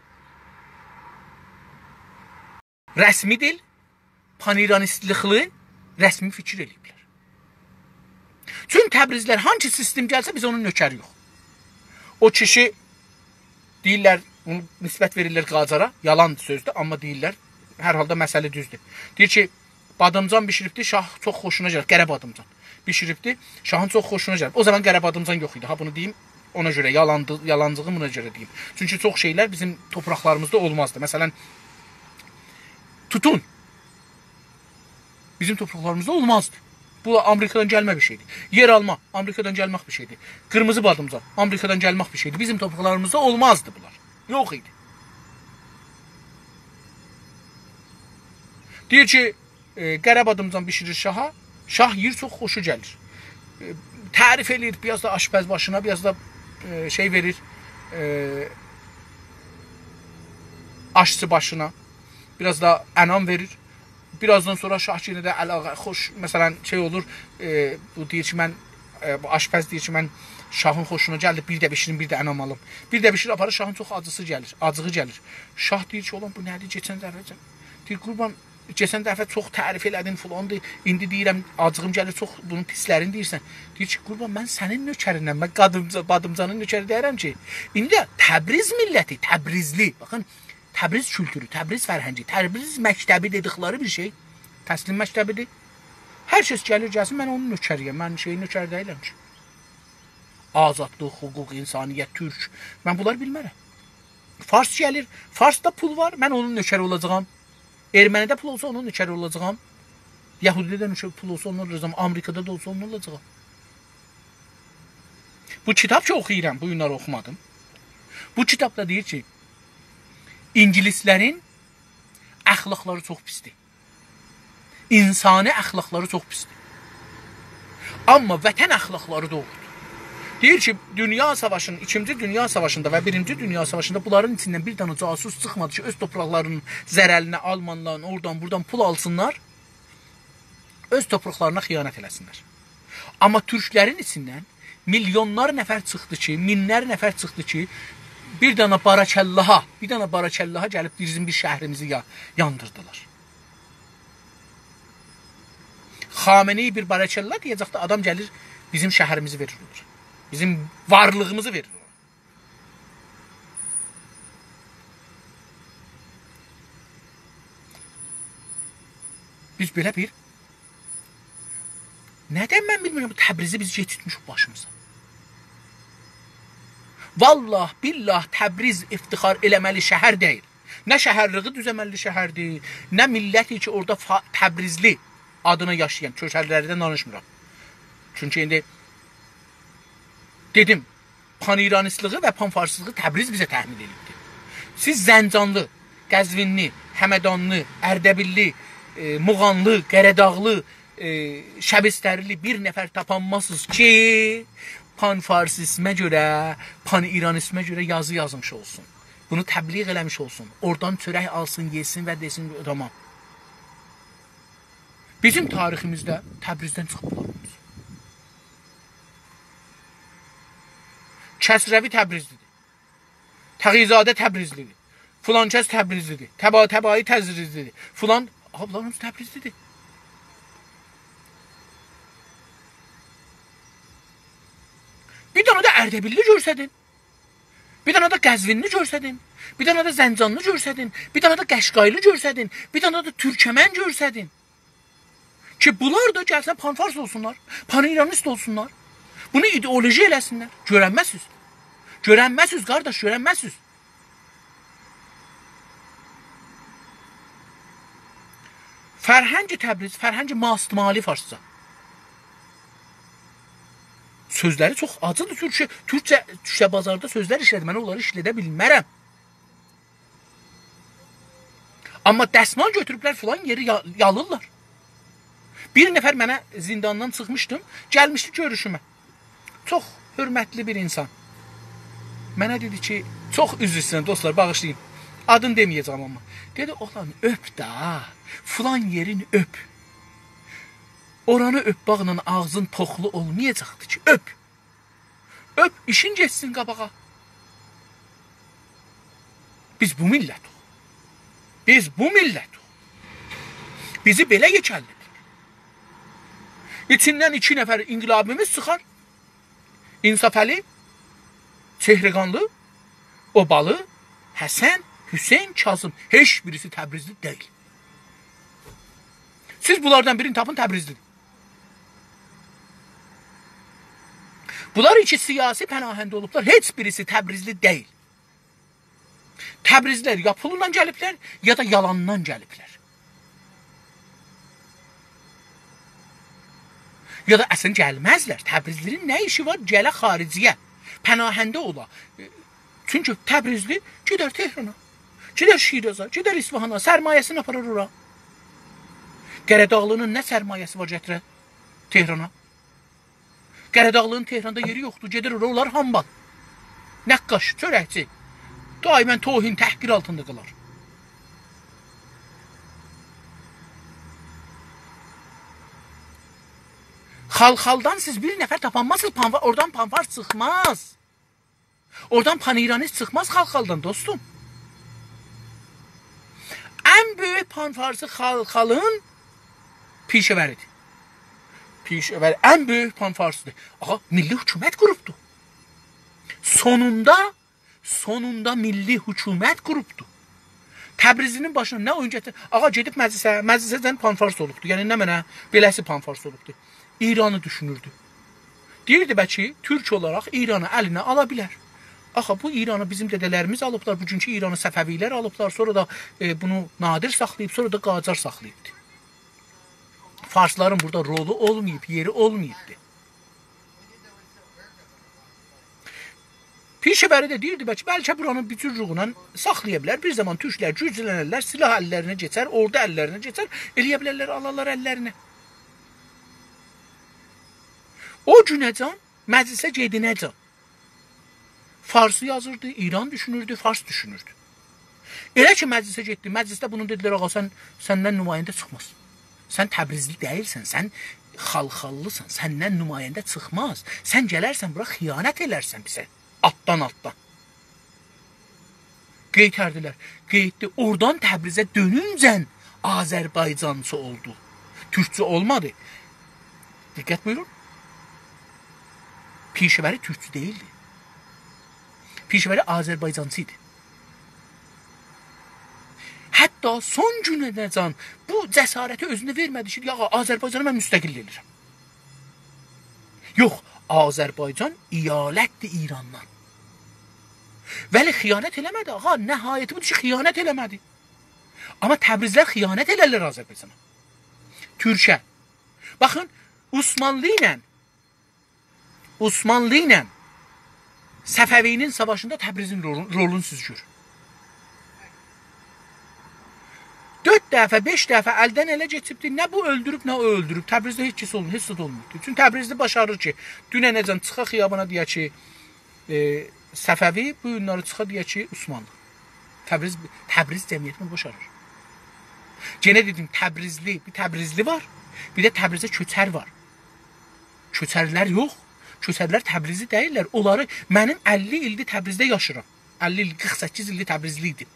رسمی دیل، پان‌ایرانیستلیکلی رسمی فیکیر ائله‌ییبلر. چون تبریزلی‌لر هانسی سیستم گلسه، بیز اونون نؤکری‌یوخ. او کیشی دئییرلر، بونو نسبت وئریرلر قاجارا، یالان سؤزدور، آمما دئییرلر، هر حالدا مسئله دوزدور. دئییر کی، بادیمجان بیشیریبدی، شاه چوخ خوشونا گلیر، قره بادیمجان بیشیریبدی، شاهین چوخ خوشونا گلیب. او زامان قره بادیمجان یوخ ایدی، ها، بونو دئییم، اونا گؤره یالاندی-، یالانجیغی بونا گؤره دئییم. چونکی چوخ شئیلر بیزیم تورپاقلاریمیزدا اولمازدی. مثلا، توتون بیزیم تورپاقلاریمیزدا اولمازدی. بو آمریکادان گلمه بیر شئیدیر. یئرآلما آمریکادان گلمک بیر شئیدیر. قیرمیزی بادیمجان آمریکادان گلمک بیر شئیدیر. بیزیم تورپاقلاریمیزدا اولمازدی بونلار. یوخ ایدی. دئییر کی، ائ، قره بادیمجان بیشیریر شاها. شاه یئییر، چوخ خوشو گلیر. ائ، تعریف ائله‌ییر، بیر آز دا آشپز باشینا، بیر آز دا، ائ، شئی وئریر، ائ، آشچی باشینا، بیر آز دا انعام وئریر. بیر آزدان سونرا شاه یئنه ده علاقه، خوش، مثلا، شئی اولور، ائ، بو دئییر کی، من، ائ، بو آشپز دئییر کی، من شاهین خوشونا گلدی، بیر ده بیشیریم، بیر ده انعام آلیم. بیر ده بیشیریر، آپاریر، شاهین چوخ آجیسی گلیر، آجیغی گلیر. شاه دئییر کی، اولان، بو نه‌دیر، کئچن دفعه، دئییر، قوربان، کئچن دفعه چوخ تعریف ائله‌دین، فلاندیر، ایندی دئییرم، آجیغیم گلیر، چوخ بونون پیسلرینی دئییرسن. دئییر کی، قوربان، من سنین نؤکرینم، من قادیمجا-، بادیمجانین نؤکری دئییرم کی، ایندی ده تبریز میللتی، تبریزلی، باخین، تبریز کولتورو، تبریز فرهنگی، تبریز مکتبی دئدیکلری بیر شئی، تسلیم مکتبی‌دیر. هر کس گلیر، گلسین، من اونون نؤکری‌یم، من شئیین نؤکری دئییلم کی. آزادلیق، حقوق، انسانیت، تورک، من بونلاری بیلمرم. فارس گلیر، فارسدا پول وار، من اونون نؤکری اولاجاغام. ارمنی‌ده پول اولسا، اونون نؤکری اولاجاغام. یهودی‌ده ده نؤکر-، پول اولسا، اونون اولاجاغام. آمریکادا دا اولسا، اونون اولاجاغام. بو کیتاب کی اوخویورام، بو گونلری اوخومادیم. بو کیتابدا دئییر کی، اینگیلیسلرین اخلاقلاری چوخ پیسدیر. انسانی اخلاقلاری چوخ پیسدیر. آمما وطن اخلاقلاری دوغرودور. دئییر کی، دونیا ساواشینین، ایکینجی دونیا ساواشیندا و بیرینجی دونیا ساواشیندا بونلارین ایچیندن بیر دنه جاسوس چیخمادی کی، اؤز تورپاقلارینین ضررینه آلمانلارین اورادان بورادان پول آلسینلار، اؤز تورپاقلارینا خیانت ائله‌سینلر. آمما تورکلرین ایچیندن میلیونلار نفر چیخدی کی، مینلر نفر چیخدی کی، بیر دنه بارک‌اللها، بیر دنه بارک‌اللها گلیب بیزیم بیر شهریمیزی یا-، یاندیردیلار. خامنه‌ای بیر بارک‌الله دئیه‌جکدی، آدام گلیر، بیزیم شهریمیزی وئریر اونلارا. بیزیم وارلیغیمیزی وئریر اونلارا. بیز بئله بیر، ندن من بیلمیرم، بو تبریزی بیز گئتیرتمیشیک باشیمیزا. والله، بالله، تبریز افتخار ائله‌مه‌لی شهر دئییل. نه شهرلیگی دوز عمللی شهردیر، نه میللتی کی، اورادا فا-، تبریزلی آدینا یاشایان، کؤچرلردن دانیشمیرام. چونکی ایندی دئدیم، پان‌ایرانیستلیغی و پان‌فارسیستلیغی تبریز بیزه تحمیل ائدیبدیر. سیز زنجانلی، قزوینلی، همدانلی، اردبیللی، ائ، موغانلی، قره‌داغلی، ائ، شبسترلی بیر نفر تاپانمازسینیز کی، پان‌فارسیزمه گؤره، پان‌ایرانیزمه گؤره یازی یازمیش اولسون. بونو تبلیغ ائله‌میش اولسون. اورادان چؤرک آلسین، یئسین و دئسین، «تامام.» بیزیم تاریخیمیزده تبریزدن چیخیبلار. کسروی تبریزلی‌دیر. تقی‌زاده تبریزلی‌دیر. فلان کس تبریزلی‌دیر. طباطبایی تبریزلی‌دیر. فلان، آها، بونلارین هامیسی تبریزلی‌دیر. بیر دنه ده اردبیللی گؤرسدین. بیر دنه ده قزوینلی گؤرسدین. بیر دنه ده زنجانلی گؤرسدین. بیر دنه ده قشقایلی گؤرسدین. بیر دنه ده تورکمن گؤرسدین. کی، بونلار دا گلسین پان‌فارس اولسونلار، پان‌ایرانیست اولسونلار. بونو ایدئولوژی ائله‌سینلر. گؤرنمزسیز. گؤرنمزسیز، قارداش، گؤرنمزسیز. فرهنگ تبریز، فرهنگ ماستمالی فارسجا. سؤزلری چوخ آجیدیر. تورکجه، تورکجه، تورکجه بازاردا سؤزلر ایشله‌دی. من اونلاری ایشله‌ده بیلمرم. آمما دسمال گؤتوروبلر، فلان یئری یا-، یالیرلار. بیر نفر منه زینداندان چیخمیشدیم، گلمیشدی گؤروشومه. چوخ حؤرمتلی بیر اینسان. منه دئدی کی، چوخ عذر ایسته‌ییرم، دوستلار، باغیشلایین. آدینی دئمه‌یه‌جم آمما. دئدی، «اوغلان، اؤپ ده، فلان یئرین اؤپ. اورانی اؤپ، باخ، آغزین توخلو اولمایاجاقدی کی، اؤپ.» اؤپ، ایشین گئتسین قاباغا. بیز بو میللتیک. بیز بو میللتیک. بیزی بئله یئکه‌لیبلر. ایچیندن ایکی نفر انقلابیمیز چیخار. انصافعلی، چهرگانلی، اوبالی، حسن، حسین، کاظم. هئچ بیریسی تبریزلی دئییل. سیز بونلاردان بیرینی تاپین، تبریزلی‌دیر. بونلار کی سیاسی پناهنده اولوبلار، هئچ بیریسی تبریزلی دئییل. تبریزلی‌لر یا پوللا گلیبلر، یا دا یالاندان گلیبلر. یا دا اصلا گلمزلر. تبریزلی‌نین نه ایشی وار؟ گله خارجی‌یه، پناهنده اولا. چونکی تبریزلی گئدر تهرانا، گئدر شیرازا، گئدر اصفهانا، سرمایه‌سینی آپارار اورا. قره‌داغلی‌نین نه سرمایه‌سی وار گتیره تهرانا؟ قره‌داغلی‌نین تهراندا یئری یوخدور. گئدیر اورا، اولار حامال. نقاش، چؤرکچی. دائماً توهین، تحقیر آلتیندا قالار. خالخالدان سیز بیر نفر تاپانمازسینیز، پانفا-، اورادان پان‌فارس چیخماز. اورادان پان‌ایرانیست چیخماز خالخالدان، دوستوم. ان بؤیوک پان‌فارسی خالخالین پیشه‌وری‌دیر. پیشه‌وری ان بؤیوک پان‌فارسی‌دیر. آغا، میللی حکومت قوروبدور. سونوندا، سونوندا میللی حکومت قوروبدور. تبریزلی‌نین باشینا نه اویون گتیر؟ آغا، گئدیب مجلسه، مجلسه‌جن پان‌فارس اولوبدور. یعنی نمنه؟ بئله‌سی پان‌فارس اولوبدور. ایرانی دوشونوردو. دئییردی، بلکه تورک اولاراق ایرانی الینه آلا بیلر. آخی بو ایرانی بیزیم دده‌لریمیز آلیبلار، بوگونکو ایرانی صفوی‌لر آلیبلار، سونرا دا، ائ، بونو نادر ساخلاییب، سونرا دا قاجار ساخلاییبدی. فارسلارین بورادا رولو اولماییب، یئری اولماییبدی. پیشه‌وری ده دئییردی، بلکه، بلکه بورانی بیر جور روغونان ساخلایا بیلر. بیر زامان تورکلر گوجلنرلر، سلاح اللرینه کئچر، اوردو اللرینه کئچر، ائلیه بیلرلر، آلارلار اللرینه. او گونه‌جان، مجلسه گئدنه‌جان فارسی یازیردی، ایران دوشونوردو، فارس دوشونوردو. ائله کی مجلسه گئتدی، مجلسده بونو دئدیلر، «آغا، سن، سندن نماینده چیخماز. سن تبریزلی دئییلسن، سن خالخاللی‌سان، سندن نماینده چیخماز. سن گلرسن بورا، خیانت ائلرسن بیزه.» آلتدان، آلتدان. قئیتردیلر. قئیتدی. اورادان تبریزه دؤنونجن آذربایجانچی اولدو. تورکچو اولمادی. دقت بویورون. پیشه‌وری تورکچو دئییلدی. پیشه‌وری آذربایجانچی ایدی. حتی سون گونه‌جن بو جسارتی اؤزونه وئرمه‌دی کی، «آغا، آذربایجانی من مستقل ائله‌ییرم.» یوخ، آذربایجان ایالتدیر ایراندان. ولی خیانت ائله‌مه‌دی، آغا، نهایتی بودور کی، خیانت ائله‌مه‌دی. آمما تبریزلی‌لر خیانت ائلرلر آذربایجانا. تورکه. باخین، عثمانلی ایله، عثمانلی ایله صفوی‌نین ساواشیندا تبریزین رولون، رولونو سیز گؤرون. دؤرد دفعه، بئش دفعه الدن اله کئچیبدی. نه بو اؤلدوروب، نه او اؤلدوروب. تبریزده هئچ کس اولمور، هئچ زاد اولموردو. چونکی تبریزلی باشاریر کی، دوننه‌جن چیخا خیابانا دئیه کی، ائ، صفوی، بو گونلری چیخا دئیه کی، عثمانلی. تبریز، تبریز جمعیتی بونو باشاریر. یئنه دئدیم، تبریزلی، بیر تبریزلی وار، بیر ده تبریزده کؤچر وار. کؤچرلر یوخ، کؤچرلر تبریزلی دئییللر. اونلاری، منیم اللی ایلدیر تبریزده یاشیرام. اللی ایل، قیرخ سککیز ایلدیر تبریزلی ایدیم.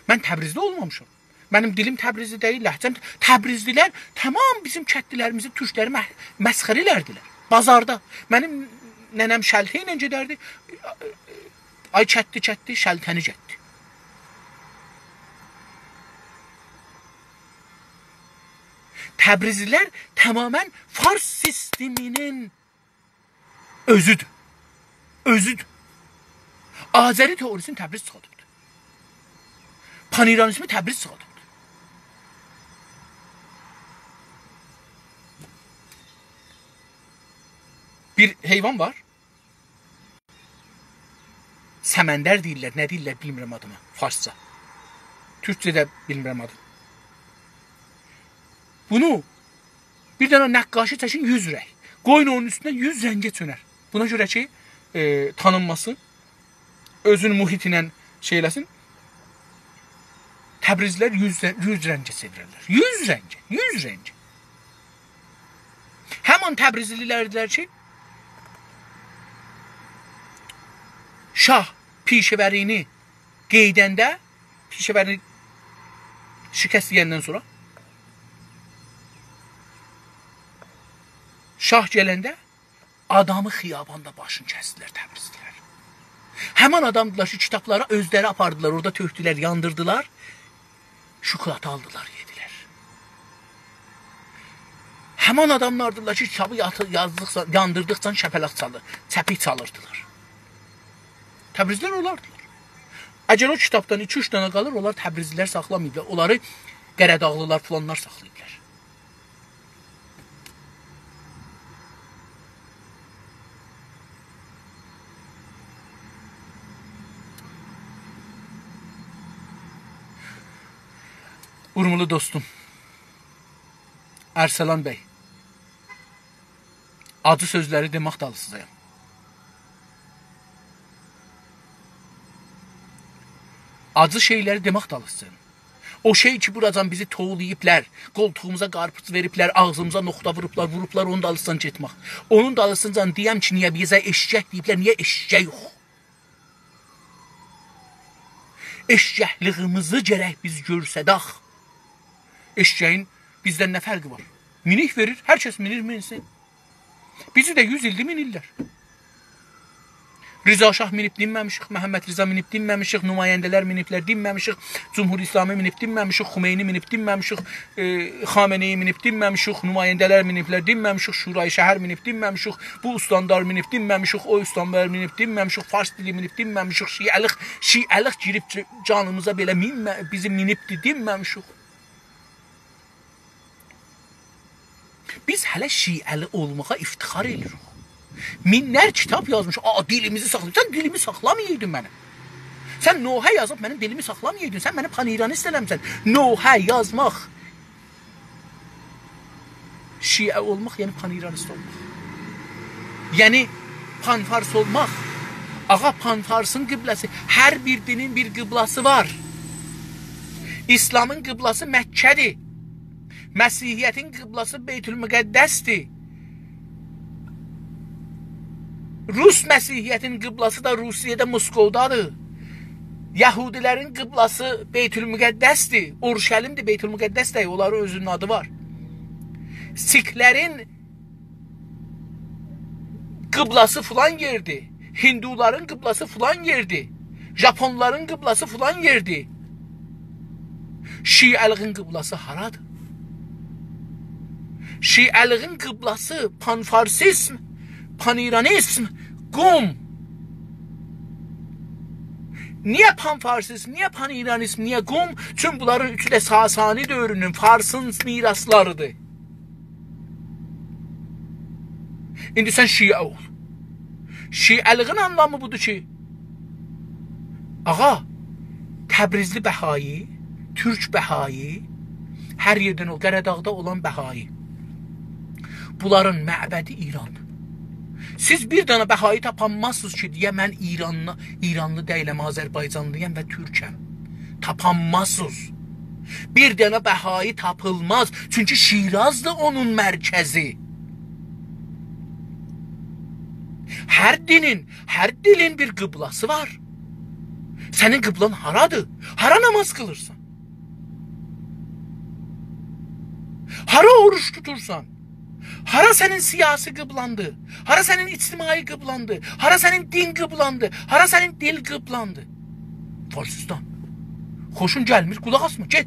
من تبریزده اولمامیشام. منیم دیلیم تبریزلی دئییل، لهجه‌م. تبریزلی‌لر تمام بیزیم کتلی‌لریمیزی، تورکلری مه-، مسخره ائلردیلر. بازاردا. منیم ننه‌م شلته ایله گئدردی. «آی کتلی، کتلی، شلته‌نی گتلی.» تبریزلی‌لر تماما فارس سیستمینین اؤزودور. اؤزودور. آذری تئوریسینی تبریز چیخاردیبدیر. پان‌ایرانیزمی تبریز چیخاردیبدیر. بیر حیوان وار. سمندر دئییرلر، نه دئییرلر، بیلمیرم آدینا، فارسجا. تورکجه ده بیلمیرم آدینی. بونو بیر دنه نقاشی چکین یوز رنگ. قویون اونون اوستونه، یوز رنگه چؤنر. بونا گؤره کی، ائ، تانینماسین، اؤزون محیط ایله شئی ائله‌سین. تبریزلی‌لر یوز، یوز رنگه چئوریرلر. یوز رنگه، یوز رنگه. همان تبریزلی‌لردیلر کی، شاه پیشه‌وری‌نی قئییدنده، پیشه‌وری شکست یئیندن سونرا، شاه گلنده آدامی خیاباندا باشینی کسدیلر تبریزلی‌لر. همان آدامدیلار کی، کیتابلاری اؤزلری آپاردیلار، اورادا تؤکدولر، یاندیردیلار. شوکولاتی آلدیلار، یئدیلر. همان آداملاردیلار کی، کیتابی یاتی-، یازدیقجا، یاندیردیقجا شپلک چالیر، چپیک چالیردیلار. تبریزلی‌لر اولاردیلار. اگر او کیتابدان ایکی-اوچ دنه قالیر، اونلاری تبریزلی‌لر ساخلاماییبلار. اونلاری قره‌داغلی‌لار، فلانلار ساخلاییبلار. اورمولو دوستوم، ارسلان بی، آجی سؤزلری دئمک دالیسیجایام. آجی شئیلری دئمک دالیسیجایام. او شئی کی، بوراجان بیزی توولاییبلار، قولتوغوموزا قارپیز وئریبلر، آغزیمیزا نوختا ووروبلار، ووروبلار اونون دالیسیجان گئتمک. اونون دالیسیجان دئیم کی، نییه بیزه ائششک دئییبلر، نییه ائششک یوخ؟ ائششکلیگیمیزی گرک بیز گؤرسدک. ائششگین بیزدن نه فرقی وار؟ مینیک وئریر، هر کس مینیر، مینسین. بیزی ده یوز ایلدیر مینیرلر. رضا شاه مینیب دینمه‌میشیک، محمدرضا مینیب دینمه‌میشیک، نماینده‌لر مینیبلر دینمه‌میشیک، جمهوری اسلامی مینیب دینمه‌میشیک، خمینی مینیب دینمه‌میشیک، ائ، خامنه‌ای مینیب دینمه‌میشیک، نماینده‌لر مینیبلر دینمه‌میشیک، شورای شهر مینیب دینمه‌میشیک، بو استاندار مینیب دینمه‌میشیک، او استاندار مینیب دینمه‌میشیک، فارس دیلی مینیب دینمه‌میشیک، شیعه‌لیک، شیعه‌لیک گیریب ج-، جانیمیزا بئله مینمه-، بیزی مینیبدی، دینمه‌میشیک. بیز هله شیعه‌لی اولماغا افتخار ائدیریک. مینلر کیتاب یازمیش، «آ، دیلیمیزی ساخلاییر.» سن دیلیمی ساخلامایایدین منیم. سن نوحه یازیب منیم دیلیمی ساخلامایایدین. سن منی پان‌ایرانیست ائله‌میسن. نوحه یازماق، شیعه اولماق، یعنی پان‌ایرانیست اولماق. یعنی پان‌فارس اولماق. آغا، پان‌فارسین قبله‌سی، هر بیر دینین بیر قبله‌سی وار. اسلامین قبله‌سی مکه‌دیر. مسیحیتین قبله‌سی بیت‌المقدس‌دیر. روس مسیحیتین قبله‌سی ده روسیه‌ده، مسکوودادیر. یهودیلرین قبله‌سی بیت‌المقدس‌دیر. اورشلیم‌دیر، بیت‌المقدس دئییل، اونلارین اؤزونون آدی وار. سیکلرین قبله‌سی فلان یئردیر. هیندولارین قبله‌سی فلان یئردیر. ژاپونلارین قبله‌سی فلان یئردیر. شیعه‌لیگین قبله‌سی هارادیر؟ شیعه‌لیگین قبله‌سی پان‌فارسیزم، پان‌ایرانیزم، قم. نییه پان‌فارسیزم، نییه پان‌ایرانیزم، نییه قم؟ چون بونلارین اوچو ده ساسانی دؤورونون، فارسین میراثلاریدیر. ایندی سن شیعه اول. شیعه‌لیگین آنلامی بودور کی، آغا، تبریزلی بهایی، تورک بهایی، هر یئردن اول، قاراداغدا اولان بهایی، بونلارین معبدی ایراندیر. سیز بیر دنه بهایی تاپانمازسینیز کی، دئیه: «من ایرانلی، ایرانلی دئییلم، آذربایجانلی‌یام و تورکم.» تاپانمازسینیز. بیر دنه بهایی تاپیلماز. چونکی شیرازدیر اونون مرکزی. هر دینین، هر دیلین بیر قبله‌سی وار. سنین قبله‌ن هارادیر؟ هارا ناماز قیلیرسان؟ هارا اوروج توتورسان؟ هارا سنین سیاسی قبله‌ندیر؟ هارا سنین اجتماعی قبله‌ندیر؟ هارا سنین دین قبله‌ندیر؟ هارا سنین دیل قبله‌ندیر؟ فارسیستان. خوشون گلمیر، قولاق آسما، گئت.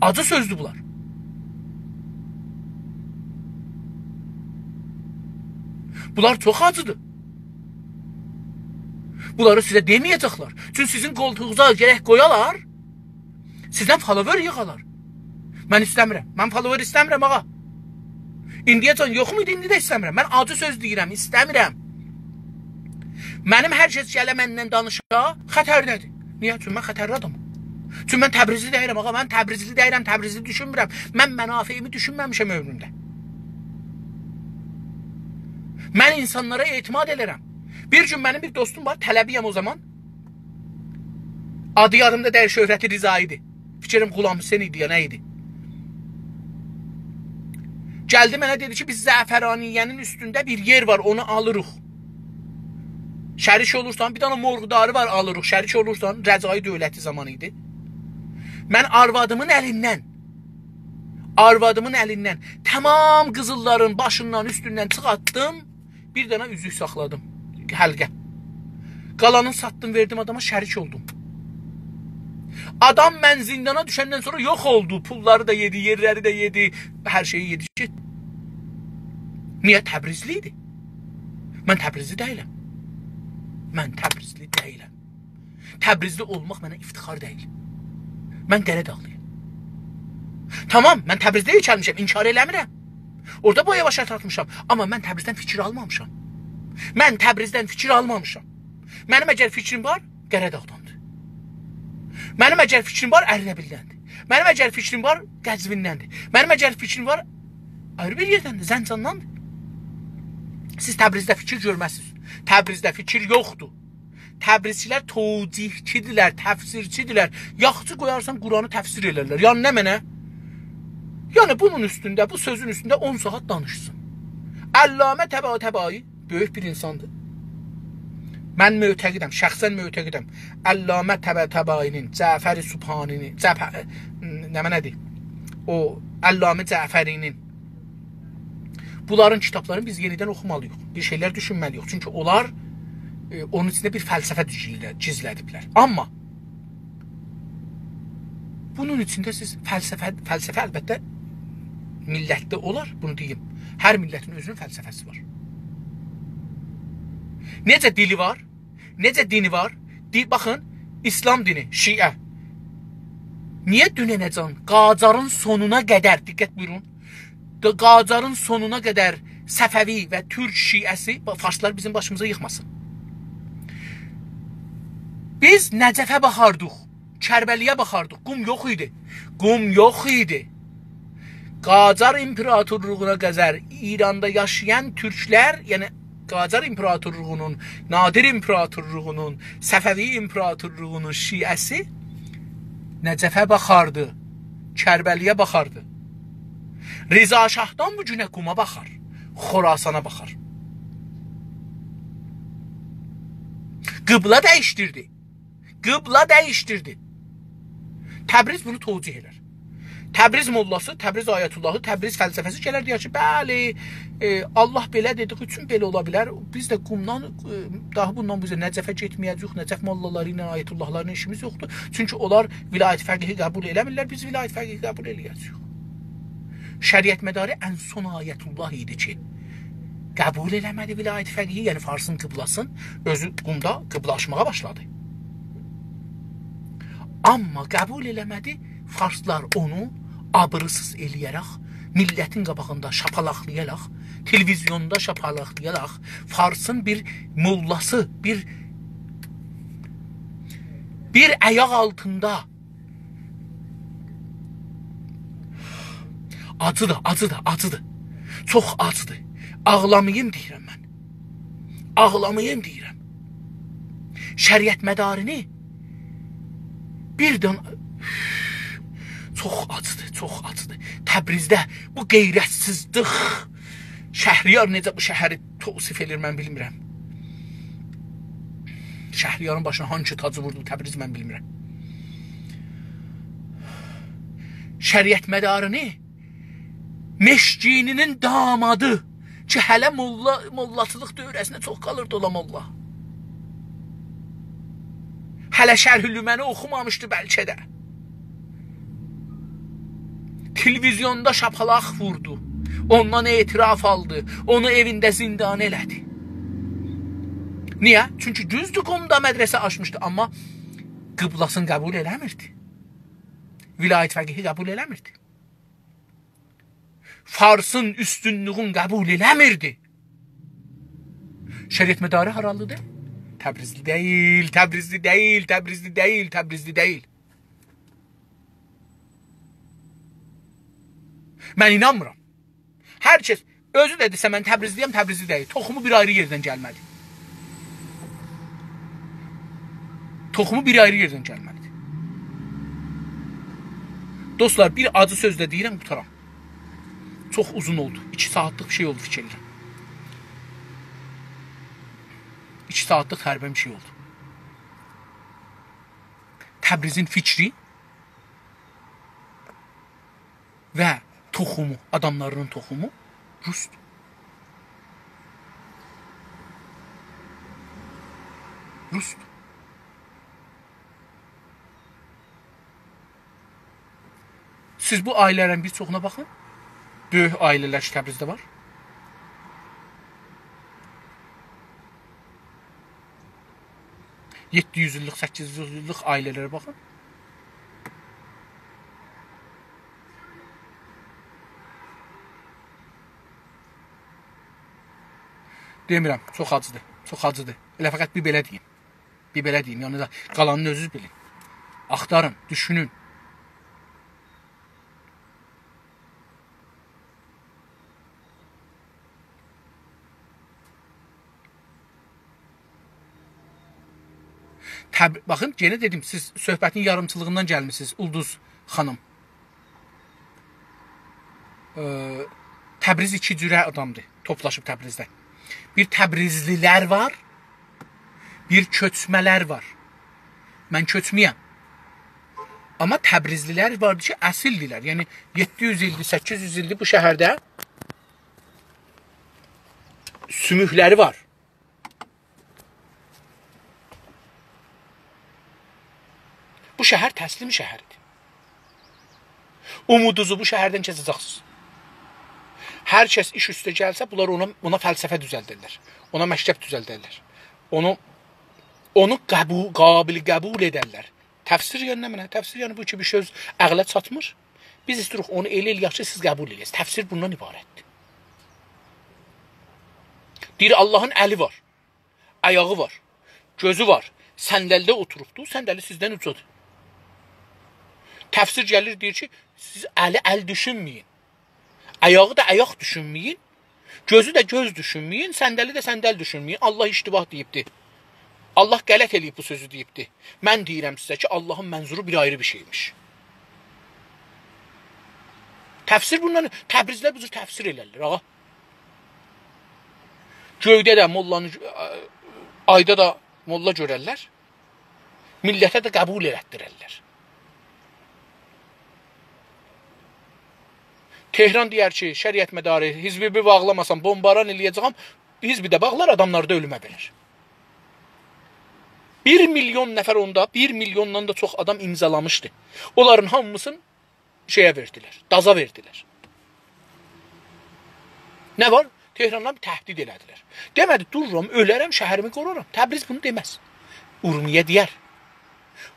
آجی سؤزدور بونلار. بونلار چوخ آجیدیر. بونلاری سیزه دئمه‌یه‌جکلر. چونکی سیزین قولتوغونوزا گرک قویالار، سیزدن follower ییغالار. من ایسته‌میرم. من follower ایسته‌میرم، آغا. ایندییه‌جن یوخ ایدی، ایندی ده ایسته‌میرم. من آجی سؤز دئییرم، ایسته‌میرم. منیم هر کس گله منن دانیشا، خطرده‌دیر. نییه؟ چونکی من خطرلی آدامام. چونکی من تبریزلی دئییرم، آغا. من تبریزلی دئییرم، تبریزلی دوشونمورم. من منافعیمی دوشونمه‌میشم عؤمرومده. من اینسانلارا اعتماد ائدیرم. بیر گون منیم بیر دوستوم وار، طلبه‌یم او زامان. آدی یادیمدا دئییل، شهرتی رضایی‌دی. فیکریم غلامحسین ایدی یا نه ایدی. گلدی منه دئدی کی، بیز زعفرانیه‌نین اوستونده بیر یئر وار، اونو آلیریق. شریک اولورسان، بیر دنه مرغداری وار، آلیریق. شریک اولورسان، رجایی دؤولتی زامانی ایدی. من آروادیمین الیندن، آروادیمین الیندن تمام قیزیللارین باشیندان، اوستوندن چیخارتدیم. بیر دنه اوزوک ساخلادیم، حلقه. قالانین ساتدیم، وئردیم آداما، شریک اولدوم. آدام من زیندانا دوشندن سونرا یوخ اولدو. پوللاری دا یئدی، یئرلری ده یئدی، هر شئیی یئدی، گئتدی. نییه؟ تبریزلی ایدی. من تبریزلی دئییلم. من تبریزلی دئییلم. تبریزلی اولماق منه افتخار دئییل. من قاراداغلی‌یام. تامام، من تبریزده یئکه‌لمیشم، انکار ائله‌میرم. اورادا بویا باشا چاتمیشام. آمما من تبریزدن فیکیر آلمامیشام. من تبریزدن فیکیر آلمامیشام. منیم اگر فیکریم وار، قاراداغداندیر. منیم اگر فیکریم وار، اردبیلدندیر. منیم اگر فیکریم وار، قزویندندیر. منیم اگر فیکریم وار، آیری بیر یئردندیر، زنجاندان‌دیر. سیز تبریزده فیکیر گؤرمزسینیز. تبریزده فیکیر یوخدور. تبریزچیلر توجیهچی‌دیرلر، تفسیرچی‌دیرلر. یاخچی قویارسان، قرآنی تفسیر ائلرلر. یعنی نمنه؟ یعنی بونون اوستونده، بو سؤزون اوستونده اون ساعات دانیشسین. علامه طباطبایی بؤیوک بیر اینساندیر. من معتقدم، شخصاً معتقدم. علامه طباطبایی‌نین، جعفر سبحانی‌نین، جعفر، نمنه‌دیر؟ او علامه جعفری‌نین، بونلارین کیتابلارینی بیز یئنیدن اوخومالی‌ییق. بیر شئیلر دوشونمه‌لی‌ییک. چونکی اونلار، ائ، اونون ایچینده بیر فلسفه گیزله-، گیزله‌دیبلر. آمما بونون ایچینده سیز فلسفه، فلسفه البته میللتده اولار، بونو دئییم. هر میللتین اؤزونون فلسفه‌سی وار. نئجه دیلی وار، نئجه دینی وار؟ دی-، باخین، ایسلام دینی، شیعه. نییه دوننه‌جن؟ قاجارین سونونا قدر، دقت بویورون. د-، قاجارین سونونا قدر صفوی و تورک شیعه‌سی، با-، فارسلار بیزیم باشیمیزا ییخماسین. بیز نجفه باخاردیق، کربلایه باخاردیق. قم یوخ ایدی. قم یوخ ایدی. قاجار ایمپراتورلوغونا قدر ایراندا یاشایان تورکلر، یعنی قاجار ایمپراتورلوغونون، نادر ایمپراتورلوغونون، صفوی ایمپراتورلوغونون شیعه‌سی نجفه باخاردی، کربلایه باخاردی. رضا شاهدان بو گونه قوما باخار، خراسانا باخار. قبله دییشدیردی. قبله دییشدیردی. تبریز بونو توجیه ائدر. تبریز موللاسی، تبریز آیت‌اللهی، تبریز فلسفه‌سی گلر دئیر کی، بلی، ائ، الله بئله دئدیگی اوچون بئله اولا بیلر. بیز ده قمدان، ائ، داها بوندان بو اوزه نجفه گئتمه‌یه‌جه‌ییک، نجف موللالاری ایله، آیت‌اللهلاری ایله ایشیمیز یوخدور. چونکی اونلار ولایت فقیهی قبول ائله‌میرلر، بیز ولایت فقیهی قبول ائله‌یه‌جه‌ییک. شریعتمداری ان سون آیت‌الله ایدی کی، قبول ائله‌مه‌دی ولایت فقیهی، یعنی فارسین قبله‌سین، اؤزو قمدا قبله آچماغا باشلادی. آمما قبول ائله‌مه‌دی، فارسلار اونو آبیری‌سیز ائله‌یه‌رک، میللتین قاباغیندا شاپالاقلایاراق، تلویزیوندا شاپالاقلایاراق، فارسین بیر موللاسی، بیر، بیر آیاق آلتیندا آجیدیر، آجیدیر، آجیدیر. چوخ آجیدیر. آغلاماییم دئییرم من. آغلاماییم دئییرم. شریعتمدارینی بیر دن-، چوخ آجیدیر، چوخ آجیدیر. تبریزده بو غیرتسیزلیک، شهریار نئجه بو شهری توصیف ائله‌ییر، من بیلمیرم. شهریارین باشینا هانسی تاجی ووردو تبریز، من بیلمیرم. شریعتمدارینی مشکینی‌نین دامادی کی، هله موللا، موللاچیلیق دوره‌سینده چوخ قالیردی اولا موللا. هله شرح‌الامه‌نی اوخومامیشدی بلکه ده. تلویزیوندا شاپالاق ووردو. اوندان اعتراف آلدی. اونو ائوینده زندانی ائله‌دی. نییه؟ چونکی دوزدور، قمدا مدرسه آچمیشدی، آمما قبله‌سین قبول ائله‌میردی. ولایت فقیهی قبول ائله‌میردی. فارسین اوستونلویون قبول ائله‌میردی. شریعتمداری هارالیدیر؟ تبریزلی دئییل، تبریزلی دئییل، تبریزلی دئییل، تبریزلی دئییل. من اینانمیرام. هر کس، اؤزو ده دئسه من تبریزلی‌یم، تبریزلی دئییل. توخومو بیر آیری یئردن گلمه‌دی. توخومو بیر آیری یئردن گلمه‌دی. دوستلار، بیر آجی سؤز ده دئییرم، قوتارام. چوخ اوزون اولدو. ایکی ساعاتلیق بیر شئی اولدو، فیکیر ائدیرم. ایکی ساعاتلیق حربه بیر شئی اولدو. تبریزین فیکری و توخومو، آداملاری‌نین توخومو روسدور. روسدور. سیز بو عائله‌لرین بیر چوخونا باخین. بؤیوک عائله‌لر کی، تبریزده وار. یئددی یوز ایللیک، سککیز یوز ایللیک عائله‌لره باخین. دئمیرم، چوخ آجیدیر، چوخ آجیدیر. ائله فقط بیر بئله دئییم. بیر بئله دئییم، یعنی دا قالانینی اؤزونوز بیلین. آختارین، دوشونون. تب-، باخین، یئنه دئدیم، سیز صحبتین یاریمچیلیغیندان گلمیسینیز، اولدوز خانیم. ائ، تبریز ایکی جوره آدامدیر، توپلاشیب تبریزده. بیر تبریزلی‌لر وار، بیر کؤچمه‌لر وار. من کؤچمه‌یم. آمما تبریزلی‌لر واردی کی، اصیلدیلر. یعنی، یئددی یوز ایلدیر، سککیز یوز ایلدیر بو شهرده سوموکلری وار. بو شهر تسلیم شهریدیر. اومودونوزو بو شهردن کسه‌جکسینیز. هر کس ایش اوسته گلسه، بونلار اونا، اونا فلسفه دوزلدرلر. اونا مکتب دوزلدرلر. اونو، اونو قبول، قابل قبول ائدرلر. تفسیر یعنی نمنه؟ تفسیر یعنی بو کی، بیر سؤز عقله چاتمیر. بیز ایستیریک اونو ائله ائله‌یک کی، سیز قبول ائله‌یه‌سینیز. تفسیر بوندان عبارتدیر. دئییر، آللاهین الی وار، آیاغی وار، گؤزو وار، صندلی‌ده اوتوروبدور، صندلی سیزدن اوجادیر. تفسیر گلیر، دئییر کی، سیز الی ال دوشونمه‌یین. آیاغی دا آیاق دوشونمه‌یین. گؤزو ده گؤز دوشونمه‌یین، صندلی ده صندل دوشونمه‌یین. آللاه اشتباه دئییبدی. آللاه غلط ائله‌ییب بو سؤزو دئییبدی. من دئییرم سیزه کی، آللاهین منظورو بیر آیری بیر شئیمیش. تفسیر بوندان، تبریزلی‌لر بو جور تفسیر ائلرلر، آغا. گؤیده ده موللانی، آیدا دا موللا گؤررلر. میللته ده قبول ائلتدیررلر. تهران دئیر کی، شریعتمداری، حزبی بیر باغلاماسان، بمباران ائله‌یه‌جه‌یم، حزبی ده باغلار، آداملاری دا اؤلومه وئرر. بیر میلیون نفر اوندا، بیر میلیوندان دا چوخ آدام امضالامیشدی. اونلارین هامیسینی شئیه وئردیلر، دازا وئردیلر. نه وار؟ تهراندان بیر تهدید ائله‌دیلر. دئمه‌دی، دورورام، اؤلرم، شهریمی قورورام. تبریز بونو دئمز. اورمیه دئیر.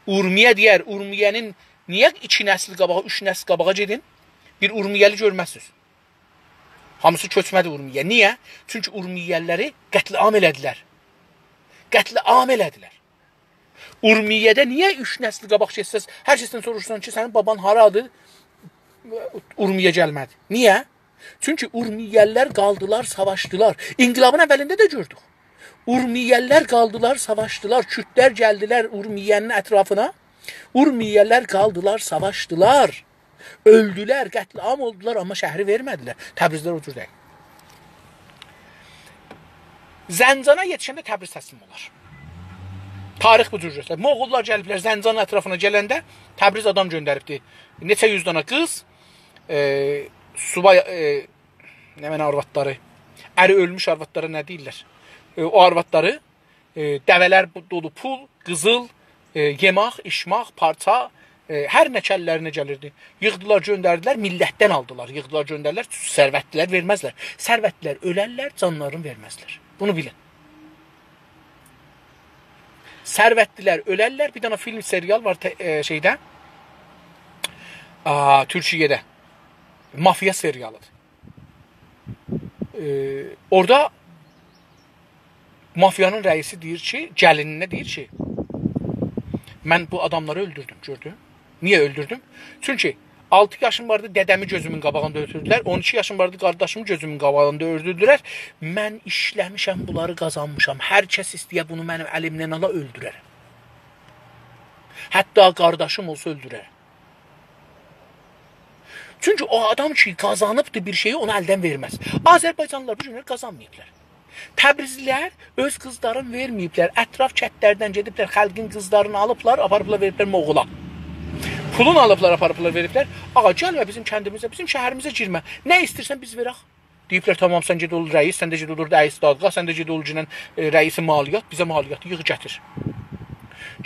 اورمیه دئیر، اورمیه‌نین نییه ایکی نسل قاباغا، اوچ نسل قاباغا گئدین، بیر اورمیه‌لی گؤرمزسینیز. هامیسی کؤچمه‌دی اورمیه. نییه؟ چونکی اورمیه‌لی‌لری قتل‌عام ائله‌دیلر. قتل‌عام ائله‌دیلر. اورمیه‌ده نییه اوچ نسل قاباق گئتسز، هر کسدن سوروشسان کی، سنین بابان هارادیر؟ اورمیه گلمه‌دی. نییه؟ چونکی اورمیه‌لی‌لر قالدیلار، ساواشدیلار. انقلابین اولینده ده گؤردوک. اورمیه‌لی‌لر قالدیلار، ساواشدیلار. کوردلر گلدیلر اورمیه‌نین اطرافینا. اورمیه‌لی‌لر قالدیلار، ساواشدیلار. اؤلدولر، قتل‌عام اولدولار، آمما شهری وئرمه‌دیلر. تبریزلی‌لر او جور دئییل. زنجانا یئتیشنده تبریز تسلیم اولار. تاریخ بو جور گؤستریر. موغوللار گلیبلر زنجانین اطرافینا گلنده تبریز آدام گؤندریبدی. نئچه یوز دانا قیز، ائ، سوبای، ائ، نمنه آروادلاری، اری اؤلموش آروادلارا نه دئییرلر؟ ائ، او آروادلاری ائ، دوه‌لر بو-، دولو پول، قیزیل، ائ، یئمک، ایچمک، پارچا، ائ، هر نه کی اللرینه گلیردی. ییغدیلار، گؤندردیلر، میللتدن آلدیلار، ییغدیلار، گؤندردیلر. ثروتلی‌لر وئرمزلر. ثروتلی‌لر اؤلرلر، جانلارینی وئرمزلر. بونو بیلین. ثروتلی‌لر اؤلرلر. بیر دنه فیلم، سریال وار ته-، ائ، شئیده، آ، تورکیه‌ده. مافیا سریالیدیر. ائ، اورادا مافیانین رئیسی دئییر کی، گلینینه دئییر کی، «من بو آداملاری اؤلدوردوم، گؤردون؟ نییه اؤلدوردوم؟ چونکی آلتی یاشیم واردی، دده‌می گؤزومون قاباغیندا اؤلدوردولر، اون ایکی یاشیم واردی، قارداشیمی گؤزومون قاباغیندا اؤلدوردولر. من ایشله‌میشم، بونلاری قازانمیشام. هر کس ایسته‌یه بونو منیم الیمدن آلا، اؤلدوررم. حتی قارداشیم اولسا اؤلدوررم.» چونکی او آدام کی، قازانیبدی بیر شئیی، اونو الدن وئرمز. آذربایجانلی‌لار بو گونلر قازانماییبلار. تبریزلی‌لر اؤز قیزلارینی وئرمه‌ییبلر. اطراف کندلردن گئدیبلر، خالقین قیزلارینی آلیبلار، آپاریبلار، وئریبلر موغولا. پولونو آلیبلار، آپاریبلار، وئریبلر. «آغا، گلمه بیزیم کندیمیزه، بیزیم شهریمیزه گیرمه. نه ایستیرسن، بیز وئرک.» دئییبلر، «تامام، سن گئت اول رئیس، سن ده گئت اول رئیس دادگاه، سن ده گئت اول گینن، ائ، رئیس مالیات، بیزه مالیاتی ییغ گتیر.»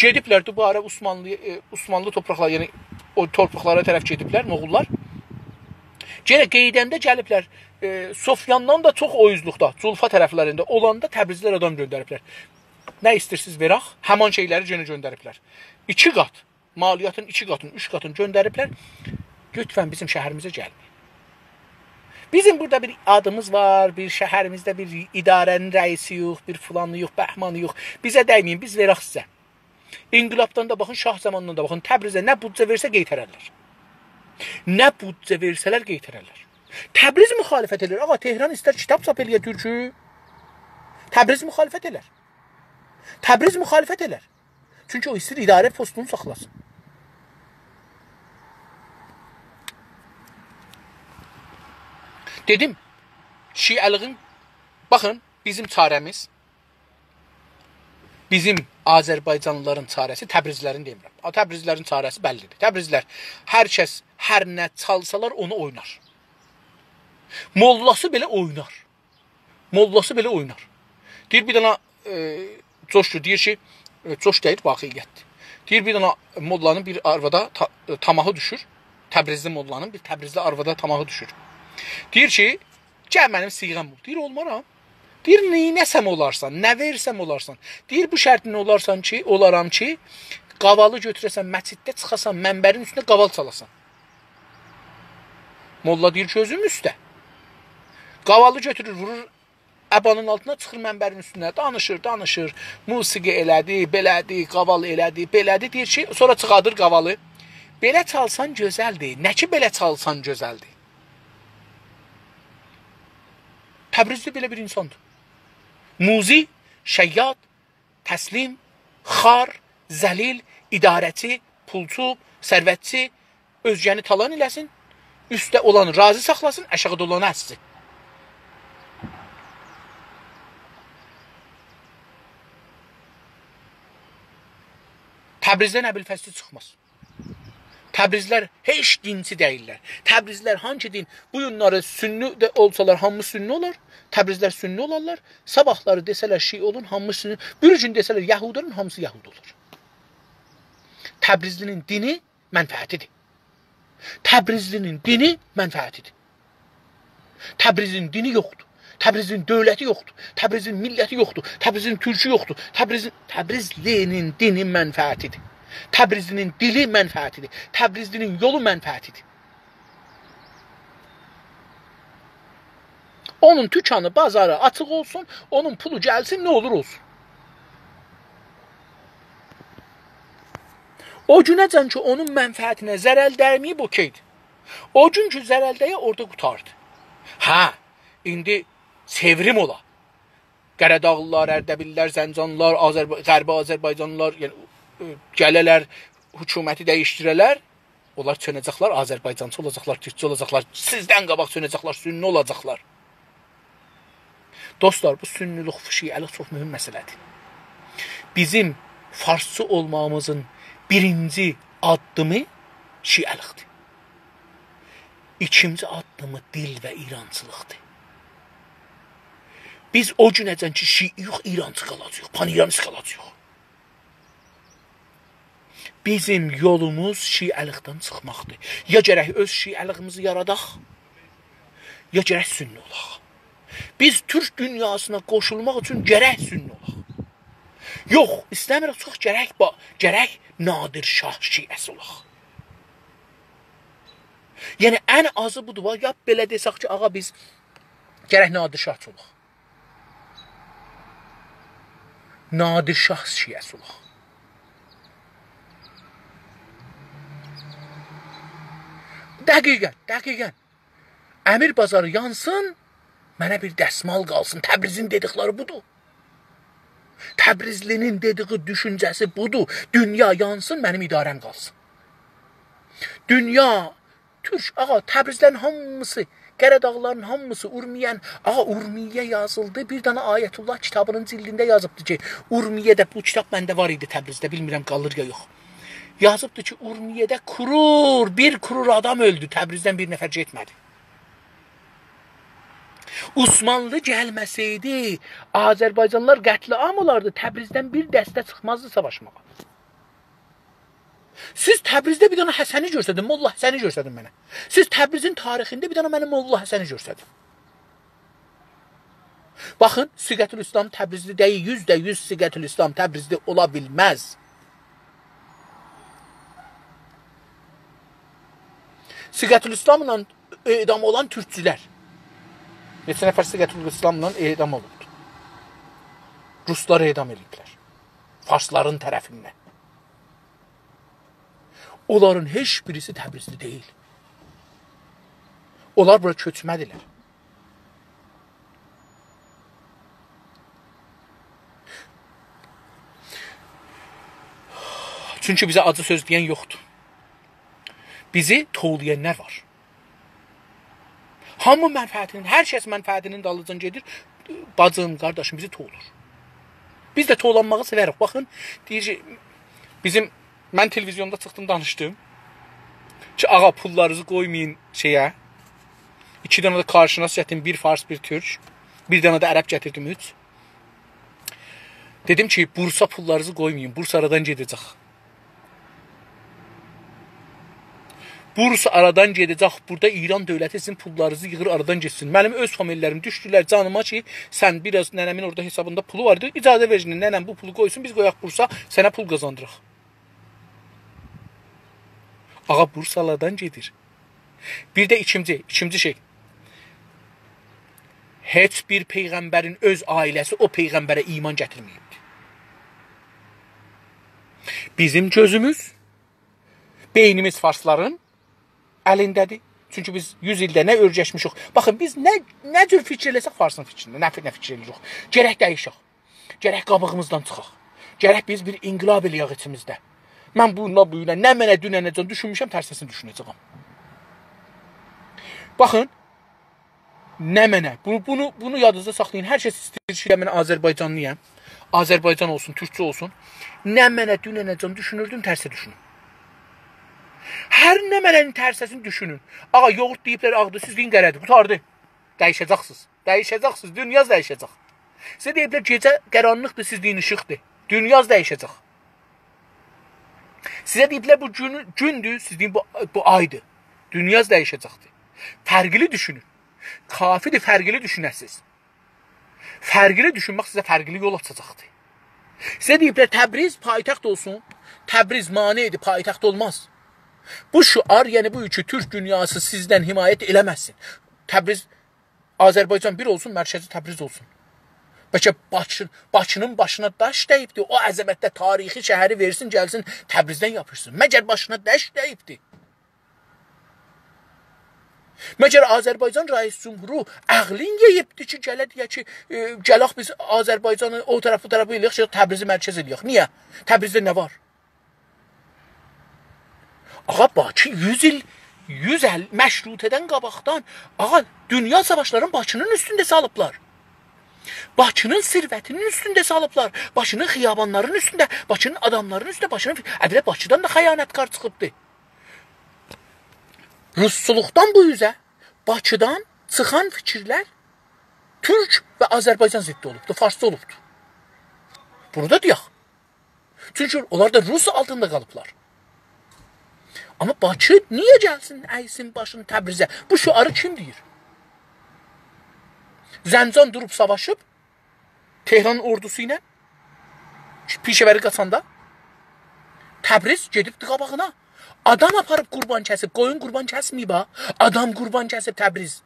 گئدیبلر دوباره عثمانلی، ائ، عثمانلی تورپاقلاری، یعنی او تورپاقلارا طرف گئدیبلر موغوللار. یئنه قئییدنده گلیبلر، ائ، سفیاندان دا چوخ او اوزلوکده، جولفا طرفلرینده اولاندا تبریزلی‌لر آدام گؤندریبلر. «نه ایستیرسیز وئرک؟» همان شئیلری یئنه گؤندریبلر. ایکی قات. مالیاتین ایکی قاتینی، اوچ قاتینی گؤندریبلر. «لطفاً بیزیم شهریمیزه گلمه‌یین. بیزیم بورادا بیر آدیمیز وار، بیر شهریمیزده بیر اداره‌نین رئیسی‌یوخ، بیر فلانی‌یوخ، بهمانی‌یوخ. بیزه دیمه‌یین، بیز وئرک سیزه.» انقلابدان دا باخین، شاه زامانیندان دا باخین، تبریزه نه بودجه وئرسه قئیتررلر. نه بودجه وئرسه‌لر قئیتررلر. تبریز مخالفت ائلر. آغا، تهران ایستر کیتاب چاپ ائله‌یه تورکو. تبریز مخالفت ائلر. تبریز مخالفت ائلر. چونکی او ایسته‌ییر اداره پوستونو ساخلاسین. دئدیم، شیعه‌لیگین، باخین، بیزیم چاره‌میز، بیزیم آذربایجانلیلارین چاره‌سی، تبریزلیلرین دئمیرم. آ، تبریزلیلرین چاره‌سی بللی‌دیر. تبریزلیلر، هر کس هر نه چالسالار، اونو اوینار. موللاسی بئله اوینار. موللاسی بئله اوینار. دئییر، بیر دنه، ائ، جوشدو، دئییر کی، ائ، جوش دئییل، واقعیت‌دیر. دئییر، بیر دنه موللانین بیر آروادا تا-، ائ، طمعی دوشور. تبریزلی موللانین بیر تبریزلی آروادا طمعی دوشور. دئییر کی، «گل منیم صیغه‌م اول.» دئییر، «اولمارام.» دئییر، «نئینه‌سم اولارسان، نه وئرسم اولارسان؟» دئییر، «بو شرطینله اولارسان کی، اولارام کی، قاوالی گؤتوره‌سن مسجدده، چیخاسان منبرین اوستونه، قاوال چالاسان.» موللا دئییر، «گؤزوم اوسته.» قاوالی گؤتورور، وورور عبانین آلتینا، چیخیر منبرین اوستونه، دانیشیر، دانیشیر. موسیقی ائله‌دی، بئله‌دی، قاوال ائله‌دی، بئله‌دی. دئییر کی، سونرا چیخاردیر قاوالی. «بئله چالسان گؤزلدیر.» نه کی، بئله چالسان گؤزلدیر؟ تبریزلی بئله بیر اینساندیر. موذی، شیاد، تسلیم، خوار، ذلیل، اداره‌چی، پولچو، ثروتچی، اؤزگه‌نی تالان ائله‌سین، اوسته اولانی راضی ساخلاسین، آشاغیدا اولانی ازسین. تبریزدن ابوالفضلی چیخماز. تبریزلیلر هئچ دینچی دئییللر. تبریزلیلر هانسی دین، بو گونلری سنی ده اولسالار، هامی سنی اولار. تبریزلیلر سنی اولارلار. صاباحلاری دئسه‌لر شیعه اولون، هامی سنی. بیر گون دئسه‌لر یهودی اولون، هامیسی یهودی اولار. تبریزلی‌نین دینی منفعتی‌دیر. تبریزلی‌نین دینی منفعتی‌دیر. تبریزین دینی یوخدور. تبریزین دؤولتی یوخدور. تبریزین میللتی یوخدور. تبریزین تورکو یوخدور. تبریزین، تبریزلی‌نین دینی منفعتی‌دیر. تبریزلی‌نین دیلی منفعتی‌دیر. تبریزلی‌نین یولو منفعتی‌دیر. اونون توکانی، بازاری آچیق اولسون، اونون پولو گلسین، نه اولور اولسون. او گونه‌جن کی، اونون منفعتینه ضرر دیمه‌ییب، اوکئی‌دیر. او گون کی، ضرر دیه، اورادا قوتاردی. هه، ایندی چئوریم اولا. قاراداغلیلار، اردبیللیلر، زنجانلیلار، آذربا-، غربی آذربایجانلیلار، یعنی، ائ، گله‌لر، حکومتی دییشدیره‌لر، اونلار چؤنه‌جکلر، آذربایجانچی اولاجاقلار، تورکچو اولاجاقلار، سیزدن قاباق چؤنه‌جکلر، سنی اولاجاقلار. دوستلار، بو سنی‌لیک، شیعه‌لیک چوخ مهم مسئله‌دیر. بیزیم فارسچی اولماغیمیزین بیرینجی آددیمی شیعه‌لیکدیر. ایکینجی آددیمی دیل و ایرانچیلیقدیر. بیز او گونه‌جن کی، شیعه‌یوخ، ایرانچی قالاجاغیق، پان‌ایرانیست قالاجاغیق. بیزیم یولوموز شیعه‌لیکدن چیخماقدیر. یا گرک اؤز شیعه‌لیگیمیزی یاراداق، یا گرک سنی اولاق. بیز تورک دونیاسینا قوشولماق اوچون گرک سنی اولاق. یوخ، ایسته‌میرم چوخ، گرک با-، گرک نادر شاه شیعه‌سی اولاق. یعنی، ان آزی بودور، یا بئله دئسک کی، آغا، بیز گرک نادر شاهچی اولاق. نادر شاه شیعه‌سی اولاق. دقیقاً، دقیقاً. امیر بازاری یانسین، منه بیر دسمال قالسین. تبریزین دئدیکلری بودور. تبریزلی‌نین دئدیگی، دوشونجه‌سی بودور. دونیا یانسین، منیم اداره‌م قالسین. دونیا، تورک، آغا، تبریزلرین هامیسی، قاراداغلیلارین هامیسی، اورمیه‌نین، آغا، اورمیه یازیلدی. بیر دنه آیت‌الله کیتابی‌نین جلدینده یازیبدی کی، اورمیه‌ده، بو کیتاب منده وار ایدی تبریزده، بیلمیرم قالیر یا یوخ. یازیبدی کی، اورمیه‌ده کرور، بیر کرور آدام اؤلدو، تبریزدن بیر نفر گئتمه‌دی. عثمانلی گلمه‌سئیدی، آذربایجانلیلار قتل‌عام اولاردی، تبریزدن بیر دسته چیخمازدی ساواشماغا. سیز تبریزده بیر دنه حسنی گؤرسدین، ملا حسنی گؤرسدین منه. سیز تبریزین تاریخینده بیر دنه منه ملا حسنی گؤرسدین. باخین، صیغةالاسلام تبریزلی دئییل، یوزده یوز صیغةالاسلام تبریزلی اولا بیلمز. صیغةالاسلاملا اعدام اولان تورکچولر. نئچه نفر صیغةالاسلاملا اعدام اولوبدور؟ روسلار اعدام ائله‌ییبلر. فارسلارین طرفیندن. اونلارین هئچ بیریسی تبریزلی دئییل. اونلار بورا کؤچمه‌دیلر. چونکی بیزه آجی سؤز دئین یوخدور. بیزی توولایانلار وار. هامی منفعتینین، هر کس منفعتینین دالیجان گئدیر. باجیم، قارداشیم، بیزی توولور. بیز ده توولانماغی سئوریک. باخین، دئییر کی، بیزیم، من تلویزیوندا چیخدیم، دانیشدیم کی، آغا، پوللارینیزی قویمایین شئیه. ایکی دنه ده کارشناس گتیردیم، بیر فارس، بیر تورک. بیر دنه ده عرب گتیردیم، اوچ. دئدیم کی، بورسا پوللارینیزی قویمایین، بورسا آرادان گئده‌جک. بورسا آرادان گئده‌جک، بورادا ایران دؤولتی سیزین پوللارینیزی ییغیر، آرادان گئتسین. منیم اؤز فامیللریم دوشدولر جانیما کی، سن بیر آز، ننه‌مین اورادا حسابیندا پولو وار ایدی، اجازه وئرین، ننه‌م بو پولو قویسون، بیز قویاق بورسا، سنه پول قازاندیراق. آغا، بورسا آرادان گئدیر. بیر ده ایکینجی، ایکینجی شئی. هئچ بیر پیغمبرین اؤز عائله‌سی او پیغمبره ایمان گتیرمه‌ییبدیر. بیزیم گؤزوموز، بئینیمیز فارسلارین الینده‌دیر. چونکی بیز یوز ایلده نه اؤیرشمیشیک. باخین، بیز نه، نه جور فیکیر ائله‌سک فارسین فیکرینده، نه، فی- نه فیکیر ائله‌ییریک. گرک دییشک. گرک قابیغیمیزدان چیخاق. گرک بیز بیر انقلاب ائله‌یک ایچیمیزده. من بوندان بو گونه نمنه دوننه‌جن دوشونموشم، ترسه‌سینی دوشونه‌جه‌یم. باخین، نمنه، بونو، بونو، بونو یادینیزدا ساخلایین. هر کس ایسته‌ییر کی، من آذربایجانلی‌یام. آذربایجان اولسون، تورکجه اولسون. نمنه دوننه‌جن دوشونوردوم، ترسه دوشونوم. هر نمنه‌نین ترسه‌سینی دوشونون. آغا، یوغورت دئییبلر آغدیر، سیز دئیین قره‌دیر. قوتاردی. دییشه‌جکسینیز. دییشه‌جکسینیز. دونیا دییشه‌جک. سیزه دئییبلر گئجه قارانلیقدیر، سیز دئیین ایشیقدیر. دونیا دییشه‌جک. سیزه دئییبلر بو گون، گوندور، سیز دئیین بو، بو آیدیر. دونیا دییشه‌جکدیر. فرقلی دوشونون. کافیدیر، فرقلی دوشونه‌سینیز. فرقلی دوشونمک سیزه فرقلی یول آچاجاقدیر. سیزه دئییبلر تبریز پایتخت اولسون، تبریز مانع‌دیر، پایتخت اولماز. بو شعار، یعنی بو کی تورک دونیاسی سیزدن حمایت ائله‌مه‌سین. تبریز، آذربایجان بیر اولسون، مرکزی تبریز اولسون. بلکه باکی، باکی‌نین باشینا داش دییبدی، او عظمتده تاریخی شهری وئرسین، گلسین تبریزدن یاپیشسین. مگر باشینا داش دییبدی؟ مگر آذربایجان رئیس جمهورو عقلین یئییبدی کی، گله دئیه کی، ائ، گلک بیز آذربایجانی او طرف، بو طرف ائله‌یک، شئی، تبریزی مرکز ائله‌یک؟ نییه؟ تبریزده نه وار؟ آغا، باکی یوز ایل، یوز ایل مشروطه‌دن قاباقدان، آغا، دونیا ساواشلارین باکی‌نین اوستونده سالیبلار. باکی‌نین ثروتی‌نین اوستونده سالیبلار. باکی‌نین خیابانلارین اوستونده، باکی‌نین آداملارین اوستونده، باکی‌نین فی-، ابله باکی‌دان دا خیانتکار چیخیبدی. روسچولوقدان بو اوزه، باکی‌دان چیخان فیکیرلر تورک و آذربایجان ضدی اولوبدو، فارسجا اولوبدو. بونو دا دئیک. چونکی اونلار دا روس آلتیندا قالیبلار. آمما باکی نییه گلسین، ایسین باشینی تبریزه؟ بو شعاری کیم دئییر؟ زنجان دوروب ساواشیب تهران اوردوسو ایله، پیشه‌وری قاچاندا تبریز گئدیبدی قاباغینا. آدام آپاریب قوربان کسیب، قویون قوربان کسمه‌ییب ها. آدام قوربان کسیب تبریز.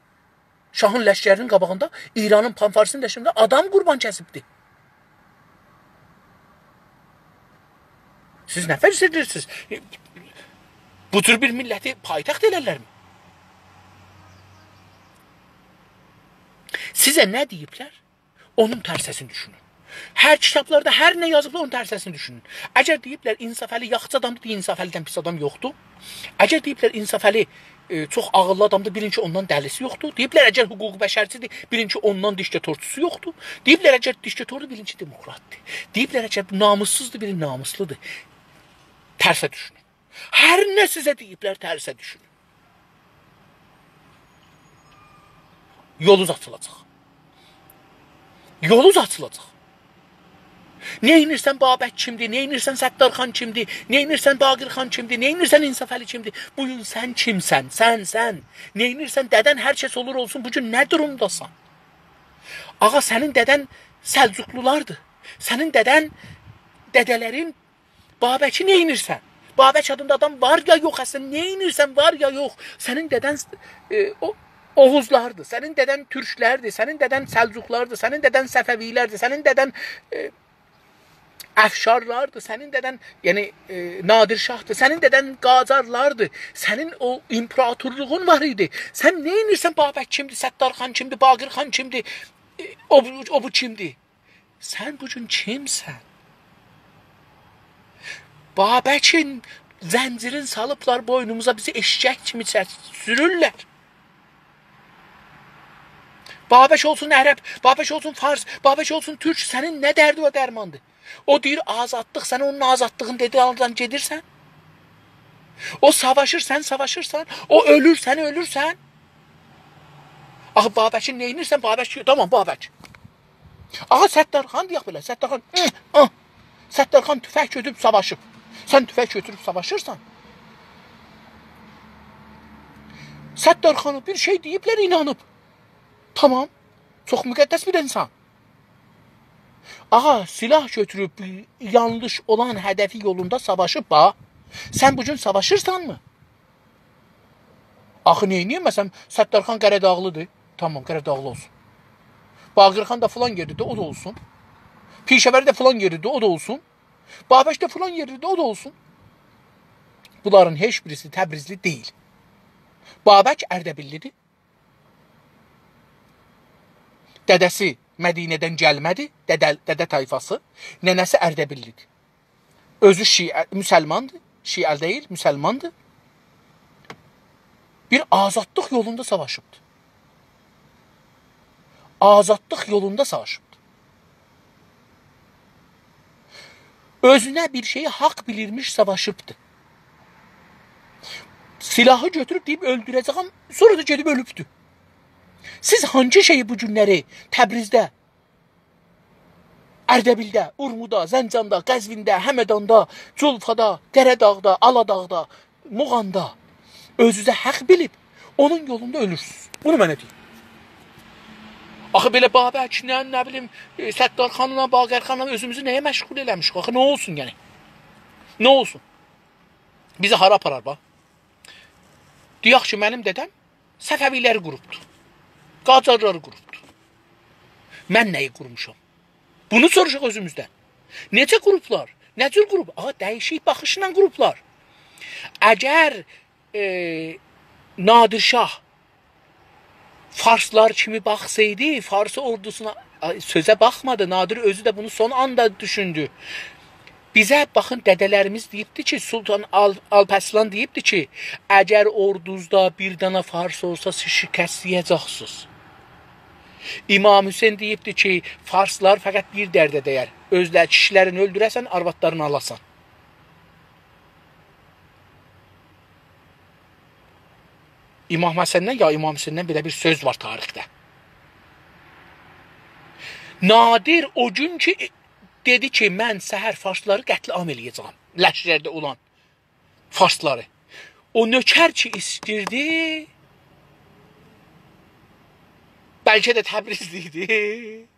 شاهین لشکرینین قاباغیندا، ایرانین پان‌فارسین لشکرینده آدام قوربان کسیبدی. سیز نه فیکیر ائدیرسینیز؟ بو جور بیر میللتی پایتخت ائلرلرمی؟ سیزه نه دئییبلر؟ اونون ترسه‌سینی دوشونون. هر کیتابلاردا هر نه یازیبلار، اونون ترسه‌سینی دوشونون. اگر دئییبلر انصافعلی یاخشی آدامدیر، دئیین انصافعلی‌دن پیس آدام یوخدور. اگر دئییبلر انصافعلی، ائ، چوخ عاغیللی آدامدیر، بیلین کی، اوندان دلیسی یوخدور. دئییبلر اگر حقوق بشرچیدیر، بیلین کی، اوندان دیکتاتورچوسو یوخدور. دئییبلر اگر دیکتاتوردور، بیلین کی، دموکراتدیر. دئییبلر اگر ناموسسوزدور، بیلین ناموسلودور. ترسه دوشونون. هر نه سیزه دئییبلر، ترسه دوشونون. یولونوز آچیلاجاق. یولونوز آچیلاجاق. نئینیرسن، بابک کیمدیر؟ نئینیرسن، ستارخان کیمدیر؟ نئینیرسن، باقرخان کیمدیر؟ نئینیرسن، انصافعلی کیمدیر؟ بو گون سن کیمسن؟ سن، سن. نئینیرسن، دده‌ن هر کس اولور اولسون، بو گون نه دورومداسان؟ آغا، سنین دده‌ن سلجوقلولاردیر. سنین دده‌ن، دده‌لرین بابکی نئینیرسن؟ بابک آدیندا آدام وار یا یوخ اصلینده؟ نئینیرسن، وار یا یوخ؟ سنین دده‌ن، ائ، او، اوغوزلاردیر، سنین دده‌ن تورکلردیر، سنین دده‌ن سلجوقلاردیر، سنین دده‌ن صفویلردیر، سنین دده‌ن، ائ، افشارلاردیر، سنین دده‌ن، یعنی، ائ، نادر شاهدیر، سنین دده‌ن قاجارلاردیر، سنین او ایمپراتورلوغون وار ایدی. سن نئینیرسن، بابک کیمدیر، ستارخان کیمدیر، باقرخان کیمدیر، ائ، او، او بو کیمدیر؟ سن بو گون کیمسن؟ بابکین زنجیرین سالیبلار بوینوموزا، بیزی ائششک کیمی چک-، سورورلر. بابک اولسون عرب، بابک اولسون فارس، بابک اولسون تورک، سنین نه دردی و درماندی؟ او دئییر آزادلیق، سن اونون آزادلیغینی دئدیگین آندان گئدیرسن. او ساواشیر، سن ساواشیرسان. او اؤلور، سن اؤلورسن. آخی بابکی نئینیرسن؟ بابک، تامام، بابک. آغا، ستارخان دئیک بئله، ستارخان، آه، ستارخان توفنگ گؤتوروب ساواشیب. سن توفنگ گؤتوروب ساواشیرسان. ستارخانا بیر شئی دئییبلر، اینانیب. تامام. چوخ مقدس بیر اینسان. آغا، سلاح گؤتوروب یانلیش اولان هدفی یولوندا ساواشیب، باخ. سن بو گون ساواشیرسانمی؟ آخی نئینییم؟ مثلا، ستارخان قره‌داغلی‌دیر. تامام، قره‌داغلی اولسون. باقرخان دا فلان یئرده‌دیر، او دا اولسون. پیشه‌وری ده فلان یئرده‌دیر، او دا اولسون. بابک ده فلان یئرده‌دیر، او دا اولسون. بونلارین هئچ بیریسی تبریزلی دئییل. بابک اردبیللی‌دیر. دده‌سی مدینه‌دن گلمه‌دیر، دده، دده طایفاسی. ننه‌سی اردبیللی‌دیر. اؤزو شیعه، مسلماندیر. شیعه دئییل، مسلماندیر. بیر آزادلیق یولوندا ساواشیبدیر. آزادلیق یولوندا ساواشیبدیر. اؤزونه بیر شئیی حاق بیلیرمیش ساواشیبدیر. سلاحی گؤتوروب دئییب اؤلدوره‌جه‌یم، سونرا دا گئدیب اؤلوبدور. سیز هانسی شئیی بو گونلری تبریزده، اردبیلده، اورمودا، زنجاندا، قزوینده، همداندا، جولفادا، قره‌داغدا، آلاداغدا، موغاندا اؤزونوزه حاق بیلیب، اونون یولوندا اؤلورسونوز؟ بونو منه دئیین. آخی بئله بابکله، نه بیلیم، ائ، ستارخانلا، باقرخانلا اؤزوموزو نه‌یه مشغول ائله‌میشیک؟ آخی نه اولسون یعنی؟ نه اولسون؟ بیزی هارا آپارار، باخ؟ دئیک کی، منیم دده‌م صفوی‌لری قوروبدو. قاجارلاری قوروبدو. من نه‌یی قورموشام؟ بونو سوروشاق اؤزوموزدن. نئجه قوروبلار؟ نه جور قوروب؟ آغا، دییشیک باخیشلا قوروبلار. اگر، ائ، نادر شاه فارسلار کیمی باخسایدی، فارس اوردوسونا، آی، سؤزه باخمادی. نادر اؤزو ده بونو سون آندا دوشوندو. بیزه باخین، دده‌لریمیز دئییبدی کی، سلطان آل-، آلپ ارسلان دئییبدی کی، اگر اوردوزدا بیر دانا فارس اولسا، سیز شکست یئیه‌جکسینیز. امام حسین دئییبدی کی، فارسلار فقط بیر درده دیر. اؤزلری کیشی‌لرینی اؤلدوره‌سن، آروادلارینی آلاسان. امام حسندن یا امام حسیندن بئله بیر سؤز وار تاریخده. نادر او گون کی، دئدی کی، من سحر فارسلاری قتل‌عام ائله‌یه‌جه‌یم. لشکرده اولان فارسلاری. او نؤکر کی ایستیردی، بلکه ده تبریزلی ایدی،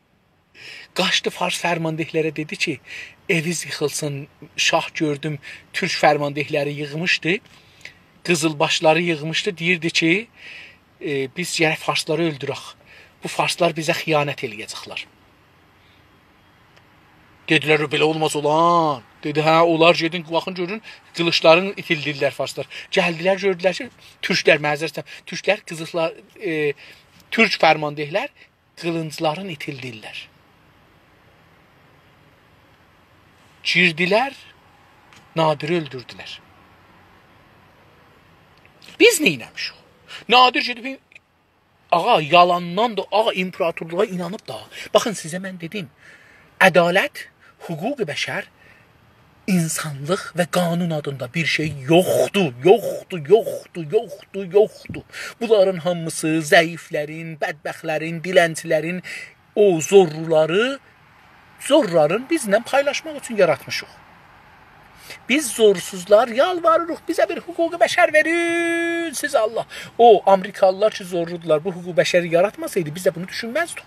قاچدی فارس فرمانده‌لره، دئدی کی، ائویز ییخیلسین، شاه گؤردوم، تورک فرمانده‌لری ییغمیشدی، قیزیلباشلاری ییغمیشدی، دئییردی کی، ائ، بیز گرک فارسلاری اؤلدورک. بو فارسلار بیزه خیانت ائله‌یه‌جکلر. دئدیلر، «او بئله اولماز اولان.» دئدی، «هه، اولار، گئدین، باخین، گؤرون، قیلیجلارین ایتیلدیرلر فارسلار.» گلدیلر، گؤردولر کی، تورکلر، معذرت ایسته‌ییرم، تورکلر قیزیللار، ائ، تورک فرمانده‌لر قیلینجلارین ایتیلدیرلر. گیردیلر، نادری اؤلدوردولر. بیز نئینه‌میشیک؟ نادر گئدیب، آغا، یالاندان دا، آغا، ایمپراتورلوغا اینانیب دا. باخین، سیزه من دئدیم، عدالت، حقوق بشر، اینسانلیق و قانون آدیندا بیر شئی یوخدور، یوخدور، یوخدور، یوخدور، یوخدور. بونلارین هامیسی ضعیفلرین، بدبختلرین، دیلنچیلرین، او زورلولاری، زورلارین بیزله پایلاشماق اوچون یاراتمیشیق. بیز زورسوزلار یالواریریق، بیزه بیر حقوق بشر وئرین، سیز الله. او آمریکالیلار کی زورلودولار، بو حقوق بشری یاراتماسایدی، بیز ده بونو دوشونمزدیک.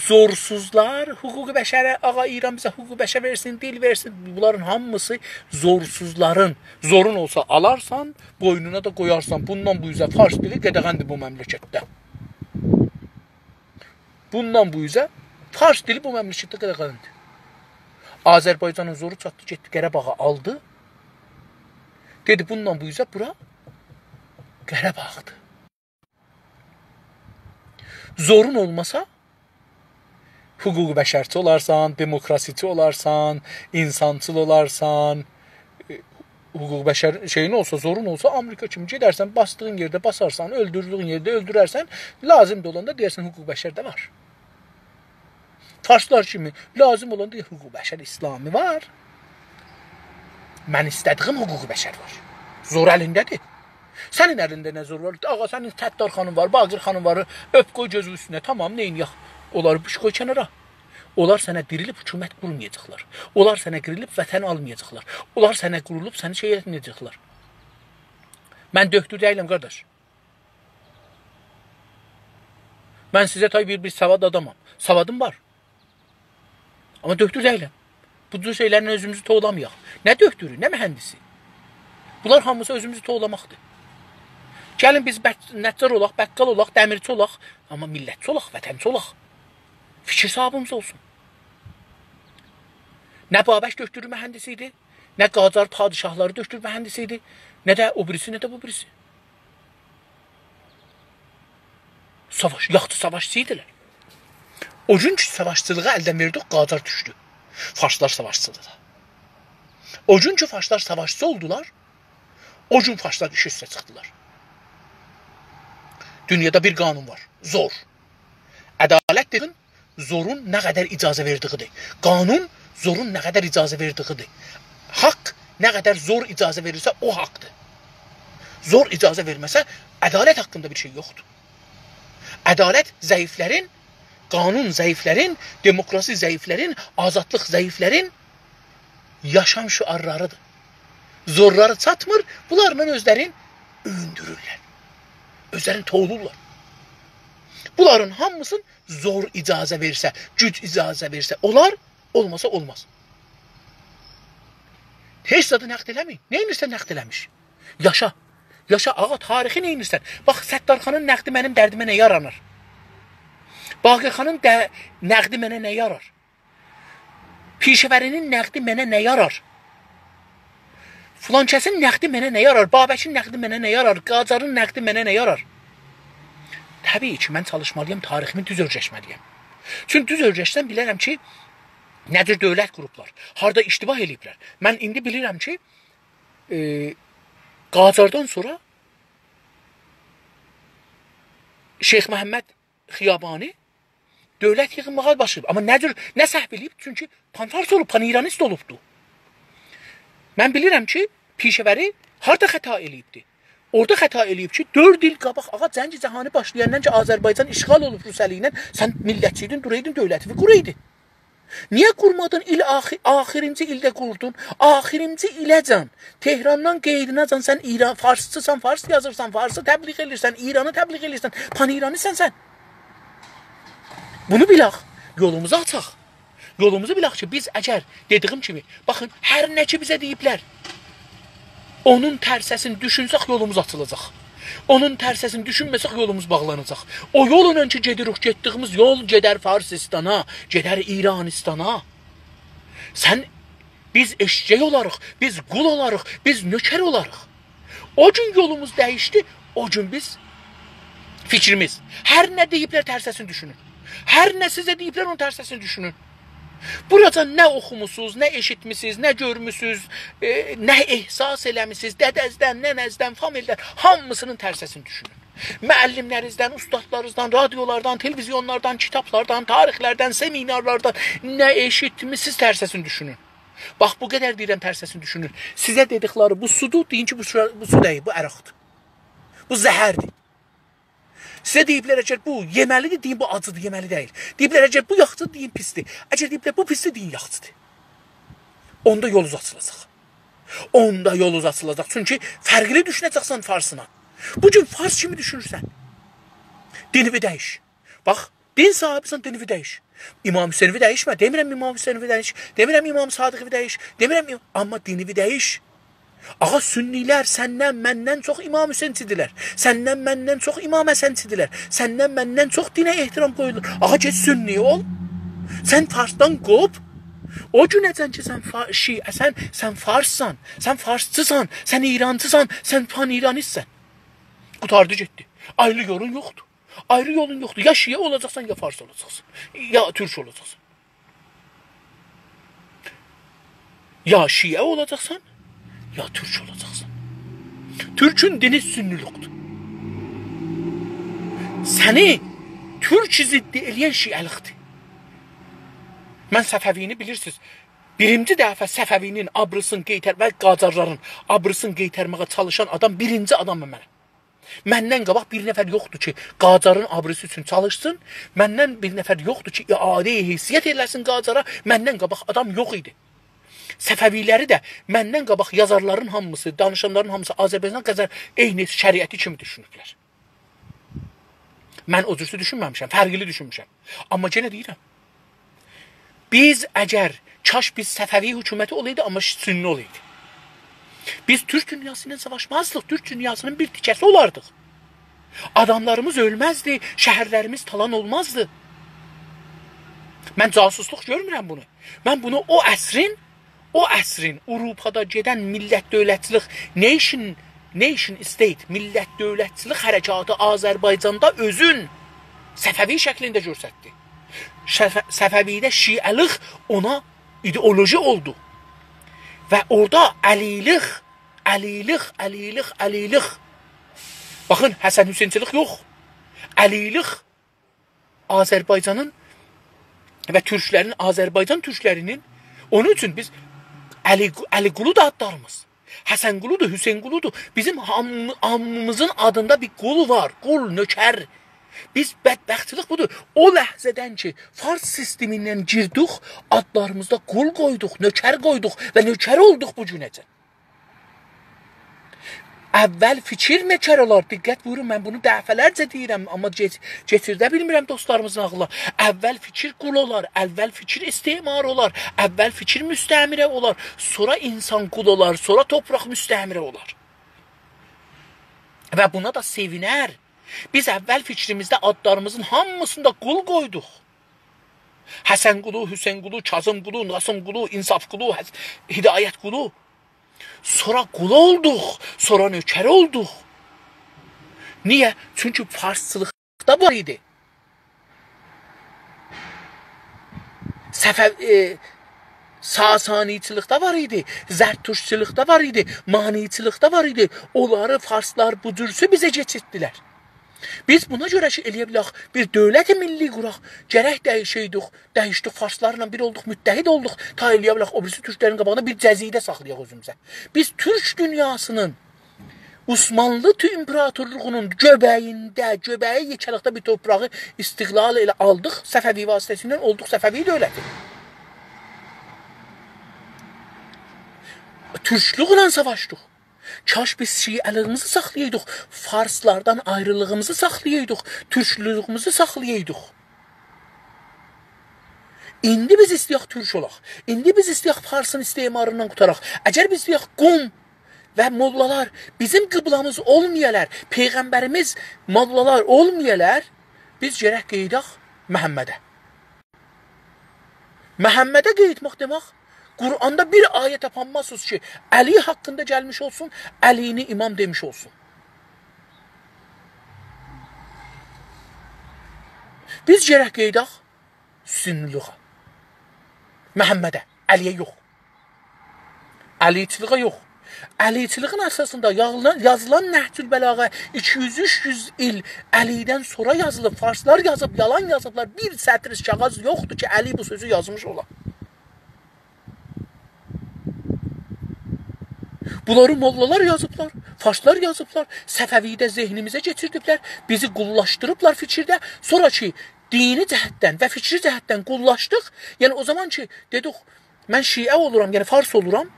زورسوزلار، حقوق بشره، آغا، ایران بیزه حقوق بشر وئرسین، دیل وئرسین، بونلارین هامیسی زورسوزلارین. زورون اولسا آلارسان، بوینونا دا قویارسان. بوندان بو اوزه فارس دیلی قدغندیر بو مملکتده. بوندان بو اوزه فارس دیلی بو مملکتده قدغندیر. آذربایجانین زورو چاتدی، گئتدی قاراباغی آلدی. دئدی، بوندان بو اوزه بورا قاراباغدیر. زورون اولماسا، حقوق بشرچی اولارسان، دموکراسیچی اولارسان، اینسانچیل اولارسان، ائ، حقوق بشر شئیین اولسا، زورون اولسا، آمریکا کیمی گئدرسن، باسدیغین یئرده باسارسان، اؤلدوردویون یئرده اؤلدوررسن، لازیم ده اولاندا دئیرسن حقوق بشر ده وار. فارسلار کیمی لازیم اولاندا دئییر حقوق بشر اسلامی وار. من ایسته‌دیگیم حقوق بشر وار. زور الینده‌دیر. سنین الینده نه زور وار؟ آغا، سنین ستارخانین وار، باقرخانین وار، اؤپ قوی گؤزون اوستونه، تامام، نئینیه‌ک؟ اونلاری بوش قوی کنارا. اونلار سنه دیریلیب حکومت قورمایاجاقلار. اونلار سنه دیریلیب وطن آلمایاجاقلار. اونلار سنه قورولوب سنی شئی ائتمه‌یه‌جکلر. من دؤکتور دئییلم، قارداش. من سیزه تای بیر، بیر سواد آدامام. سوادیم وار. آمما دؤکتور دئییلم. بو جور شئیلرله اؤزوموزو توولامایاق. نه دؤکتورو، نه مهندسی. بونلار هامیسی اؤزوموزو توولاماقدیر. گلین بیز بک-، نجار اولاق، بقال اولاق، دمیرچی اولاق، آمما میللتچی اولاق، وطنچی اولاق. فیکیر صاحیبیمیز اولسون. نه بابک دؤکتورو مهندسی ایدی، نه قاجار پادشاهلاری دؤکتور مهندسی ایدی، نه ده او بیریسی، نه ده بو بیریسی. ساواش، یاخشی ساواشچی ایدیلر. او گون کی ساواشچیلیغی الدن وئردیک، قاجار دوشدو. فارسلار ساواشچیلیغا. او گون کی فارسلار ساواشچی اولدولار، او گون فارسلار ایش اوسته چیخدیلار. دونیادا بیر قانون وار، زور. عدالت دئدین، زورون نه قدر اجازه وئردیگیدیر. قانون زورون نه قدر اجازه وئردیگیدیر. حاق نه قدر زور اجازه وئریرسه، او حاقدیر. زور اجازه وئرمه‌سه، عدالت حاقیندا بیر شئی یوخدور. عدالت ضعیفلرین، قانون ضعیفلرین، دموکراسی ضعیفلرین، آزادلیق ضعیفلرین یاشام شعارلاریدیر. زورلاری چاتمیر، بونلارلا اؤزلرین اؤیوندورورلر. اؤزلرینی توولورلار. بونلارین هامیسین زور اجازه وئرسه، گوج اجازه وئرسه اولار، اولماسا اولماز. هئچ زادی نقد ائله‌مه‌یین. نه ائدیرسن نقد ائله‌میش؟ یاشا. یاشا، آغا، تاریخی نه ائدیرسن؟ باخ، ستارخانین نقدی منیم دردیمه نه یارانیر؟ باقرخانین ده-، نقدی منه نه یارار؟ پیشه‌وری‌نین نقدی منه نه یارار؟ فلان کسین نقدی منه نه یارار؟ بابکین نقدی منه نه یارار؟ قاجارین نقدی منه نه یارار؟ طبیعی کی، من چالیشمالی‌یام، تاریخیمی دوز اؤرگشمه‌لی‌یم. چونکی دوز اؤرگشسم، بیلرم کی، نه جور دؤولت قوروبلار، هاردا اشتباه ائله‌ییبلر. من ایندی بیلیرم کی، ائ، قاجاردان سونرا شیخ محمد خیابانی دؤولت ییغینماغا باشلاییب. آمما نه جور، نه سهو ائله‌ییب؟ چونکی پان‌فارس اولوب، پان‌ایرانیست اولوبدو. من بیلیرم کی، پیشه‌وری هاردا خطا ائله‌ییبدی. اورادا خطا ائله‌ییب کی، دؤرد ایل قاباق، آغا، جنگ جهانی باشلایاندان کی، آذربایجان اشغال اولوب روسیه ایله، سن میللتچی ایدین، دورایدین دؤولتیوی قورایدین. نییه قورمادین؟ ایل آخی-، آخیرینجی ایلده قوردون. آخیرینجی ایله‌جن، تهراندان قاییداناجان سن ایران، فارسچیسان، فارس یازیرسان، فارسی تبلیغ ائدیرسن، ایرانی تبلیغ ائدیرسن، پان‌ایرانی‌سن سن. بونو بیلک، یولوموزو آچاق. یولوموزو بیلک کی، بیز اگر، دئدیگیم کیمی، باخین، هر نه کی بیزه دئییبلر، اونون ترسه‌سینی دوشونسک، یولوموز آچیلاجاق. اونون ترسه‌سینی دوشونمه‌سک، یولوموز باغلاناجاق. او یوللا کی گئدیریک، گئتدیگیمیز یول گئدر فارسیستانا، گئدر ایرانیستانا. سن، بیز ائششک اولاریق، بیز قول اولاریق، بیز نؤکر اولاریق. او گون یولوموز دییشدی، او گون بیز فیکریمیز. هر نه دئییبلر، ترسه‌سینی دوشونون. هر نه سیزه دئییبلر، اونون ترسه‌سینی دوشونون. بوراجان نه اوخوموسوز، نه ائشیتمیسیز، نه گؤرموسوز، ائ، نه احساس ائله‌میسیز، دده‌زدن، ننه‌زدن، فامیلدن، هامیسینین ترسه‌سینی دوشونون. معلم‌لرینیزدن، اوستادلارینیزدان، رادیولاردان، تلویزیونلاردان، کیتابلاردان، تاریخلردن، سمینارلاردان نه ائشیتمیسیز، ترسه‌سینی دوشونون. باخ، بو قدر دئییرم، ترسه‌سینی دوشونون. سیزه دئدیکلری بو سودور، دئیین کی، بو سو، بو سو دئییل، بو عرقدیر. بو زهردیر. سیزه دئییبلر، اگر بو یئمه‌لیدیر، دئیین، بو آجیدیر، یئمه‌لی دئییل. دئییبلر، اگر بو یاخشیدیر، دئیین، پیسدیر. اگر دئییبلر، بو پیسدیر، دئیین، یاخشیدیر. اوندا یولونوز آچیلاجاق. اوندا یولونوز آچیلاجاق. چونکی فرقلی دوشونه‌جکسن فارسلا. بو گون فارس کیمی دوشونورسن، دینیوی دییش. باخ، دین صاحیبیسن، دینیوی دییش. امام حسینیوی دییشمه. دئمیرم امام حسینیوی دییش. دئمیرم امام صادقیوی دییش. دئمیرم ام-، آمما دینیوی دییش. آغا، سنی‌لر سندن، مندن چوخ امام حسینچی‌دیرلر. سندن، مندن چوخ امام حسنچی‌دیرلر. سندن، مندن چوخ دینه احترام قویورلار. آغا، گئت سنی اول. سن فارسدان قوپ. او گونه‌جن کی، سن فا-، شیعه‌سن، سن فارسسان، سن فارسچیسان، سن ایرانچیسان، سن پان‌ایرانیستسن. قوتاردی گئتدی. آیلی یولون یوخدور. آیری یولون یوخدور. یا شیعه اولاجاقسان، یا فارس اولاجاقسان. یا تورک اولاجاقسان. یا شیعه اولاجاقسان، یا تورک اولاجاقسان. تورکون دینی سنی‌لیکدیر. سنی تورک ضدی ائله‌ین شیعه‌لیکدیر. من صفوی‌نی بیلیرسینیز. بیرینجی دفعه صفوی‌نین آبریسینی قئیتر و قاجارلارین آبریسینی قئیترمه‌یه چالیشان آدام، بیرینجی آدامام من. مندن قاباق بیر نفر یوخدور کی، قاجارین آبریسی اوچون چالیشسین. مندن بیر نفر یوخدور کی، اعاده‌ی حیثیت ائله‌سین قاجارا. مندن قاباق آدام یوخ ایدی. صفوی‌لری ده مندن قاباق یازارلارین هامیسی، دانیشانلارین هامیسی آذربایجان قاجار عینی شریعتی کیمی دوشونوبلر. من او جورسو دوشونمه‌میشم، فرقلی دوشونموشم. آمما یئنه دئییرم، بیز اگر، کاش بیز صفوی حکومتی اولایدی، آمما سنی اولایدی. بیز تورک دونیاسی ایله ساواشمازدیق، تورک دونیاسی‌نین بیر تیکه‌سی اولاردیق. آداملاریمیز اؤلمزدی، شهرلریمیز تالان اولمازدی. من جاسوسلوق گؤرمورم بونو. من بونو او عصرین، او عصرین آوروپادا گئدن میللت دؤولتچیلیک، nation، nation state، میللت دؤولتچیلیک حرکاتی آذربایجاندا اؤزون صفوی شکلینده گؤستردی. شف-، صفوی‌ده شیعه‌لیک اونا ایدئولوژی اولدو. و اورادا علی‌لیک، علی‌لیک، علی‌لیک، علی‌لیک. باخین، حسن حسین‌چیلیک یوخ. علی‌لیک آذربایجانین و تورکلرین، آذربایجان تورکلری‌نین، اونون اوچون بیز علی، علی‌قولو دا آدلاریمیز. حسن‌قولودور، حسین‌قولودور. بیزیم هام-، هامیمیزین آدیندا بیر قول وار. قول، نؤکر. بیز بدبختچیلیک بودور. او لحظه‌دن کی، فارس سیستمیندن گیردیک، آدلاریمیزدا قول قویدوق، نؤکر قویدوق و نؤکر اولدوق بو گونه‌جن. اول فیکیر نؤکر اولار. دقت بویورون، من بونو دفعه‌لرجه دئییرم، آمما کئچ-، کئچیرده بیلمیرم دوستلاریمیزین آغلینان. اول فیکیر قول اولار، اول فیکیر استعمار اولار، اول فیکیر مستعمره اولار، سونرا انسان قول اولار، سونرا تورپاق مستعمره اولار. و بونا دا سئوینر. بیز اول فیکریمیزده آدلاریمیزین هامیسیندا قول قویدوق. حسن‌قولو، حسین‌قولو، کاظم‌قولو، ناظم‌قولو، انصاف‌قولو، حس-، هدایت‌قولو. سونرا قول اولدوق، سونرا نؤکر اولدوق. نییه؟ چونکی فارسچیلیقدا وار ایدی. صفو-، ائ، ساسانی‌چیلیکده وار ایدی، زرتشتچیلیکده وار ایدی، مانی‌چیلیکده وار ایدی. اونلاری فارسلار بو جورسو بیزه کئچیرتدیلر. بیز بونا گؤره کی، ائلیه بیلک، بیر دؤولت ملی قوراق، گرک دییشه‌یدیک، دییشدیک، فارسلارلا بیر اولدوق، متحد اولدوق، تا ائلیه بیلک، او بیریسی تورکلرین قاباغیندا بیر جزیره ساخلایاق اؤزوموزه. بیز تورک دونیاسی‌نین عثمانلی تو-، ایمپراتورلوغونون گؤبه‌یینده، گؤبه‌یی یئکه‌لیکده بیر تورپاغی استقلال ائله آلدیق، صفوی واسطه‌سیله اولدوق صفوی دؤولتی. تورکلوکله ساواشدیق. کاش بیز شیعه‌لیگیمیزی ساخلایایدیق، فارسلاردان آیریلیغیمیزی ساخلایایدیق، تورکلوگوموزو ساخلایایدیق. ایندی بیز ایسته‌یک تورک اولاق. ایندی بیز ایسته‌یک فارسین استعماریندان قوتاراق. اگر بیز ایسته‌یک قوم و موللالار بیزیم قبله‌میز اولمایالار، پیغمبریمیز، موللالار اولمایالار، بیز گرک قئییداق محمده. محمده قئییتمک دئمک، قرآندا بیر آیه تاپانمازسینیز کی، علی حاقیندا گلمیش اولسون، علی‌نی امام دئمیش اولسون. بیز گرک قئییداق سنی‌لیغا. محمده، علی‌یه یوخ. علی‌چیلیغا یوخ. علی‌چیلیغین اساسیندا یاغلا-، یازیلان نهج‌البلاغه ایکی یوز، اوچ یوز ایل علی‌دن سونرا یازیلیب، فارسلار یازیب، یالان یازیبلار. بیر سطر کاغذ یوخدور کی، علی بو سؤزو یازمیش اولا. بونلاری موللالار یازیبلار، فارسلار یازیبلار، صفوی‌ده ذهنیمیزه کئچیردیبلر، بیزی قوللاشدیریبلار فیکیرده. سونرا کی، دینی جهتدن و فیکری جهتدن قوللاشدیق، یعنی او زامان کی، دئدیک، من شیعه اولورام، یعنی فارس اولورام.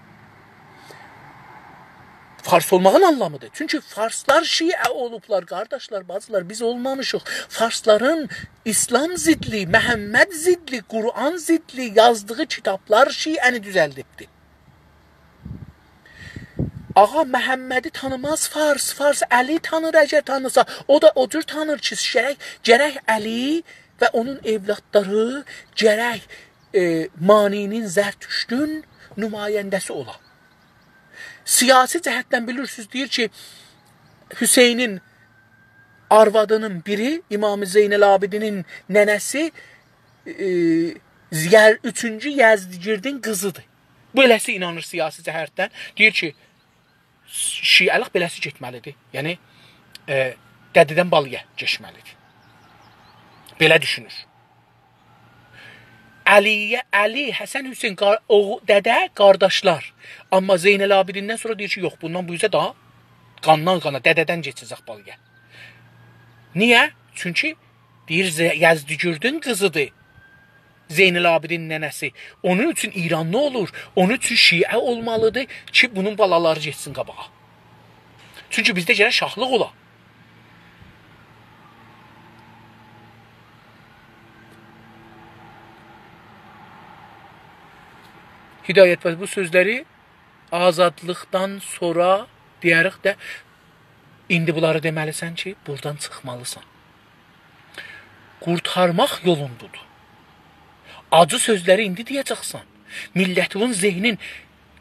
فارس اولماغین آنلامی‌دیر. چونکی فارسلار شیعه اولوبلار، قارداشلار، باجیلار، بیز اولمامیشیق. فارسلارین اسلام ضدلی، محمد ضدلی، قرآن ضدلی یازدیغی کیتابلار شیعه‌نی دوزلدیبدی. آغا محمدی تانیماز فارس، فارس علی تانیر اگر تانیسا، او دا او جور تانیر کی، گرک، گرک علی و اونون اولادلاری گرک، ائ، مانی‌نین، زرتشتون نماینده‌سی اولا. سیاسی جهتدن بیلیرسینیز، دئییر کی، حسینین آروادینین بیری، امام زین‌العابدینین ننه‌سی، ائ، یز-، اوچونجو یزدگردین قیزیدیر. بئله‌سی اینانیر سیاسی جهتدن. دئییر کی، شیعه‌لیک بئله‌سی گئتمه‌لیدیر. یعنی، ائ، دده‌دن بالایا کئچمه‌لیدیر. بئله دوشونور. علی‌یه، علی، حسن، حسین، قار-، اوغو-، دده، قارداشلار. آمما زین‌العابدیندن سونرا دئییر کی، یوخ، بوندان بو اوزه داها قاندان قانا، دده‌دن کئچه‌جک بالایا. نییه؟ چونکی دئییر، ز-، یزدگردین قیزیدیر. زین‌العابدین ننه‌سی. اونون اوچون ایرانلی اولور، اونون اوچون شیعه اولمالیدیر کی، بونون بالالاری گئتسین قاباغا. چونکی بیزده گرک شاهلیق اولا. هدایت بی، بو سؤزلری آزادلیقدان سونرا دئیه‌ریک ده، ایندی بونلاری دئمه‌لیسن کی، بورادان چیخمالیسان. قورتارماق یولوندادیر. آجی سؤزلری ایندی دئیه‌جکسن. میللتین ذهنین،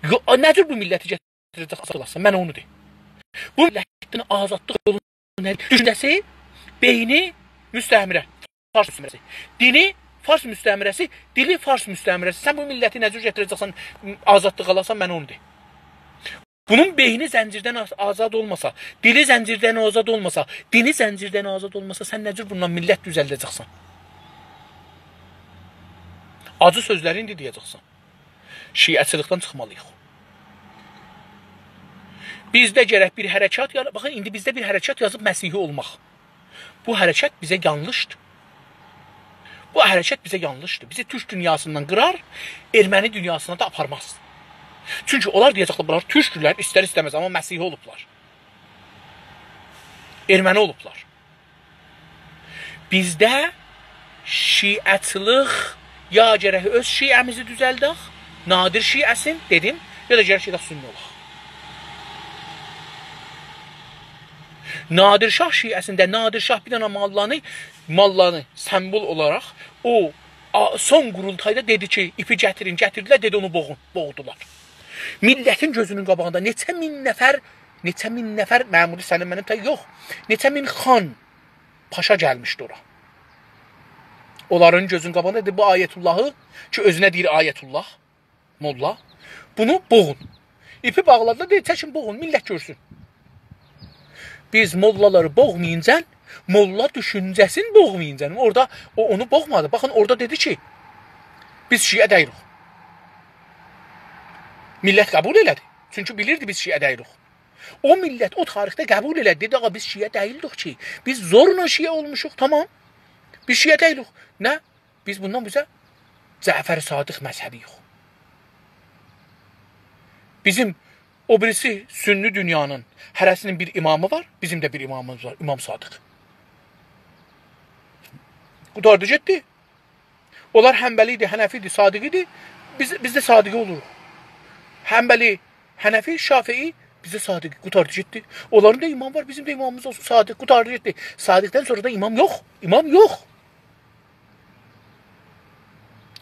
یو-، نه جور بو میللتی گتیره‌جکسن، من اونو دئییم. بو میللتین آزادلیق یولو نه؟ دوشونجه‌سی، بئینی مستعمره. فارس مستعمره‌سی. دینی فارس مستعمره‌سی، دیلی فارس مستعمره‌سی. سن بو میللتی نه جور گتیره‌جکسن، آزادلیق آلاسان، من اونو دئییم. بونون بئینی زنجیردن آز-، آزاد اولماسا، دیلی زنجیردن آزاد اولماسا، دینی زنجیردن آزاد اولماسا، سن نه جور بوندان میللت دوزلده‌جکسن؟ آجی سؤزلری ایندی دئیه‌جکسن. شیعه‌چیلیکدن چیخمالیییق. بیزده گرک بیر حرکات یارا-، باخین، ایندی بیزده بیر حرکات یازیب مسیحی اولماق. بو حرکت بیزه یانلیشدیر. بو حرکت بیزه یانلیشدیر. بیزی تورک دونیاسیندان قیرار، ارمنی دونیاسینا دا آپارماز. چونکی اونلار دئیه‌جکلر، بونلار تورکدورلر، ایستر-ایسته‌مز، آمما مسیحی اولوبلار. ارمنی اولوبلار. بیزده شیعه‌چیلیک، یا گرک اؤز شیعه‌میزی دوزلدک، نادر شیعه‌سین، دئدیم، یا دا گرک گئدک سنی اولاق. نادر شاه شیعه‌سینده نادر شاه بیر دنه ماللانی، ماللانی سمبول اولاراق او آ-، سون قورولتایدا دئدی کی، ایپی گتیرین، گتیردیلر، دئدی، اونو بوغون، بوغدولار. میللتین گؤزونون قاباغیندا نئچه مین نفر، نئچه مین نفر، معمولی سنین منیم تای یوخ، نئچه مین خان، پاشا گلمیشدی اورا. اونلارین گؤزونون قاباغیندا دئدی، بو آیت‌اللهی کی، اؤزونه دئییر آیت‌الله، موللا، بونو بوغون. ایپی باغلادیلار، دئدی، چکین بوغون، میللت گؤرسون. بیز موللالاری بوغمایینجا، موللا دوشونجه‌سینی بوغمایینجا، اورادا او اونو بوغمادی. باخین، اورادا دئدی کی، بیز شیعه دئییلیک. میللت قبول ائله‌دی. چونکی بیلیردی بیز شیعه دئییلیک. او میللت او تاریخده قبول ائله‌دی. دئدی، آغا، بیز شیعه دئییلدیک کی. بیز زورلا شیعه اولموشوق، تامام. بیز شیعه دئییلیک. نه؟ بیز بوندان بیزه جعفر صادق مذهبی‌یوخ. بیزیم او بیریسی سنی دونیانین هره‌سینین بیر امامی وار، بیزیم ده بیر امامیمیز وار، امام صادق. قوتاردی گئتدی. اونلار حنبلی ایدی، حنفی ایدی، صادقی ایدی. بیز، بیز ده صادقی اولوروق. حنبلی، حنفی، شافعی، بیز ده صادقی. قوتاردی گئتدی. اونلارین دا امامی وار، بیزیم ده امامیمیز اولسون صادق. قوتاردی گئتدی. صادقدن سونرا دا امام یوخ. امام یوخ.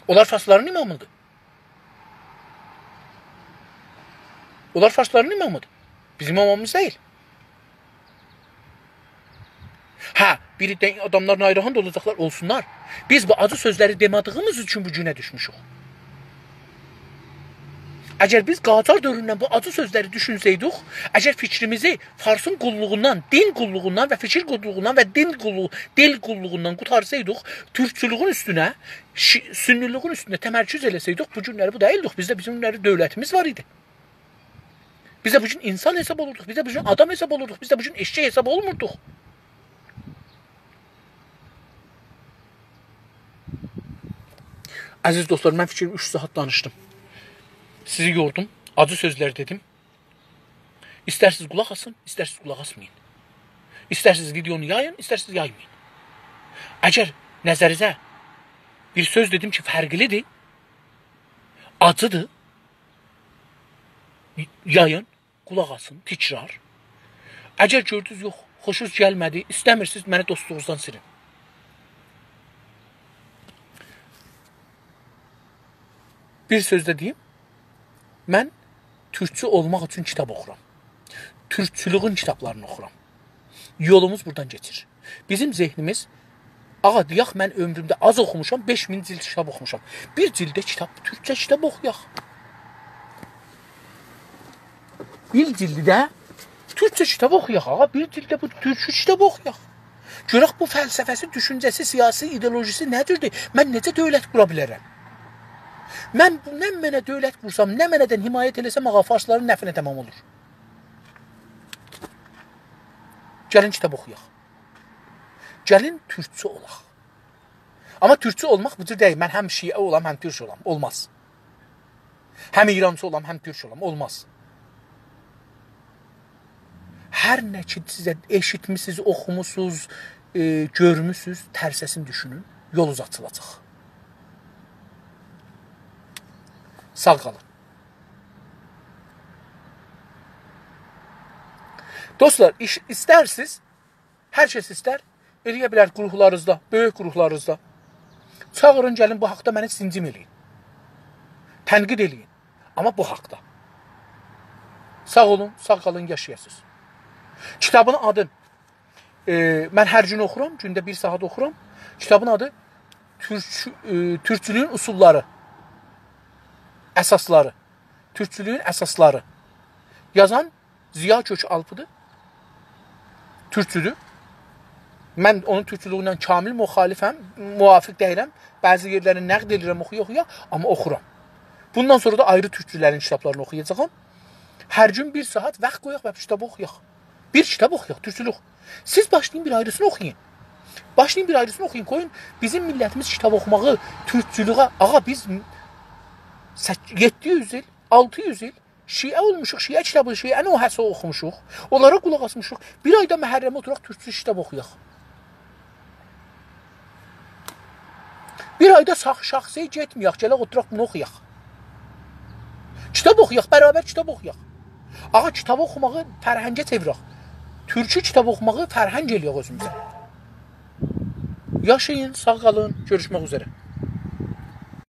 اونلار فارسلارین امامیدیر. اونلار فارسلارین امامیدیر. بیزیم امامیمیز دئییل. هه، بیر عده آداملار ناراحت اولاجاقلار، اولسونلار. بیز بو آجی سؤزلری دئمه‌دیییمیز اوچون بو گونه دوشموشوک. اگر بیز قاجار دؤوروندن بو آجی سؤزلری دوشونسه‌یدیک، اگر فیکریمیزی فارسین قوللوغوندان، دین قوللوغوندان و فیکیر قوللوغوندان و دین قوللوغو-، دیل قوللوغوندان قوتارسایدیق، تورکچولویون اوستونه، شی-، سنی‌لیگین اوستونه تمرکز ائله‌سه‌یدیک، بو گونلری بو دئییلدیک. بیز ده، بیزیم گونلری دؤولتیمیز وار ایدی. بیز ده بو گون انسان حساب اولوردوق، بیز ده بو گون آدام حساب اولوردوق، بیز ده بو گون ائششک حساب اولموردوق. عزیز دوستلار، من فیکریم اوچ ساعت دانیشدیم. سیزی یوردوم، آجی سؤزلر دئدیم. ایسترسینیز قولاق آسین، ایسترسینیز قولاق آسمایین. ایسترسینیز ویدئونو یایین، ایسترسینیز یایمایین. اگر نظرینیزه بیر سؤز دئدیم کی، فرقلیدیر، آجیدیر، یایین، قولاق آسین، تکرار. اگر گؤردونوز، یوخ، خوشونوز گلمه‌دی، ایسته‌میرسینیز، منی دوستلوغونوزدان سیلین. بیر سؤز ده دئییم، من تورکچو اولماق اوچون کیتاب اوخورام. تورکچولویون کیتابلارینی اوخورام. یولوموز بورادان کئچیر. بیزیم ذهنیمیز، آغا، دئیک، من عؤمرومده آز اوخوموشام، بئش مین جیلد کیتاب اوخوموشام. بیر جیلده کیتاب، تورکجه کیتاب اوخویاق. بیر جیلده تورکجه کیتاب اوخویاق، آغا، بیر جیلده بو تورکجه کیتاب اوخویاق. گؤرک بو فلسفه‌سی، دوشونجه‌سی، سیاسی ایدئولوژیسی نه جوردور؟ من نئجه دؤولت قورا بیلرم؟ من بو، نه منه دؤولت قورسام، نه منه‌دن حمایت ائله‌سم، آغا، فارسلارین نفعینه تمام اولور. گلین کیتاب اوخویاق. گلین تورکچو اولاق. آمما تورکچو اولماق بو جور دئییل. من هم شیعه اولام، هم تورک اولام. اولماز. هم ایرانچی اولام، هم تورک اولام. اولماز. هر نه کی سیزه ائشیتمیسینیز، اوخوموسونوز، ائ، گؤرموسونوز، ترسه‌سینی دوشونون. یولونوز آچیلاجاق. ساغ قالین. دوستلار، ایش-، ایسترسینیز، هر کس ایستر، ائلیه بیلر گروپلارینیزدا، بؤیوک گروپلارینیزدا. چاغیرین، گلین بو حاقدا منی سینجیم ائله‌یین. تنقید ائله‌یین. آمما بو حاقدا. ساغ اولون، ساغ قالین، یاشایاسینیز. کیتابین آدی، ائ، من هر گون اوخورام، گونده بیر ساعت اوخورام. کیتابین آدی تورک-، ائ، تورکچولویون اصوللاری، اساسلاری. تورکچولویون اساسلاری. یازان ضیا کؤک‌آلپی‌دیر. تورکچودور. من اونون تورکچولویونه کامل مخالفم، موافق دئییلم. بعضی یئرلرینی نقد ائدیرم، اوخویا-اوخویا، آمما اوخورام. بوندان سونرا دا آیری تورکچولرین کیتابلارینی اوخویاجاغام. هر گون بیر ساعت واخت قویاق و کیتاب اوخویاق. بیر کیتاب اوخویاق، تورکچولوک. سیز باشلایین بیر آیریسینی اوخویون. باشلایین بیر آیریسینی اوخویون، قویون بیزیم میللتیمیز کیتاب اوخوماغی، تورکچولویه، آغا، بیز سک-، یئددی یوز ایل، آلتی یوز ایل شیعه اولموشوق، شیعه کیتابی، شیعه نوحه‌سی اوخوموشوق. اونلارا قولاق آسمیشیق. بیر آی دا محرمه اوتوراق، تورکچو کیتاب اوخویاق. بیر آی دا شاخ-، شاخسئیه گئتمه‌یک، گلک اوتوراق بونو اوخویاق. کیتاب اوخویاق، برابر کیتاب اوخویاق. آغا، کیتاب اوخوماغی فرهنگه چئویرک. تورکو کیتاب اوخوماغی فرهنگ ائله‌یک اؤزوموزه. یاشایین، ساغ قالین، گؤروشمک اوزره.